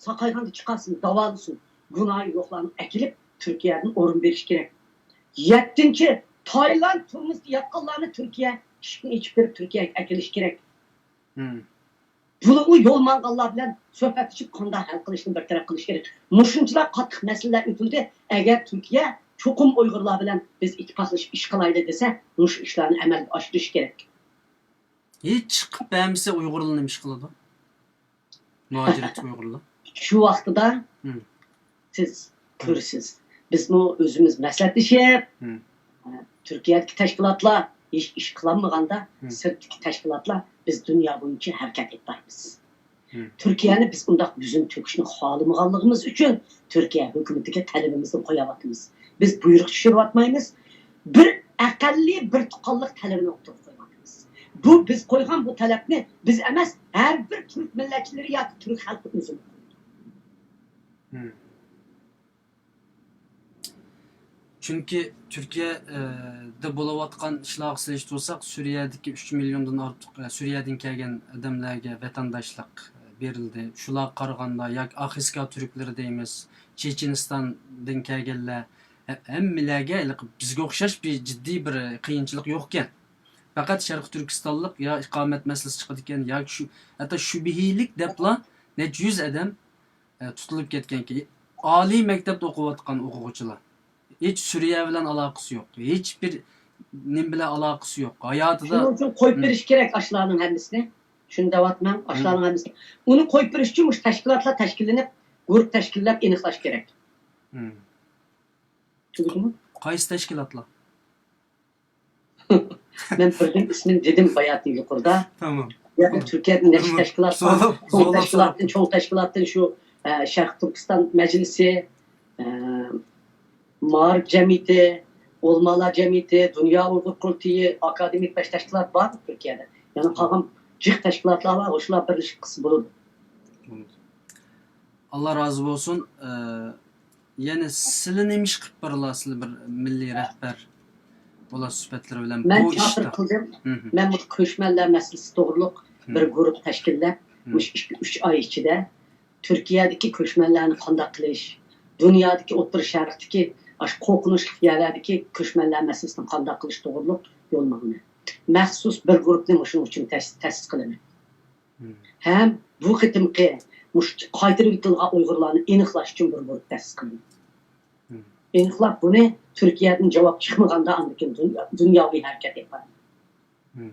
ساقايغاندا چىقارسۇن، داۋالىسۇن. گۇناھى يوقلارنى ئەكېلىپ، تۈركىيەدىن ئورۇن بېرىش كېرەك. يەتتىنچى، تايلاند تۈرمىسىدە ياتقانلارنى تۈركىيە ئىشىكنى ئېچىپ بېرىپ، تۈركىيەگە ئەكېلىش كېرەك. ھىم. بۇلارمۇ يول ماڭغانلار بىلەن سۆھبەتلىشىپ، قانداق ھەل قىلىشنى بىر تەرەپ قىلىش كېرەك. مۇشۇنچىلار قاتتىق مەسىلىلەر ئۆتۈلدى. ئەگەر تۈركىيە چوقۇم ئۇيغۇرلار بىلەن بىز ئىتتىپاقلىشىپ ئىش قىلايلى دېسە، مۇشۇ ئىشلارنى ئەمەلگە ئاشۇرۇش كېرەك. ھېچ چىقىپ بەرمىسە، ئۇيغۇرلار نېمە ئىش قىلىدۇ؟ مۇھاجىرەتتىكى ئۇيغۇرلار. شۇ ۋاقتىدا ھىم. سىز كۆرىسىز. بىزمۇ ئۆزىمىز مەسلىھەتلىشىپ، ھىم. تۈركىيەدىكى تەشكىلاتلار ھېچ ئىش قىلالمىغاندا، ھىم. سىرتتىكى تەشكىلاتلار بىز دۇنيا بويىچە ھەرىكەت ئېلىپ بارىمىز. ھىم. تۈركىيەنى بىز ئۇنداق يۈزىنى تۆكۈشنى خالىمىغانلىقىمىز ئۈچۈن تۈركىيە ھۆكۈمىتىگە تەلىپىمىزنى قويۇۋاتىمىز. بىز بۇيرۇق چۈشۈرۈۋاتمايمىز. بىر ئەقەللىي بىر تۇغقانلىق تەلىپىنى ئوتتۇرىغا قويۇۋاتىمىز. بۇ بىز قويغان بۇ تەلەپنى بىز ئەمەس، ھەر بىر تۈرك مىللەتچىلىرى ياكى تۈرك خەلقى ئۆزىمۇ قويىدۇ. ھىم. چۈنكى تۈركىيەدە بولۇۋاتقان ئىشلارغا سېلىشتۇرساق، سۈرىيەدىكى ئۈچ مىليوندىن ئارتۇق، ئە، سۈرىيەدىن كەلگەن ئادەملەرگە ۋەتەنداشلىق بېرىلدى. شۇلارغا قارىغاندا، ياكى ئاخىسكا تۈركلىرى دەيمىز، چېچېنىستاندىن كەلگەنلەر، ھە-، ھەممىلەرگە ھېلىقى بىزگە ئوخشاش بىر جىددىي بىر قىيىنچىلىق يوقكەن. پەقەت شەرقىي تۈركىستانلىق يا ئىقامەت مەسىلىسى چىقىدىكەن، ياكى شۇ، ھەتتا شۈبھىلىك دەپلا نەچچە يۈز ئادەم ئە، تۇتۇلۇپ كەتكەنكەن. ئالىي مەكتەپتە ئوقۇۋاتقان ئوقۇغۇچىلار. ھېچ سۈرىيە بىلەن ئالاقىسى يوق. ھېچ بىر نېمە بىلەن ئالاقىسى يوق. ھاياتىدا شۇنىڭ ئۈچۈن قويۇپ ھىم. بېرىش كېرەك ئاشۇلارنىڭ ھەممىسىنى. شۇنى دەۋاتىمەن، ئاشۇلارنىڭ ھەممىسى. ئۇنى قويۇپ بېرىش ئۈچۈن مۇشۇ تەشكىلاتلار تەشكىللىنىپ، گۇرۇپ تەشكىللەپ ئېنىقلاش كېرەك. تۈگىدىمۇ؟ قايسى تەشكىلاتلار؟ مەن بىردىن ئىسمىنى دېدىم باياتىن يۇقىرىدا. تامام. يەنى تۈركىيەدىن نەچچە تەشكىلات بار. چوڭ تەشكىلاتتىن، چوڭ تەشكىلاتتىن شۇ، ئە، شەرقىي تۈركىستان مەجلىسى، ئە، مائارىپ جەمئىيىتى، ئۆلىمالار جەمئىيىتى، دۇنيا ئۇيغۇر قۇرۇلتىيى، ئاكادېمىك بەش تەشكىلات بار تۈركىيەدە. يەنە قالغان جىق تەشكىلاتلار بار، شۇلار بىرلىشىپ قىلسا بولىدۇ. ئاللا رازى بولسۇن. ئە، يەنە سىلى نېمە ئىش قىلىپ بارىلا، سىلى بىر مىللىي رەھبەر بولۇش سۈپەتلىرى بىلەن مەن بۇ چاقىرىق ئىشتا قىلدىم. مەن مۇشۇ كۆچمەنلەر مەسىلىسى توغرۇلۇق بىر گۇرۇپ تەشكىللەپ، مۇشۇ ئىككى، ئۈچ ئاي ئىچىدە تۈركىيەدىكى كۆچمەنلەرنى قانداق قىلىش، دۇنيادىكى ئوتتۇرا شەرقتىكى ئاشۇ قورقۇنچلۇق يەرلەردىكى كۆچمەنلەر مەسىلىسىنى قانداق قىلىش توغرۇلۇق يول ماڭىمەن. مەخسۇس بىر گۇرۇپنى مۇشۇنىڭ ئۈچۈن تەس-، تەسىس قىلىمەن. ھەم بۇ قېتىمقى مۇشۇ قايتۇرۇۋېتىلغان ئۇيغۇرلارنى ئېنىقلاش ئۈچۈن بىر گۇرۇپپا تەسىس قىلدىم. ئېنىقلاپ بۇنى تۈركىيەدىن جاۋاب چىقمىغاندا ئاندىن كېيىن دۇنيا، دۇنياۋى ھەرىكەت ئېلىپ بارىمەن.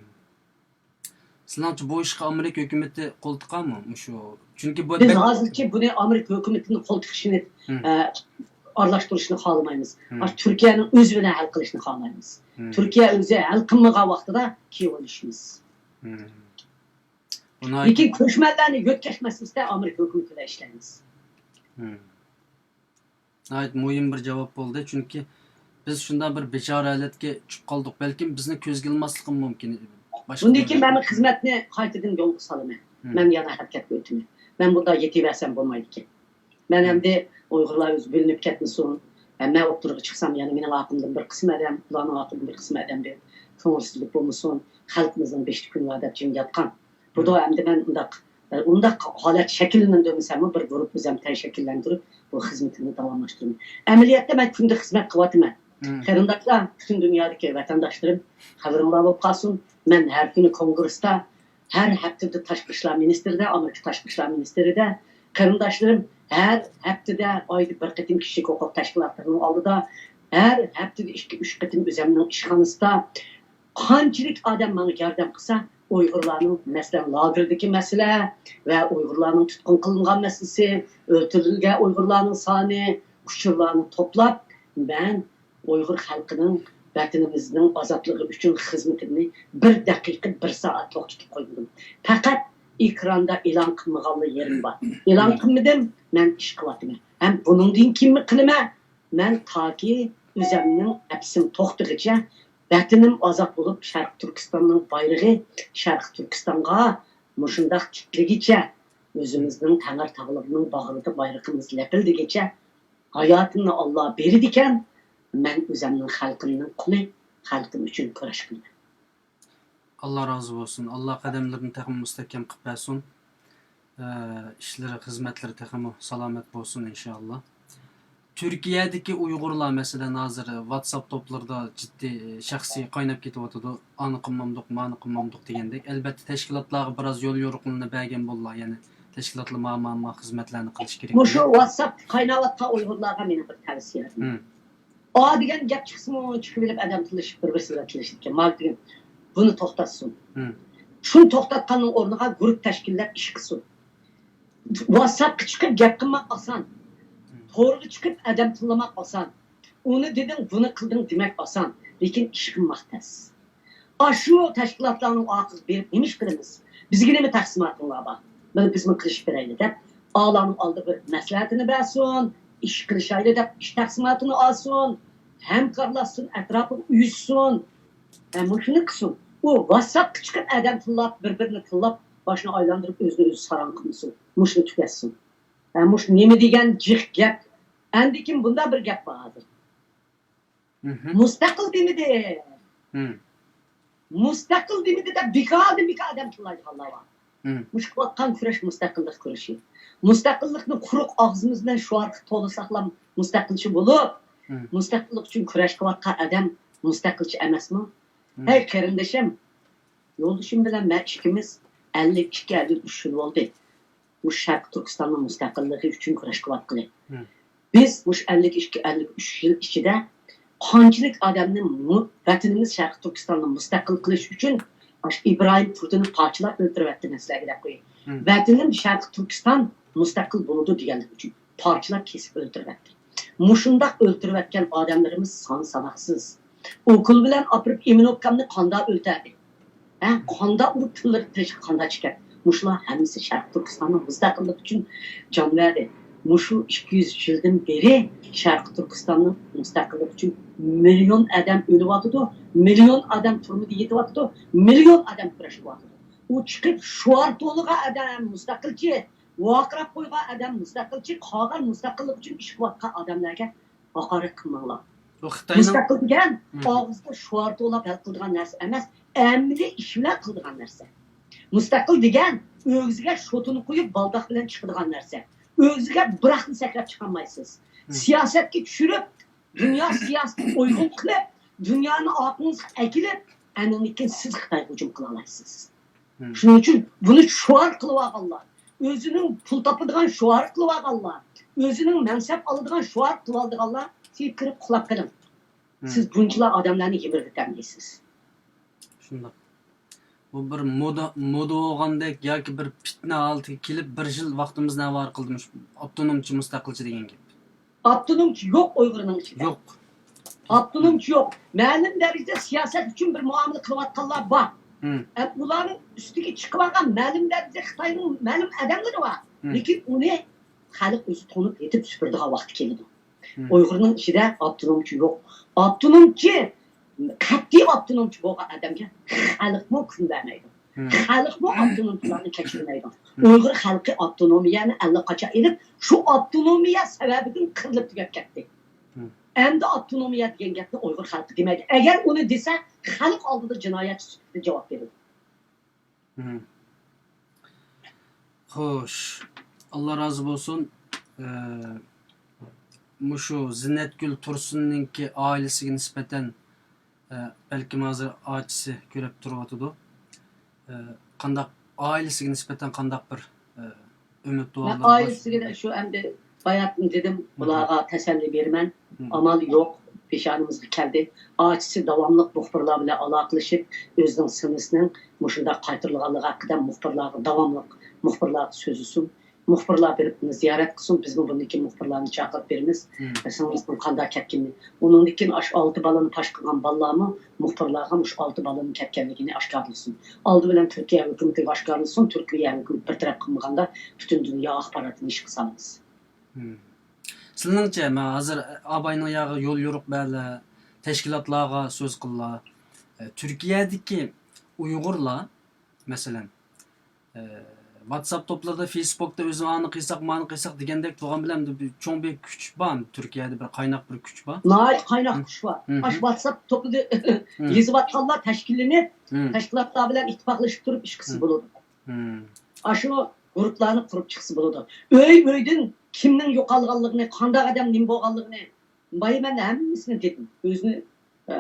سىلەڭچە بۇ ئىشقا ئامېرىكا ھۆكۈمىتى قول تىقارمۇ؟ مۇشۇ، چۈنكى بۇ بىز بەك ھازىرچە بۇنى ئامېرىكا ھۆكۈمىتىنىڭ قول تىقىشىنى، ئە، ئارىلاشتۇرۇشنى خالىمايمىز. ئاشۇ تۈركىيەنىڭ ئۆزى بىلەن ھەل قىلىشنى خالىمايمىز. تۈركىيە ئۆزى ھەل قىلمىغان ۋاقتىدا كېيىن ئويلىشىمىز. لېكىن كۆچمەنلەرنى يۆتكەش مەسىلىسىدە ئامېرىكا ھۆكۈمىتى بىلەن ئىشلەيمىز. ناھايىتى مۇھىم بىر جاۋاب بولدى، چۈنكى بىز شۇنداق بىر بىچارە ھالەتكە چۈشۈپ قالدۇق. بەلكىم بىزنى كۆزگە ئىلماسلىقىمۇ مۇمكىن. باشقا بۇندىن كېيىن مەن خىزمەتنى قايتىدىن يولغا سالىمەن. مەن يەنە ھەرىكەتكە ئۆتىمەن. مەن بۇنداق يېتىۋەرسەم بولمايدىكەن. مەن ئەمدى ئۇيغۇرلار ئۆزى بۆلۈنۈپ كەتمىسۇن. مەن ئوتتۇرىغا چىقسام، يەنە مېنىڭ ئارقامدىن بىر قىسىم ئادەم، ئۇلارنىڭ ئارقىدىن بىر قىسىم ئادەم دەپ كۆڭۈلسىزلىك بولمىسۇن. خەلقىمىزنىڭ بېشى كۈنى بار دەپ جىم ياتقان. بۇدا ئەمدى مەن ئۇنداق، ئۇنداق ھالەت شەكىللەندۈرمىسەممۇ، بىر گۇرۇپپا ئۆزۈم تەن شەكىللەندۈرۈپ، بۇ خىزمىتىمنى داۋاملاشتۇرىمەن. ئەمەلىيەتتە مەن كۈندە خىزمەت قىلىۋاتىمەن. قېرىنداشلار، پۈتۈن دۇنيادىكى ۋەتەنداشلىرىم، خەۋىرىڭلار بولۇپ قالسۇن. مەن ھەر كۈنى كونگرېستا، ھەر ھەپتىدە تاشقى ئىشلار مىنىستىرىدە، ئامېرىكا تاشقى ئىشلار مىنىستىرىدە، قېرىنداشلىرىم ھەر ھەپتىدە، ئايدا بىر قېتىم كىشىلىك ھوقۇق تەشكىلاتلىرىنىڭ ئالدىدا، ھەر ھەپتىدە ئىككى، ئۈچ قېتىم ئۆزەمنىڭ ئىشخانىسىدا، قانچىلىك ئادەم ماڭا ياردەم قىلسا، ئۇيغۇرلارنىڭ، مەسىلەن، لاگېردىكى مەسىلە ۋە ئۇيغۇرلارنىڭ تۇتقۇن قىلىنغان مەسىلىسى، ئۆلتۈرۈلگەن ئۇيغۇرلارنىڭ سانى، ئۇچۇرلارنى توپلاپ، مەن ئۇيغۇر خەلقىنىڭ ۋەتىنىمىزنىڭ ئازادلىقى ئۈچۈن خىزمىتىمنى بىر دەقىقە، بىر سائەت توختىتىپ قويمىدىم. پەقەت ئېكراندا ئېلان قىلمىغانلا يېرىم بار. ئېلان قىلمىدىم، مەن ئىش قىلىۋاتىمەن. ھەم بۇنىڭدىن كېيىنمۇ قىلىمەن. مەن تاكى ئۆزەمنىڭ نەپسىم توختىغىچە، ۋەتىنىم ئازاد بولۇپ، شەرقىي تۈركىستاننىڭ بايرىقى شەرقىي تۈركىستانغا مۇشۇنداق تىكلىگىچە، ئۆزىمىزنىڭ تەڭرىتاغلىرىنىڭ باغرىدا بايرىقىمىز لەپىلدىگىچە، ھاياتىمنى ئاللا بېرىدىكەن، مەن ئۆزەمنىڭ خەلقىمنىڭ قۇلى، خەلقىم ئۈچۈن كۈرەش قىلىمەن. ئاللا رازى بولسۇن. ئاللا قەدەملىرىنى تېخىمۇ مۇستەھكەم قىلىپ بەرسۇن. ئە، ئىشلىرى، خىزمەتلىرى تېخىمۇ سالامەت بولسۇن، ئىنشائاللا. تۈركىيەدىكى ئۇيغۇرلار، مەسىلەن، ھازىر ۋاتساپ توپلىرىدا جىددىي، شەخسىي قايناپ كېتىۋاتىدۇ. ئانى قىلمامدۇق، مانى قىلمامدۇق دېگەندەك. ئەلبەتتە، تەشكىلاتلارغا بىراز يول يورۇقلىرىنى بەرگەن بوللا، يەنى تەشكىلاتلار ما، ما، ما خىزمەتلەرنى قىلىش كېرەك. مۇشۇ ۋاتساپتا قايناۋاتقان ئۇيغۇرلارغا مېنىڭ بىر تەۋسىيەم. ھىم. ئا دېگەن گەپ چىقسىمۇ، چىقىۋېلىپ ئادەم تىللىشىپ، بىر-بىرسى بىلەن تىللىشىدىكەن. ما دېگەن بۇنى توختاتسۇن. ھىم. شۇنى توختاتقاننىڭ ئورنىغا گۇرۇپ تەشكىللەپ ئىش قىلسۇن. ۋاتساپقا چىقىپ گەپ قىلماق ئاسان. ھىم. تورغا چىقىپ ئادەم تىللىماق ئاسان. ئۇنى دېدىڭ، بۇنى قىلدىڭ دېمەك ئاسان. لېكىن ئىش قىلماق تەس. ئاشۇ تەشكىلاتلارنىڭ ئارقىسىغا بېرىپ نېمە ئىش قىلىمىز؟ بىزگە نېمە تەقسىماتىڭلار بار؟ مانا بىزمۇ قىلىشىپ بېرەيلى دەپ، ئالارنىڭ ئالدىغا بىر مەسلىھەتىنى بەرسۇن، ئىش قىلىشايلى دەپ ئىش تەقسىماتىنى ئالسۇن، ھەمكارلاشسۇن، ئەتراپىغا ئۇيۇشسۇن. ھە، مۇشۇنى قىلسۇن. ئۇ ۋاتساپقا چىقىپ ئادەم تىللاپ، بىر-بىرىنى تىللاپ، باشنى ئايلاندۇرۇپ ئۆزىنى ئۆزى ساراڭ قىلمىسۇن. مۇشۇنى تۈگەتسۇن. ھە، مۇشۇ نېمە دېگەن جىق گەپ. ئاندىن كېيىن بۇنداق بىر گەپ بار ھازىر. مۇستەقىل دېمىدى. مۇستەقىل دېمىدى دەپ بىكاردىن بىكار ئادەم تىللايدىغانلار بار. مۇشۇ قىلىۋاتقان كۈرەش مۇستەقىللىق كۈرىشى. مۇستەقىللىقنى قۇرۇق ئاغزىمىز بىلەن شوئارغا تولىساقلا مۇستەقىلچى بولۇپ، مۇستەقىللىق ئۈچۈن كۈرەش قىلىۋاتقان ئادەم مۇستەقىلچى ئەمەسمۇ؟ ھەي قېرىندىشىم، يولدىشىم بىلەن مەن ئىككىمىز ئەللىك ئىككى، ئەللىك ئۈچ يىل بولدى. مۇشۇ شەرقىي تۈركىستاننىڭ مۇستەقىللىقى ئۈچۈن كۈرەش قىلىۋاتقىلى. بىز مۇشۇ ئەللىك ئىككى، ئەللىك ئۈچ يىل ئىچىدە قانچىلىك ئادەمنى مۇ-، ۋەتىنىمىز شەرقىي تۈركىستاننى مۇستەقىل قىلىش ئۈچۈن ئاشۇ ئىبراھىم تۇردىنى پارچىلاپ ئۆلتۈرۈۋەتتى، مەن سىلەرگە دەپ قوياي. ۋەتىنىم شەرقىي تۈركىستان مۇستەقىل بولىدۇ دېگەنلىكى ئۈچۈن پارچىلاپ كېسىپ ئۆلتۈرۈۋەتتى. مۇشۇنداق ئۆلتۈرۈۋەتكەن ئادەملىرىمىز سان ساناقسىز. ئوكۇل بىلەن ئاپىرىپ ئىمىنوكامنى قاندا ئۆلتۈردى. ھە، قاندا ئۇرۇپ تىللىرى تېشىغا قاندا چىقتى. مۇشۇلار ھەممىسى شەرقىي تۈركىستاننىڭ مۇستەقىللىقى ئۈچۈن جان بەردى. مۇشۇ ئىككى يۈز يىلدىن بېرى شەرقىي تۈركىستاننىڭ مۇستەقىللىقى ئۈچۈن مىليون ئادەم ئۆلۈۋاتىدۇ، مىليون ئادەم تۈرمىدە يېتىۋاتىدۇ، مىليون ئادەم كۈرەش قىلىۋاتىدۇ. ئۇ چىقىپ شوئار تولىغان ئادەم مۇستەقىلچى، ۋارقىراپ قويغان ئادەم مۇستەقىلچى، قالغان مۇستەقىللىق ئۈچۈن ئىش قىلىۋاتقان ئادەملەرگە ھاقارەت قىلماڭلار. بۇ خىتاينىڭ مۇستەقىل دېگەن ئاغزىدا شوئار توۋلاپ ھەل قىلىدىغان نەرسە ئەمەس، ئەمەلىي ئىش بىلەن قىلىدىغان نەرسە. مۇستەقىل دېگەن ئۆگزىگە شوتىنى قويۇپ بالداق بىلەن چىقىدىغان نەرسە. ئۆگزىگە بىراقنى سەكرەپ چىقالمايسىز. سىياسەتكە چۈشۈرۈپ، دۇنيا سىياسىتىنى ئويغۇن قىلىپ، دۇنيانى ئارقىڭىزغا ئەكېلىپ، ئاندىن كېيىن سىز خىتايغا ھۇجۇم قىلالايسىز. شۇنىڭ ئۈچۈن بۇنى شوئار قىلىۋالغانلار، ئۆزىنىڭ پۇل تاپىدىغان شوئار قىلىۋالغانلار، ئۆزىنىڭ مەنسەپ ئالىدىغان شوئار قىلىۋالىدىغانلار سىز كىرىپ قۇلاپ قېلىڭ. سىز بۇنچىلا ئادەملەرنى يىمىرىۋېتەلمەيسىز. شۇنداق. بۇ بىر مودا، مودا بولغاندەك ياكى بىر پىتنە ھالىتىگە كېلىپ، بىر يىل ۋاقتىمىزنى ئاۋارە قىلدى مۇشۇ ئاپتونومچى، مۇستەقىلچى دېگەن گەپ. ئاپتونومچى يوق ئۇيغۇرنىڭ ئىچىدە. يوق. ئاپتونومچى يوق. مەلۇم دەرىجىدە سىياسەت ئۈچۈن بىر مۇئامىلە قىلىۋاتقانلار بار. ئەمما ئۇلارنىڭ ئۈستىگە چىقىۋالغان مەلۇم دەرىجىدە خىتاينىڭ مەلۇم ئادەملىرى بار. لېكىن ئۇنى خەلق ئۆزى تونۇپ يېتىپ سۈپۈرىدىغان ۋاقتى كېلىدۇ. ئۇيغۇرنىڭ ئىچىدە ئاپتونومچى يوق. ئاپتونومچى، قەتئىي ئاپتونومچى بولغان ئادەمگە خەلقمۇ كۈن بەرمەيدۇ. خەلقمۇ ئاپتونومچىلارنى كەچۈرمەيدۇ. ئۇيغۇر خەلقى ئاپتونومىيەنى ئەللىقاچان ئېلىپ، شۇ ئاپتونومىيە سەۋەبىدىن قىرىلىپ تۈگەپ كەتتى. ئەمدى ئاپتونومىيە دېگەن گەپنى ئۇيغۇر خەلقى دېمەيدۇ. ئەگەر ئۇنى دېسە، خەلق ئالدىدا جىنايەتچى سۈپىتىدە جاۋاب بېرىدۇ. خوش، ئاللا رازى بولسۇن. ئە، مۇشۇ زىننەتگۈل تۇرسۇننىڭكى ئائىلىسىگە نىسبەتەن، ئە، بەلكىم ھازىر ئاچىسى كۆرۈپ تۇرۇۋاتىدۇ. ئە، قانداق، ئائىلىسىگە نىسبەتەن قانداق بىر، ئە، ئۈمىد دۇئالىرى بار؟ مەن ئائىلىسىگە شۇ ئەمدى باياتىن دېدىم، بۇلارغا تەسەللى بېرىمەن. ئامال يوق، پېشانىمىزغا كەلدى. ئاچىسى داۋاملىق مۇخبىرلار بىلەن ئالاقىلىشىپ، ئۆزىنىڭ سىڭلىسىنىڭ مۇشۇنداق قايتۇرۇلغانلىقى ھەققىدە مۇخبىرلارغا داۋاملىق، مۇخبىرلارغا سۆزلىسۇن. مۇخبىرلار بېرىپ بۇنى زىيارەت قىلسۇن، بىزمۇ بۇندىن كېيىن مۇخبىرلارنى چاقىرىپ بېرىمىز. سىڭلىسىنىڭ قانداق كەتكىنىنى. ئۇنىڭدىن كېيىن ئاشۇ ئالتە بالىنى پاش قىلغان بالىلارمۇ مۇخبىرلارغا مۇشۇ ئالتە بالىنىڭ كەتكەنلىكىنى ئاشكارىلىسۇن. ئالدى بىلەن تۈركىيە ھۆكۈمىتىگە ئاشكارىلىسۇن، تۈركىيە ھۆكۈمىتى بىر تەرەپ قىلمىغاندا پۈتۈن دۇنيا ئاخباراتىنى ئىشقا سالىمىز. سىلىنىڭچە، مەن ھازىر ئاباينىڭ ياغا يول يورۇق بەرلە، تەشكىلاتلارغا سۆز قىللا. ئە، تۈركىيەدىكى ئۇيغۇرلار، مەسىلەن، ئە، ۋاتساپ توپلىرىدا، فېيسبوكتا ئۆزى ئانى قىلساق، مانى قىلساق دېگەندەك تۇرغان بىلەن بىر چوڭ بىر كۈچ بار، تۈركىيەدە بىر قايناق بىر كۈچ بار. ناھايىتى قايناق كۈچ بار. ئاشۇ ۋاتساپ توپىدا يېزىۋاتقانلار تەشكىللىنىپ، تەشكىلاتلار بىلەن ئىتتىپاقلىشىپ تۇرۇپ ئىش قىلسا بولىدۇ. ئاشۇ گۇرۇپپىلارنى قۇرۇپ چىقسا بولىدۇ. ئۆي ئۆيدىن كىمنىڭ يوقالغانلىقىنى، قانداق ئادەم نېمە بولغانلىقىنى، بايا مەن ھەممىسىنى دېدىم. ئۆزىنى، ئە،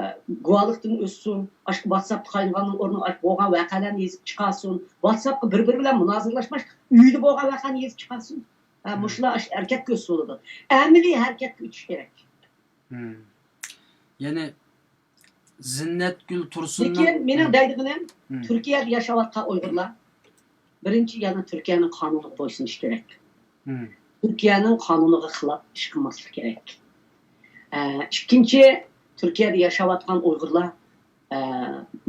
گۇۋاھلىقتىن ئۆتسۇن، ئاشۇ ۋاتساپتا قاينىغاننىڭ ئورنىغا ئاشۇ بولغان ۋەقەلەرنى يېزىپ چىقارسۇن. ۋاتساپقا بىر-بىرى بىلەن مۇنازىرىلەشمەي، ئۆيدە بولغان ۋەقەنى يېزىپ چىقارسۇن. ھە، مۇشۇلار ئاشۇ ھەرىكەتكە ئۆتسە بولىدۇ. ئەمەلىي ھەرىكەتكە ئۆتۈش كېرەك. يەنى زىننەتگۈل تۇرسۇننىڭ. لېكىن مېنىڭ دەيدىغىنىم، تۈركىيەدە ياشاۋاتقان ئۇيغۇرلار بىرىنچى يەنە تۈركىيەنىڭ قانۇنىغا بويسۇنۇشى كېرەك. تۈركىيەنىڭ قانۇنىغا خىلاپ ئىش قىلماسلىق كېرەك. ئە، ئىككىنچى، تۈركىيەدە ياشاۋاتقان ئۇيغۇرلار، ئە،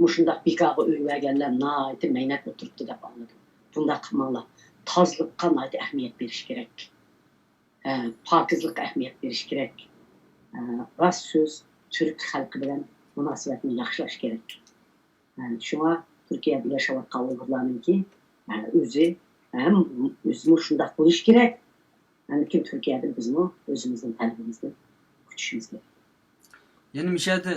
مۇشۇنداق بىكارغا ئۆي بەرگەنلەر ناھايىتى مەينەت ئولتۇرۇپتۇ دەپ ئاڭلىدىم. بۇنداق قىلماڭلار. تازىلىققا ناھايىتى ئەھمىيەت بېرىش كېرەك. ئە، پاكىزلىققا ئەھمىيەت بېرىش كېرەك. ئە، راست سۆز، تۈرك خەلقى بىلەن مۇناسىۋەتنى ياخشىلاش كېرەك. ئە، شۇڭا تۈركىيەدە ياشاۋاتقان ئۇيغۇرلارنىڭكى، ئە، ئۆزى ھەم ئۆزىمۇ شۇنداق بولۇشى كېرەك. لېكىن تۈركىيەدە بىزمۇ ئۆزىمىزنىڭ تەلىپىمىزنى كۈتۈشىمىز كېرەك. يەنە مۇشۇ يەردە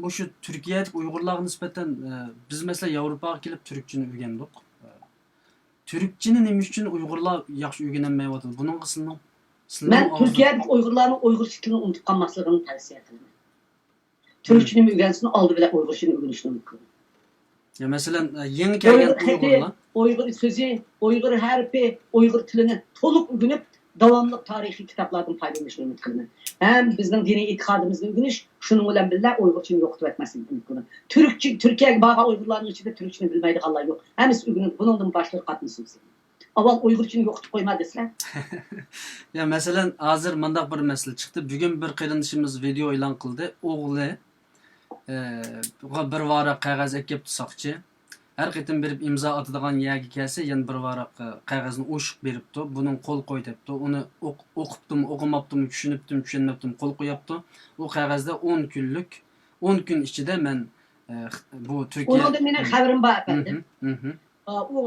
مۇشۇ تۈركىيەدىكى ئۇيغۇرلارغا نىسبەتەن، ئە، بىز مەسىلەن ياۋروپاغا كېلىپ تۈركچىنى ئۆگەندۇق. تۈركچىنى نېمە ئۈچۈن ئۇيغۇرلار ياخشى ئۆگىنەلمەيۋاتىدۇ؟ بۇنىڭغا سىلىنىڭ، سىلىنىڭ مەن ئاغزىدىن. تۈركىيەدىكى ئۇيغۇرلارنىڭ ئۇيغۇرچە تىلىنى ئۇنتۇپ قالماسلىقىنى تەۋسىيە قىلىمەن. تۈركچىنىمۇ ئۆگەنسۇن، ئالدى بىلەن ئۇيغۇرچىنى ئۆگىنىشىنى ئۈمىد قىلىمەن. يا، مەسىلەن، يېڭى كەلگەن ئۇيغۇر خېتى، ئۇيغۇرلار. ئۇيغۇر سۆزى، ئۇيغۇر ھەرپى، ئۇيغۇر تىلىنى تولۇق ئۆگىنىپ، داۋاملىق تارىخىي كىتابلاردىن پايدىلىنىشنى ئۈمىد قىلىمەن. ھەم بىزنىڭ دىنىي ئېتىقادىمىزنى ئۆگىنىش، شۇنىڭ بىلەن بىللە ئۇيغۇرچىنى يوقىتىۋەتمەسلىكنى ئۈمىد قىلىمەن. تۈركچە، تۈركىيەگە بارغان ئۇيغۇرلارنىڭ ئىچىدە تۈركچىنى بىلمەيدىغانلار يوق. ھەممىسى ئۆگىنىپ، بۇنىڭدىن باشلىرى قاتمىسۇن. ئاۋۋال ئۇيغۇرچىنى يوقىتىپ قويما دېسىلە. يا، مەسىلەن، ھازىر مۇنداق بىر مەسىلە چىقتى. بۈگۈن بىر قېرىندىشىمىز ۋىدېئو ئېلان قىلدى. ئوغلى، ئە، بىر ۋاراق قەغەز ئەكەپتۇ ساقچى. ھەر قېتىم بېرىپ ئىمزا ئاتىدىغان يەرگە كەلسە، يەنە بىر ۋاراق، ئە، قەغەزنى ئوشۇق بېرىپتۇ. بۇنىڭ قول قوي دەپتۇ. ئۇنى ئوق-، ئوقۇپتۇمۇ، ئوقۇماپتىمۇ، چۈشىنىپتىمۇ، چۈشەنمەپتىمۇ، قول قوياپتۇ. ئۇ قەغەزدە ئون كۈنلۈك، ئون كۈن ئىچىدە مەن، ئە، بۇ تۈركىيە. ئۇنىڭدىن مېنىڭ خەۋىرىم بار، ئەپەندىم. ئۇ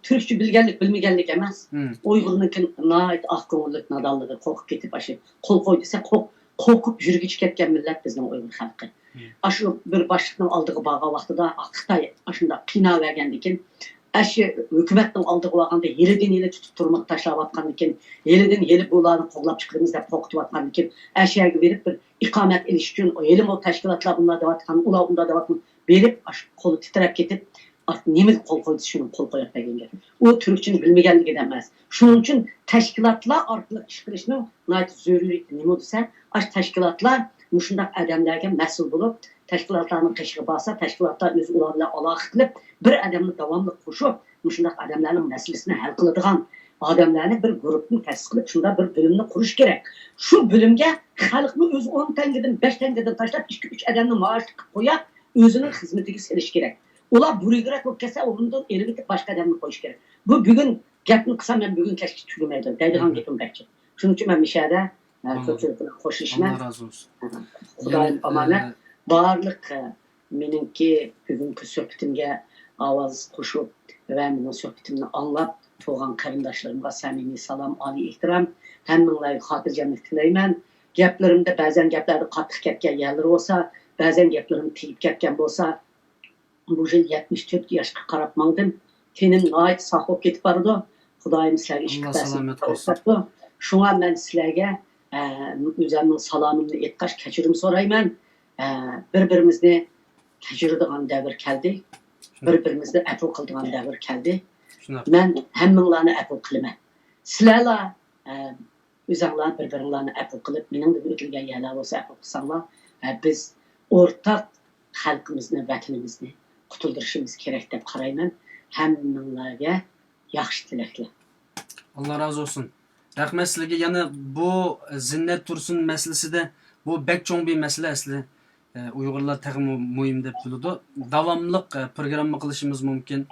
تۈركچە بىلگەنلىك، بىلمىگەنلىك ئەمەس. ئۇيغۇرنىڭكى ناھايىتى ئاق كۆڭۈللۈك نادانلىقى، قورقۇپ كېتىپ، ئاشۇ قول قوي دېسە، قورق-، قورقۇپ يۈرگۈچى كەتكەن مىللەت بىزنىڭ ئۇيغۇر خەلقى. ئاشۇ بىر باشلىقنىڭ ئالدىغا بارغان ۋاقتىدا، خىتاي ئاشۇنداق قىيناۋەرگەندىكىن، ئاشۇ ھۆكۈمەتنىڭ ئالدىغا بارغاندا، ھېلىدىن ھېلى تۇتۇپ تۈرمىگە تاشلاۋاتقاندىكىن، ھېلىدىن ھېلى بۇلارنى قوغلاپ چىقىرىمىز دەپ قورقۇتۇۋاتقاندىكىن، ئەشەگە بېرىپ بىر ئىقامەت ئېلىش ئۈچۈن، ھېلىمۇ تەشكىلاتلار بۇنداق دەۋاتقان، ئۇلار ئۇنداق دەۋاتقان، بېرىپ، ئاشۇ قولى تىترەپ كېتىپ، نېمىگە قول قويدى، شۇنىڭغا قول قويۇپ بەرگەن گەپ. ئۇ تۈركچىنى بىلمىگەنلىكىدىن ئەمەس. شۇنىڭ ئۈچۈن تەشكىلاتلار ئارقىلىق ئىش قىلىشنىڭ ناھايىتى زۆرۈرىيىتى نېمە دېسە، ئاشۇ تەشكىلاتلار مۇشۇنداق ئادەملەرگە مەسئۇل بولۇپ، تەشكىلاتلارنىڭ قېشىغا بارسا، تەشكىلاتلار ئۆزى ئۇلار بىلەن ئالاقە قىلىپ، بىر ئادەمنى داۋاملىق قوشۇپ، مۇشۇنداق ئادەملەرنىڭ مەسىلىسىنى ھەل قىلىدىغان ئادەملەرنى بىر گۇرۇپپىنى تەسىس قىلىپ، شۇنداق بىر بۆلۈمنى قۇرۇش كېرەك. شۇ بۆلۈمگە خەلقمۇ ئۆزى ئون تەڭگىدىن، بەش تەڭگىدىن تاشلاپ، ئىككى، ئۈچ ئادەمنى مائاشلىق قىلىپ قويۇپ، ئۆزىنىڭ خىزمىتىگە سېلىش كېرەك. ئۇلار بۈرۈگرەك بولۇپ كەتسە، ئورنىدىن ئېلىۋېتىپ، باشقا ئادەمنى قويۇش كېرەك. بۇ بۈگۈن گەپنى قىلسام، مەن بۈگۈن كەچكىچە تۈگىمەيدۇ دەيدىغان گېپىم بەكچە. شۇنىڭ ئۈچۈن مەن مۇشۇ يەردە، ئە، كۆپچىلىك بىلەن خوشلىشىمەن. ئاللا رازى بولسۇن. خۇدايىم ئامانەت. بارلىق، ئە، مېنىڭكى بۈگۈنكى سۆھبىتىمگە ئاۋاز قوشۇپ ۋە مېنىڭ سۆھبىتىمنى ئاڭلاپ تۇرغان قېرىنداشلىرىمغا سەمىمىي سالام، ئالىي ئېھتىرام. ھەممىڭلارغا خاتىرجەملىك تىلەيمەن. گەپلىرىمدە بەزەن گەپلەردە قاتتىق كەتكەن يەرلىرى بولسا، بەزەن گەپلىرىم تېگىپ كەتكەن بولسا، بۇ يىل يەتمىش تۆت ياشقا قاراپ ماڭدىم. تېنىم ناھايىتى ساق بولۇپ كېتىپ بارىدۇ. خۇدايىم سىلەرگە ئىشقىپ بەرسۇن. شۇڭا مەن سىلەرگە، ئە، ئۆزۈمنىڭ سالامىمنى ئېيتقاچ كەچۈرۈم سورايمەن. ئە، بىر-بىرىمىزنى كەچۈرىدىغان دەۋر كەلدى. بىر-بىرىمىزنى ئەپۇ قىلىدىغان دەۋر كەلدى. مەن ھەممىڭلارنى ئەپۇ قىلىمەن. سىلەرلا، ئە، ئۆزەڭلار بىر-بىرىڭلارنى ئەپۇ قىلىپ، مېنىڭدىن ئۆتۈلگەن يەرلەر بولسا ئەپۇ قىلساڭلار، ئە، بىز ئورتاق خەلقىمىزنى، ۋەتىنىمىزنى قۇتۇلدۇرۇشىمىز كېرەك دەپ قارايمەن. ھەممىڭلارگە ياخشى تىلەكلەر. ئاللا رازى بولسۇن. رەھمەت سىلەرگە. يەنە بۇ زىننەت تۇرسۇن مەسىلىسىدە، بۇ بەك چوڭ بىر مەسىلە ئەسلى. ئە، ئۇيغۇرلار تېخىمۇ مۇھىم دەپ بىلىدۇ. داۋاملىق، ئە، پروگرامما قىلىشىمىز مۇمكىن.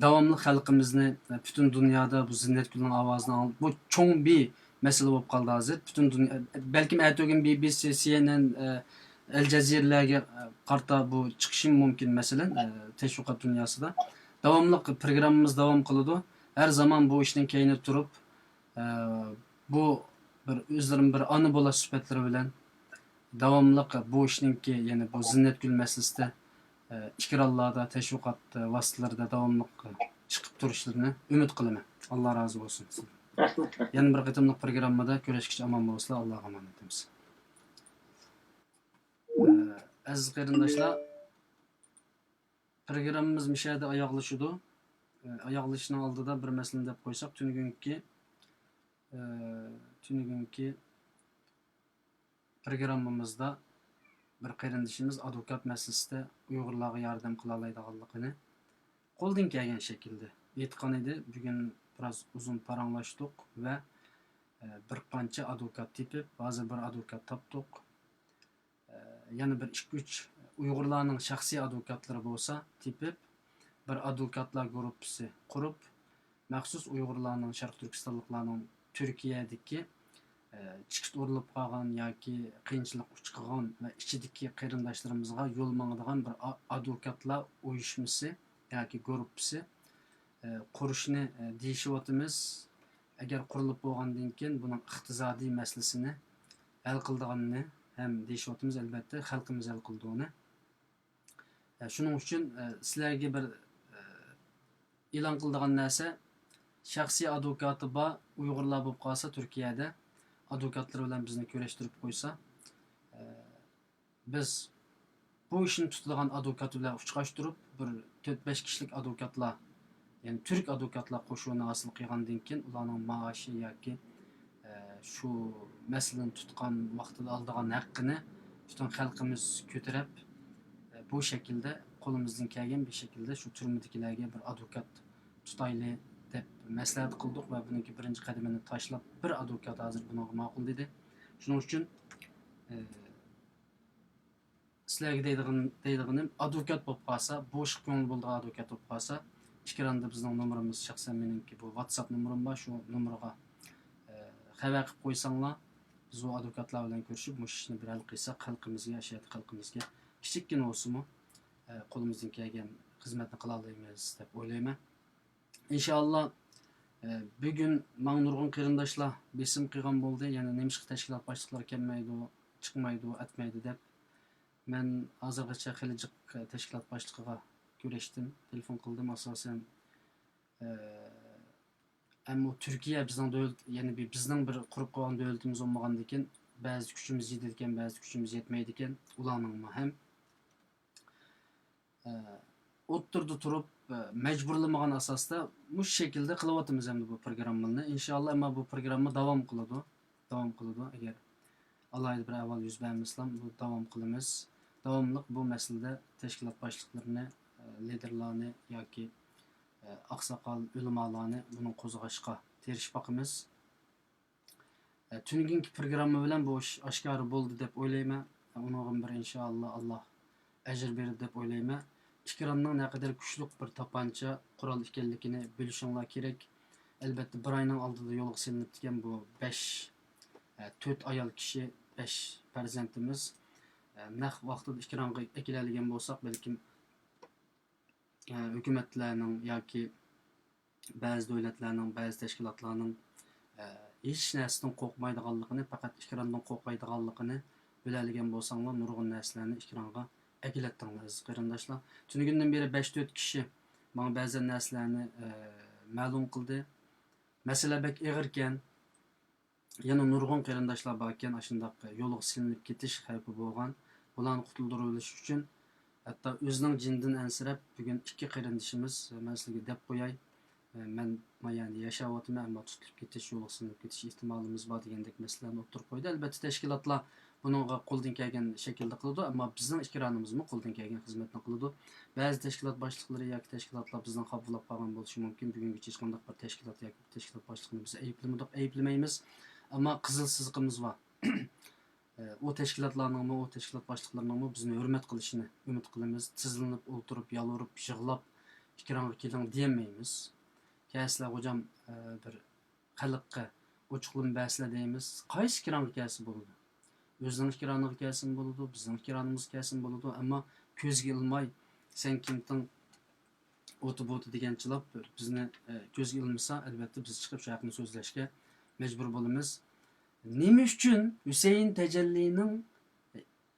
داۋاملىق خەلقىمىزنى، ئە، پۈتۈن دۇنيادا بۇ زىننەتگۈلنىڭ ئاۋازىنى ئاڭلاپ، بۇ چوڭ بىر مەسىلە بولۇپ قالدى ھازىر. پۈتۈن دۇنيا، بەلكىم ئەتىگۈن بى بى سى، سى ئېن ئېن، ئە، ئەل جەزىرىلەرگە، ئە، قارىتا بۇ چىقىشى مۇمكىن، مەسىلەن، ئە، تەشۋىقات دۇنياسىدا. داۋاملىق پروگراممىمىز داۋام قىلىدۇ. ھەر زامان بۇ ئىشنىڭ كەينىدە تۇرۇپ، ئە، بۇ بىر ئۆزلىرىمۇ بىر ئانا بولاش سۈپەتلىرى بىلەن داۋاملىق بۇ ئىشنىڭكى، يەنى بۇ زىننەتگۈل مەسىلىسىدە، ئە، ئېكرانلاردا، تەشۋىقات، ئە، ۋاسىتىلىرىدە داۋاملىق، ئە، چىقىپ تۇرۇشلىرىنى ئۈمىد قىلىمەن. ئاللا رازى بولسۇن. رەھمەت، رەھمەت. يەنە بىر قېتىملىق پروگراممىدا كۆرۈشكىچە ئامان بولۇڭلار، ئاللاغا ئامانەت دەيمىز. ئە، ئەزىز قېرىنداشلار، پروگراممىمىز مۇشۇ يەردە ئاياغلىشىدۇ. ئە، ئاياغلىشىشنىڭ ئالدىدا بىر مەسىلىنى دەپ قويساق، تۈنۈگۈنكى، ئە، تۈنۈگۈنكى پروگراممىمىزدا بىر قېرىندىشىمىز ئادۋوكات مەسىلىسىدە ئۇيغۇرلارغا ياردەم قىلالايدىغانلىقىنى قولىدىن كەلگەن شەكىلدە ئېيتقان ئىدى. بۈگۈن بىراز ئۇزۇن پاراڭلاشتۇق ۋە، ئە، بىر قانچە ئادۋوكات تېپىپ، ھازىر بىر ئادۋوكات تاپتۇق. ئە، يەنە بىر ئىككى، ئۈچ ئۇيغۇرلارنىڭ شەخسىي ئادۋوكاتلىرى بولسا تېپىپ، بىر ئادۋوكاتلار گۇرۇپپىسى قۇرۇپ، مەخسۇس ئۇيغۇرلارنىڭ، شەرقىي تۈركىستانلىقلارنىڭ تۈركىيەدىكى، ئە، چېكىت ئۇرۇلۇپ قالغان ياكى قىيىنچىلىققا ئۇچرىغان ۋە ئىچىدىكى قېرىنداشلىرىمىزغا يول ماڭىدىغان بىر ئا-، ئادۋوكاتلار ئۇيۇشمىسى ياكى گۇرۇپپىسى، ئە، قۇرۇشنى، ئە، دېيىشىۋاتىمىز. ئەگەر قۇرۇلۇپ بولغاندىن كېيىن بۇنىڭ ئىقتىسادىي مەسىلىسىنى ھەل قىلىدىغاننى ھەم دېيىشىۋاتىمىز، ئەلۋەتتە، خەلقىمىز ھەل قىلىدۇ ئۇنى. ئە، شۇنىڭ ئۈچۈن، ئە، سىلەرگە بىر، ئە، ئېلان قىلىدىغان نەرسە، شەخسىي ئادۋوكاتى بار ئۇيغۇرلار بولۇپ قالسا تۈركىيەدە، ئادۋوكاتلىرى بىلەن بىزنى كۆرۈشتۈرۈپ قويسا، ئە، بىز بۇ ئىشنى تۇتىدىغان ئادۋوكات بىلەن ئۇچراشتۇرۇپ، بىر تۆت، بەش كىشىلىك ئادۋوكاتلار، يەنى تۈرك ئادۋوكاتلار قوشۇنى ھاسىل قىلغاندىن كېيىن، ئۇلارنىڭ مائاشى ياكى، ئە، شۇ مەسىلىنى تۇتقان ۋاقتىدا ئالىدىغان ھەققىنى پۈتۈن خەلقىمىز كۆتۈرۈپ، بۇ شەكىلدە قولىمىزدىن كەلگەن بىر شەكىلدە شۇ تۈرمىدىكىلەرگە بىر ئادۋوكات تۇتايلى دەپ مەسلىھەت قىلدۇق ۋە بۇنىڭكى بىرىنچى قەدىمىنى تاشلاپ، بىر ئادۋوكات ھازىر بۇنىڭغا ماقۇل دېدى. شۇنىڭ ئۈچۈن، ئە، سىلەرگە دەيدىغىن-، دەيدىغىنىم، ئادۋوكات بولۇپ قالسا، بوشلۇق كۆڭۈل بولىدىغان ئادۋوكات بولۇپ قالسا، ئېكراندا بىزنىڭ نومۇرىمىز، شەخسەن مېنىڭكى بۇ ۋاتساپ نومۇرۇم بار، شۇ نومۇرغا، ئە، خەۋەر قىلىپ قويساڭلار، بىز ئۇ ئادۋوكاتلار بىلەن كۆرۈشۈپ، مۇشۇ ئىشنى بىر ھەل قىلساق، خەلقىمىزگە، ئاشۇ يەردىكى خەلقىمىزگە كىچىككىنە بولسىمۇ، ئە، قولىمىزدىن كەلگەن خىزمەتنى قىلالايمىز دەپ ئويلايمەن. ئىنشائاللا، ئە، بۈگۈن ماڭا نۇرغۇن قېرىنداشلار بېسىم قىلغان بولدى، يەنە نېمىشقا تەشكىلات باشلىقلىرى كەلمەيدۇ، چىقمايدۇ، ئەتمەيدۇ دەپ. مەن ھازىرغىچە خېلى جىق تەشكىلات باشلىقىغا كۆرۈشتۈم، تېلېفون قىلدىم. ئاساسەن، ئە، ئەمما تۈركىيە بىزنىڭ دۆلەت، يەنى بى-، بىزنىڭ بىر قۇرۇپ قويغان دۆلىتىمىز بولمىغاندىكىن، بەزىدە كۈچىمىز يېتىدىكەن، بەزىدە كۈچىمىز يەتمەيدىكەن. ئۇلارنىڭمۇ ھەم، ئە، ئوتتۇرىدا تۇرۇپ، ئە، مەجبۇرلىمىغان ئاساستا مۇشۇ شەكىلدە قىلىۋاتىمىز ئەمدى بۇ پروگراممىنى. ئىنشائاللا، ئەمما بۇ پروگرامما داۋام قىلىدۇ. داۋام قىلىدۇ. ئەگەر ئالاھىدە بىر ئەھۋال يۈز بەرمىسىلا، بۇ داۋام قىلىمىز. داۋاملىق بۇ مەسىلىدە تەشكىلات باشلىقلىرىنى، ئە، لىدېرلارنى ياكى، ئە، ئاقساقال، ئۆلىمالارنى بۇنى قوزغاشقا تىرىشىپ باقىمىز. ئە، تۈنۈگۈنكى پروگرامما بىلەن بۇ ئىش ئاشكارا بولدى دەپ ئويلايمەن. ئە، ئۇنىڭغا بىر ئىنشائاللا، ئاللا ئەجىر بېرىدۇ دەپ ئويلايمەن. ئېكراننىڭ نەقەدەر كۈچلۈك بىر تاپانچا قورال ئىكەنلىكىنى بىلىشىڭلار كېرەك. ئەلۋەتتە، بىر ئاينىڭ ئالدىدا يولغا سېلىنىپتىكەن بۇ بەش، ئە، تۆت ئايال كىشى، بەش پەرزەنتىمىز، ئە، نەق ۋاقتىدا ئېكرانغا ئەكېلەلىگەن بولساق، بەلكىم، ئە، ھۆكۈمەتلەرنىڭ ياكى بەزى دۆلەتلەرنىڭ، بەزى تەشكىلاتلارنىڭ، ئە، ھېچ نەرسىدىن قورقمايدىغانلىقىنى، پەقەت ئېكراندىن قورقمايدىغانلىقىنى بىلەلىگەن بولساڭلار، نۇرغۇن نەرسىلەرنى ئېكرانغا ئەكېلەتتىڭلار، ئەزىز قېرىنداشلار. تۈنۈگۈندىن بېرى بەش تۆت كىشى ماڭا بەزەن نەرسىلەرنى، ئە، مەلۇم قىلدى. مەسىلە بەك ئېغىركەن. يەنە نۇرغۇن قېرىنداشلار باركەن، ئاشۇنداق يولغا سېلىنىپ كېتىش خەۋپى بولغان. بۇلارنى قۇتۇلدۇرۇۋېلىش ئۈچۈن، ھەتتا ئۆزىنىڭ جېنىدىن ئەنسىرەپ، بۈگۈن ئىككى قېرىندىشىمىز، مەن سىلىگە دەپ قوياي، مەن مايانى ياشاۋاتىمەن، ئەمما تۇتۇلۇپ كېتىش، يولغا سېلىنىپ كېتىش ئېھتىمالىمىز بار دېگەندەك مەسىلىلەرنى ئوتتۇرىغا قويدى. ئەلۋەتتە، تەشكىلاتلار بۇنىڭغا قولىدىن كەلگەن شەكىلدە قىلىدۇ، ئەمما بىزنىڭ ئېكرانىمىزمۇ قولىدىن كەلگەن خىزمەتنى قىلىدۇ. بەزى تەشكىلات باشلىقلىرى ياكى تەشكىلاتلار بىزنىڭ خاپىلاپ قالغان بولۇشى مۇمكىن. بۈگۈنگىچە ھېچقانداق بىر تەشكىلات ياكى تەشكىلات باشلىقىنى بىز ئەيىبلىمىدۇق، ئەيىبلىمەيمىز. ئەمما قىزىل سىزىقىمىز بار. ئە، ئۇ تەشكىلاتلارنىڭمۇ، ئۇ تەشكىلات باشلىقلىرىنىڭمۇ بىزنى ھۆرمەت قىلىشىنى ئۈمىد قىلىمىز. تىزلىنىپ ئولتۇرۇپ، يالۋۇرۇپ، يىغلاپ، ئېكرانغا كېلىڭ دېيەلمەيمىز. كەلسىلەر، خوجام، ئە، بىر خەلققە ئوچۇقلىما بەرسىلە دەيمىز. قايسى ئېكرانغا كەلسە بولىدۇ؟ ئۆزىنىڭ ئېكرانىغا كەلسىمۇ بولىدۇ، بىزنىڭ ئېكرانىمىزغا كەلسىمۇ بولىدۇ. ئەمما كۆزگە ئىلماي، سەن كىمتىڭ، ئوتى بوتى دېگەنچىلاپ بىر بىزنى، ئە، كۆزگە ئىلمىسا، ئەلۋەتتە بىز چىقىپ شۇ ھەقنى سۆزلەشكە مەجبۇر بولىمىز. نېمە ئۈچۈن ھۈسەيىن تەجەللىنىڭ،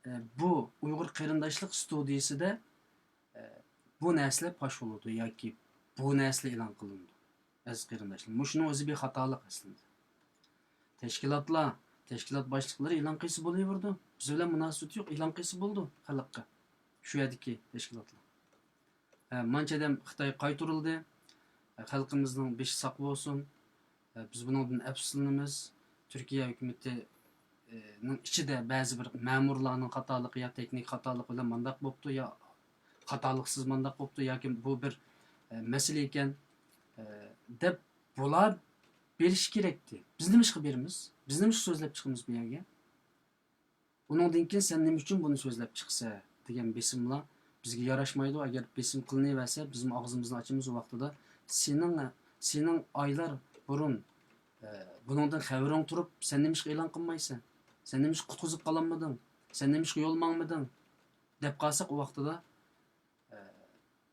ئە، بۇ ئۇيغۇر قېرىنداشلىق ستۇدىيىسىدە، ئە، بۇ نەرسىلەر پاش بولىدۇ ياكى بۇ نەرسىلەر ئېلان قىلىنىدۇ؟ ئەزىز قېرىنداشلار، مۇشۇنىڭ ئۆزى بىر خاتالىق ئەسلىدە. تەشكىلاتلار، تەشكىلات باشلىقلىرى ئېلان قىلسا بولۇۋېرىدۇ. بىز بىلەن مۇناسىۋىتى يوق، ئېلان قىلسا بولىدۇ خەلققە. شۇ يەردىكى تەشكىلاتلار. ئە، مانچە ئادەم خىتايغا قايتۇرۇلدى. ئە، خەلقىمىزنىڭ بېشى ساق بولسۇن. ئە، بىز بۇنىڭدىن ئەپسۇسلىنىمىز. تۈركىيە ھۆكۈمىتى، ئە، نىڭ ئىچىدە بەزى بىر مەمۇرلارنىڭ خاتالىقى يا تېخنىك خاتالىقى بىلەن مانداق بوپتۇ، يا خاتالىقسىز مانداق بوپتۇ، ياكى بۇ بىر، ئە، مەسىلە ئىكەن، ئە، دەپ بۇلار بېرىشى كېرەكتى. بىز نېمىشقا بېرىمىز؟ بىز نېمىشقا سۆزلەپ چىقىمىز بۇ يەرگە؟ ئۇنىڭدىن كېيىن سەن نېمە ئۈچۈن بۇنى سۆزلەپ چىقىسەن دېگەن بېسىملار بىزگە ياراشمايدۇ. ئەگەر بېسىم قىلىنىۋەرسە، بىزمۇ ئاغزىمىزنى ئاچىمىز. ئۇ ۋاقتىدا سېنىڭ، سېنىڭ ئايلار بۇرۇن، ئە، بۇنىڭدىن خەۋىرىڭ تۇرۇپ، سەن نېمىشقا ئېلان قىلمايسەن؟ سەن نېمىشقا قۇتقۇزۇپ قالالمىدىڭ؟ سەن نېمىشقا يول ماڭمىدىڭ؟ دەپ قالساق، ئۇ ۋاقتىدا ئە،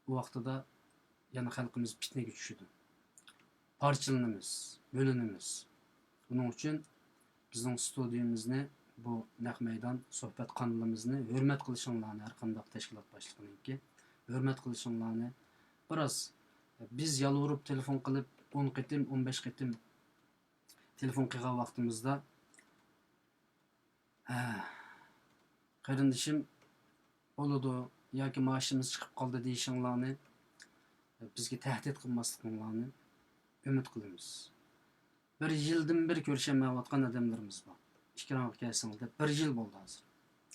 ئۇ ۋاقتىدا يەنە خەلقىمىز پىتنىگە چۈشىدۇ. پارچىلىنىمىز، بۆلۈنىمىز. بۇنىڭ ئۈچۈن بىزنىڭ ستۇدىيىمىزنى، بۇ نەق مەيدان سۆھبەت قانىلىمىزنى ھۆرمەت قىلىشىڭلارنى، ھەر قانداق تەشكىلات باشلىقىنىڭكى ھۆرمەت قىلىشىڭلارنى، بىراز بىز يالۋۇرۇپ تېلېفون قىلىپ ئون قېتىم، ئون بەش قېتىم تېلېفون قىلغان ۋاقتىمىزدا، ھە، قېرىندىشىم ئۆلىدۇ ياكى مائاشىمىز چىقىپ قالدى دېيىشىڭلارنى، بىزگە تەھدىت قىلماسلىقىڭلارنى ئۈمىد قىلىمىز. بىر يىلدىن بېرى كۆرۈشەلمەيۋاتقان ئادەملىرىمىز بار. ئېكرانغا كەلسىڭىز دەپ، بىر يىل بولدى ھازىر.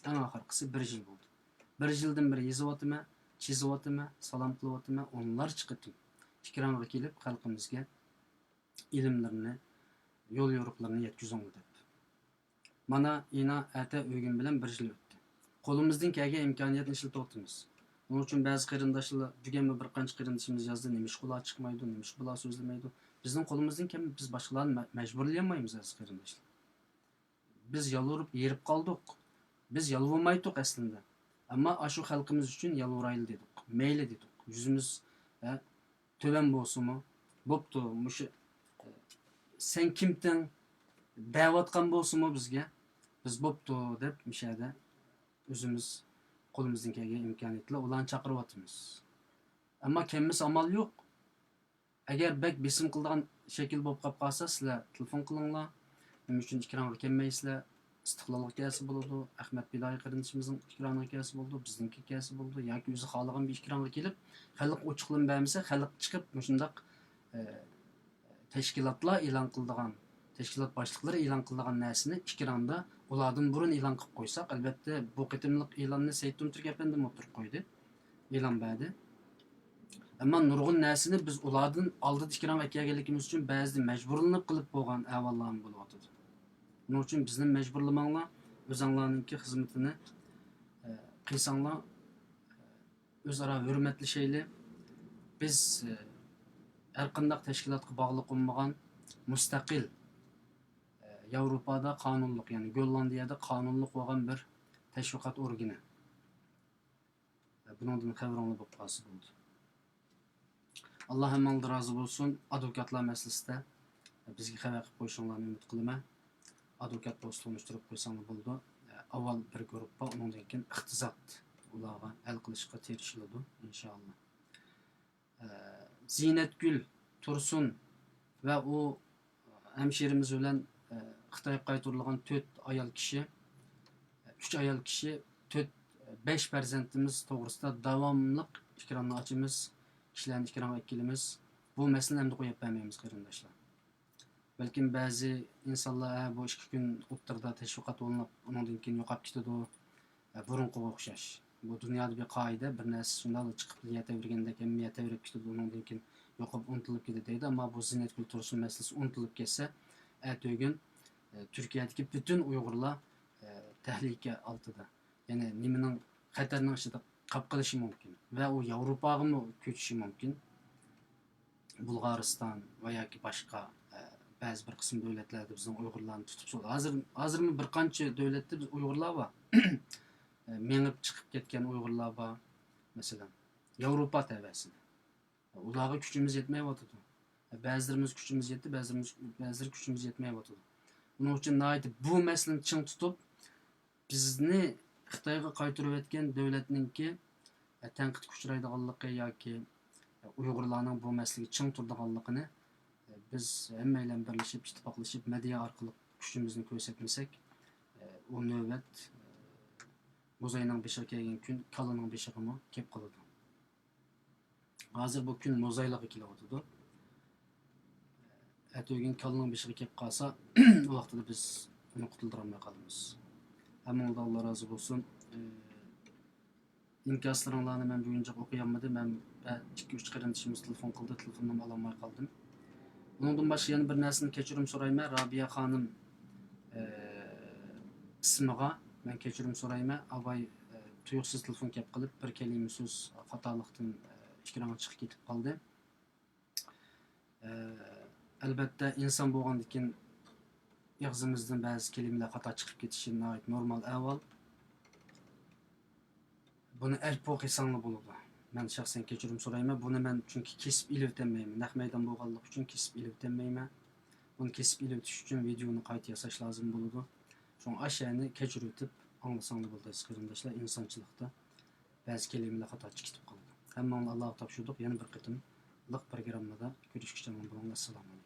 ئەڭ ئاخىرقىسى بىر يىل بولدى. بىر يىلدىن بېرى يېزىۋاتىمەن، چىزىۋاتىمەن، سالام قىلىۋاتىمەن، ئونلارچە قېتىم ئېكرانغا كېلىپ خەلقىمىزگە ئىلىملىرىنى، يول يورۇقلىرىنى يەتكۈزۈڭلار دەپ. مانا، ئىنا ئەتە ئۆگۈن بىلەن بىر يىل ئۆتتى. قولىمىزدىن كەلگەن ئىمكانىيەتنى ئىشلىتىۋاتىمىز. بۇنىڭ ئۈچۈن بەزى قېرىنداشلار، بۈگۈنمۇ بىر قانچە قېرىندىشىمىز يازدى، نېمىشقا ئۇلار چىقمايدۇ، نېمىشقا بۇلار سۆزلىمەيدۇ؟ بىزنىڭ قولىمىزدىن كەلمىدى، بىز باشقىلارنى مە-، مەجبۇرلىيالمايمىز، ئەزىز قېرىنداشلار. بىز يالۋۇرۇپ ھېرىپ قالدۇق. بىز يالۋۇرمايتتۇق ئەسلىندە. ئەمما ئاشۇ خەلقىمىز ئۈچۈن يالۋۇرايلى دېدۇق. مەيلى دېدۇق. يۈزىمىز، ھە، تۆۋەن بولسىمۇ، بوپتۇ، مۇشۇ، ئە، سەن كىمتىڭ دەۋاتقان بولسىمۇ بىزگە، بىز بوپتۇ دەپ مۇشۇ يەردە ئۆزىمىز قولىمىزدىن كەلگەن ئىمكانىيەتلەر ئۇلارنى چاقىرىۋاتىمىز. ئەمما كەلمىسە ئامال يوق. ئەگەر بەك بېسىم قىلىدىغان شەكىل بولۇپ قاپ قالسا، سىلەر تېلېفون قىلىڭلار. نېمە ئۈچۈن ئېكرانغا كەلمەيسىلەر؟ ئىستىقلالغا كەلسە بولىدۇ، ئەخمەت پىدائىي قېرىندىشىمىزنىڭ ئېكرانىغا كەلسە بولىدۇ، بىزنىڭكىگە كەلسە بولىدۇ، ياكى ئۆزى خالىغان بىر ئېكرانغا كېلىپ، خەلق ئوچۇقلىما بەرمىسە، خەلق چىقىپ مۇشۇنداق، ئە، تەشكىلاتلار ئېلان قىلىدىغان، تەشكىلات باشلىقلىرى ئېلان قىلىدىغان نەرسىنى ئېكراندا ئۇلاردىن بۇرۇن ئېلان قىلىپ قويساق، ئەلۋەتتە، بۇ قېتىملىق ئېلاننى سەيىتتۇن تۈرك ئەپەندىم ئوتتۇرىغا قويدى. ئېلان بەردى. ئەمما نۇرغۇن نەرسىنى بىز ئۇلاردىن ئالدىدا ئېكرانغا ئەكەلگەنلىكىمىز ئۈچۈن بەزىدە مەجبۇرلىنىپ قىلىپ بولغان ئەھۋاللارمۇ بولۇۋاتىدۇ. بۇنىڭ ئۈچۈن بىزنى مەجبۇرلىماڭلار، ئۆزەڭلارنىڭكى خىزمىتىنى، ئە، قىلساڭلار، ئۆزئارا ھۆرمەتلىشەيلى. بىز، ئە، ھەرقانداق تەشكىلاتقا باغلىق بولمىغان مۇستەقىل، ئە، ياۋروپادا قانۇنلۇق، يەنى گوللاندىيەدە قانۇنلۇق بولغان بىر تەشۋىقات ئورگىنى. بۇنىڭدىن خەۋىرىڭلار بولۇپ قالسا بولدى. ئاللا ھەممىڭلاردىن رازى بولسۇن. ئادۋوكاتلار مەسىلىسىدە بىزگە خەۋەر قىلىپ قويۇشۇڭلارنى ئۈمىد قىلىمەن. ئادۋوكات بولسا تونۇشتۇرۇپ قويساڭلار بولىدۇ. ئاۋۋال بىر گۇرۇپپا، ئۇنىڭدىن كېيىن ئىقتىساد، ئۇلارغا ھەل قىلىشقا تىرىشىلىدۇ، ئىنشائاللا. ئە، زىننەتگۈل تۇرسۇن ۋە ئۇ ھەمشىرىمىز بىلەن، ئە، خىتايغا قايتۇرۇلغان تۆت ئايال كىشى، ئۈچ ئايال كىشى، تۆت، بەش پەرزەنتىمىز توغرىسىدا داۋاملىق ئېكراننى ئاچىمىز، كىشىلەرنى ئېكرانغا ئەكېلىمىز. بۇ مەسىلىنى ئەمدى قويۇپ بەرمەيمىز، قېرىنداشلار. بەلكىم بەزى ئىنسانلار، ھە، بۇ ئىككى كۈن ئوتتۇرىدا تەشۋىقات ئولىنىپ، ئۇنىڭدىن كېيىن يوقاپ كېتىدۇ. ھە، بۇرۇنقىغا ئوخشاش. بۇ دۇنيادا بىر قائىدە، بىر نەرسە شۇنداقلا چىقىپ يەتەۋرىگەندەك ھەممە يەتەۋرىپ كېتىدۇ، ئۇنىڭدىن كېيىن يوقاپ ئۇنتۇلۇپ كېتىدۇ دەيدۇ. ئەمما بۇ زىننەتگۈل تۇرسۇن مەسىلىسى ئۇنتۇلۇپ كەتسە، ئەتىگۈن، ئە، تۈركىيەدىكى پۈتۈن ئۇيغۇرلار، ئە، تەھلىكە ئالتىدا. يەنى نېمىنىڭ، خەتەرنىڭ ئىچىدە قاپ قېلىشى مۇمكىن ۋە ئۇ ياۋروپاغىمۇ كۆچۈشى مۇمكىن. بۇلغارىستان ۋە ياكى باشقا، ئە، بەزى بىر قىسىم دۆلەتلەردە بىزنىڭ ئۇيغۇرلارنى تۇتۇپ سوت-، ھازىر، ھازىرمۇ بىر قانچە دۆلەتتە بىز ئۇيغۇرلار بار. ئە، مېڭىپ چىقىپ كەتكەن ئۇيغۇرلار بار، مەسىلەن، ياۋروپا تەۋەسىدە. ئۇلارغا كۈچىمىز يەتمەيۋاتىدۇ. بەزىلىرىمىز كۈچىمىز يەتتى، بەزىلىرىمىز، بەزىلىرى كۈچىمىز يەتمەيۋاتىدۇ. بۇنىڭ ئۈچۈن ناھايىتى بۇ مەسىلىنى چىڭ تۇتۇپ، بىزنى خىتايغا قايتۇرۇۋەتكەن دۆلەتنىڭكى، ئە، تەنقىدكە ئۇچرايدىغانلىقى ياكى، ئە، ئۇيغۇرلارنىڭ بۇ مەسىلىگە چىڭ تۇرىدىغانلىقىنى، ئە، بىز ھەممەيلەن بىرلىشىپ، ئىتتىپاقلىشىپ، مېدىيا ئارقىلىق كۈچىمىزنى كۆرسەتمىسەك، ئە، ئۇ نۆۋەت، ئە، موزاينىڭ بېشىغا كەلگەن كۈن كالىنىڭ بېشىغىمۇ كېلىپ قالىدۇ. ھازىر بۇ كۈن موزايلىققا كېلىۋاتىدۇ. ئەتىگۈن كالىنىڭ بېشىغا كېلىپ قالسا، ئۇ ۋاقتىدا بىز ئۇنى قۇتۇلدۇرالماي قالىمىز. ھەممىڭلارغا ئاللا رازى بولسۇن. ئىنكاسلىرىڭلارنى مەن بۈگۈنچە ئوقۇيالمىدىم. مەن بە-، ئىككى، ئۈچ قېرىندىشىمىز تېلېفون قىلدى، تېلېفوننىمۇ ئالالماي قالدىم. ئۇنىڭدىن باشقا يەنە بىر نەرسىنى كەچۈرۈم سورايمەن، رابىيە خانىم، ئە، ئىسمىغا مەن كەچۈرۈم سورايمەن. ئاۋاي، ئە، تۇيۇقسىز تېلېفون كەپ قېلىپ، بىر كەلىمە سۆز خاتالىقتىن، ئە، ئېكرانغا چىقىپ كېتىپ قالدى. ئە، ئەلۋەتتە، ئىنسان بولغاندىكىن ئېغىزىمىزدىن بەزى كەلىمىلەر خاتا چىقىپ كېتىشى ناھايىتى نورمال ئەھۋال. بۇنى ئەپۇ قىلساڭلار بولىدۇ. مەن شەخسەن كەچۈرۈم سورايمەن. بۇنى مەن چۈنكى كېسىپ ئېلىۋېتەلمەيمەن. نەق مەيدان بولغانلىقى ئۈچۈن كېسىپ ئېلىۋېتەلمەيمەن. بۇنى كېسىپ ئېلىۋېتىش ئۈچۈن ۋىدېئونى قايتا ياساش لازىم بولىدۇ. شۇڭا ئاشۇ يەرنى كېچۈرۈۋېتىپ ئاڭلىساڭلار بولىدۇ، ئەزىز قېرىنداشلار. ئىنسانچىلىقتا بەزى كەلىمىلەر خاتا چىقىپ قالىدۇ. ھەممىڭلارنى ئاللاغا تاپشۇردۇق. يەنە بىر قېتىملىق پروگراممىدا كۆرۈشكىچە ئامان بولۇڭلار. ئەسسالامۇئەلەيكۇم.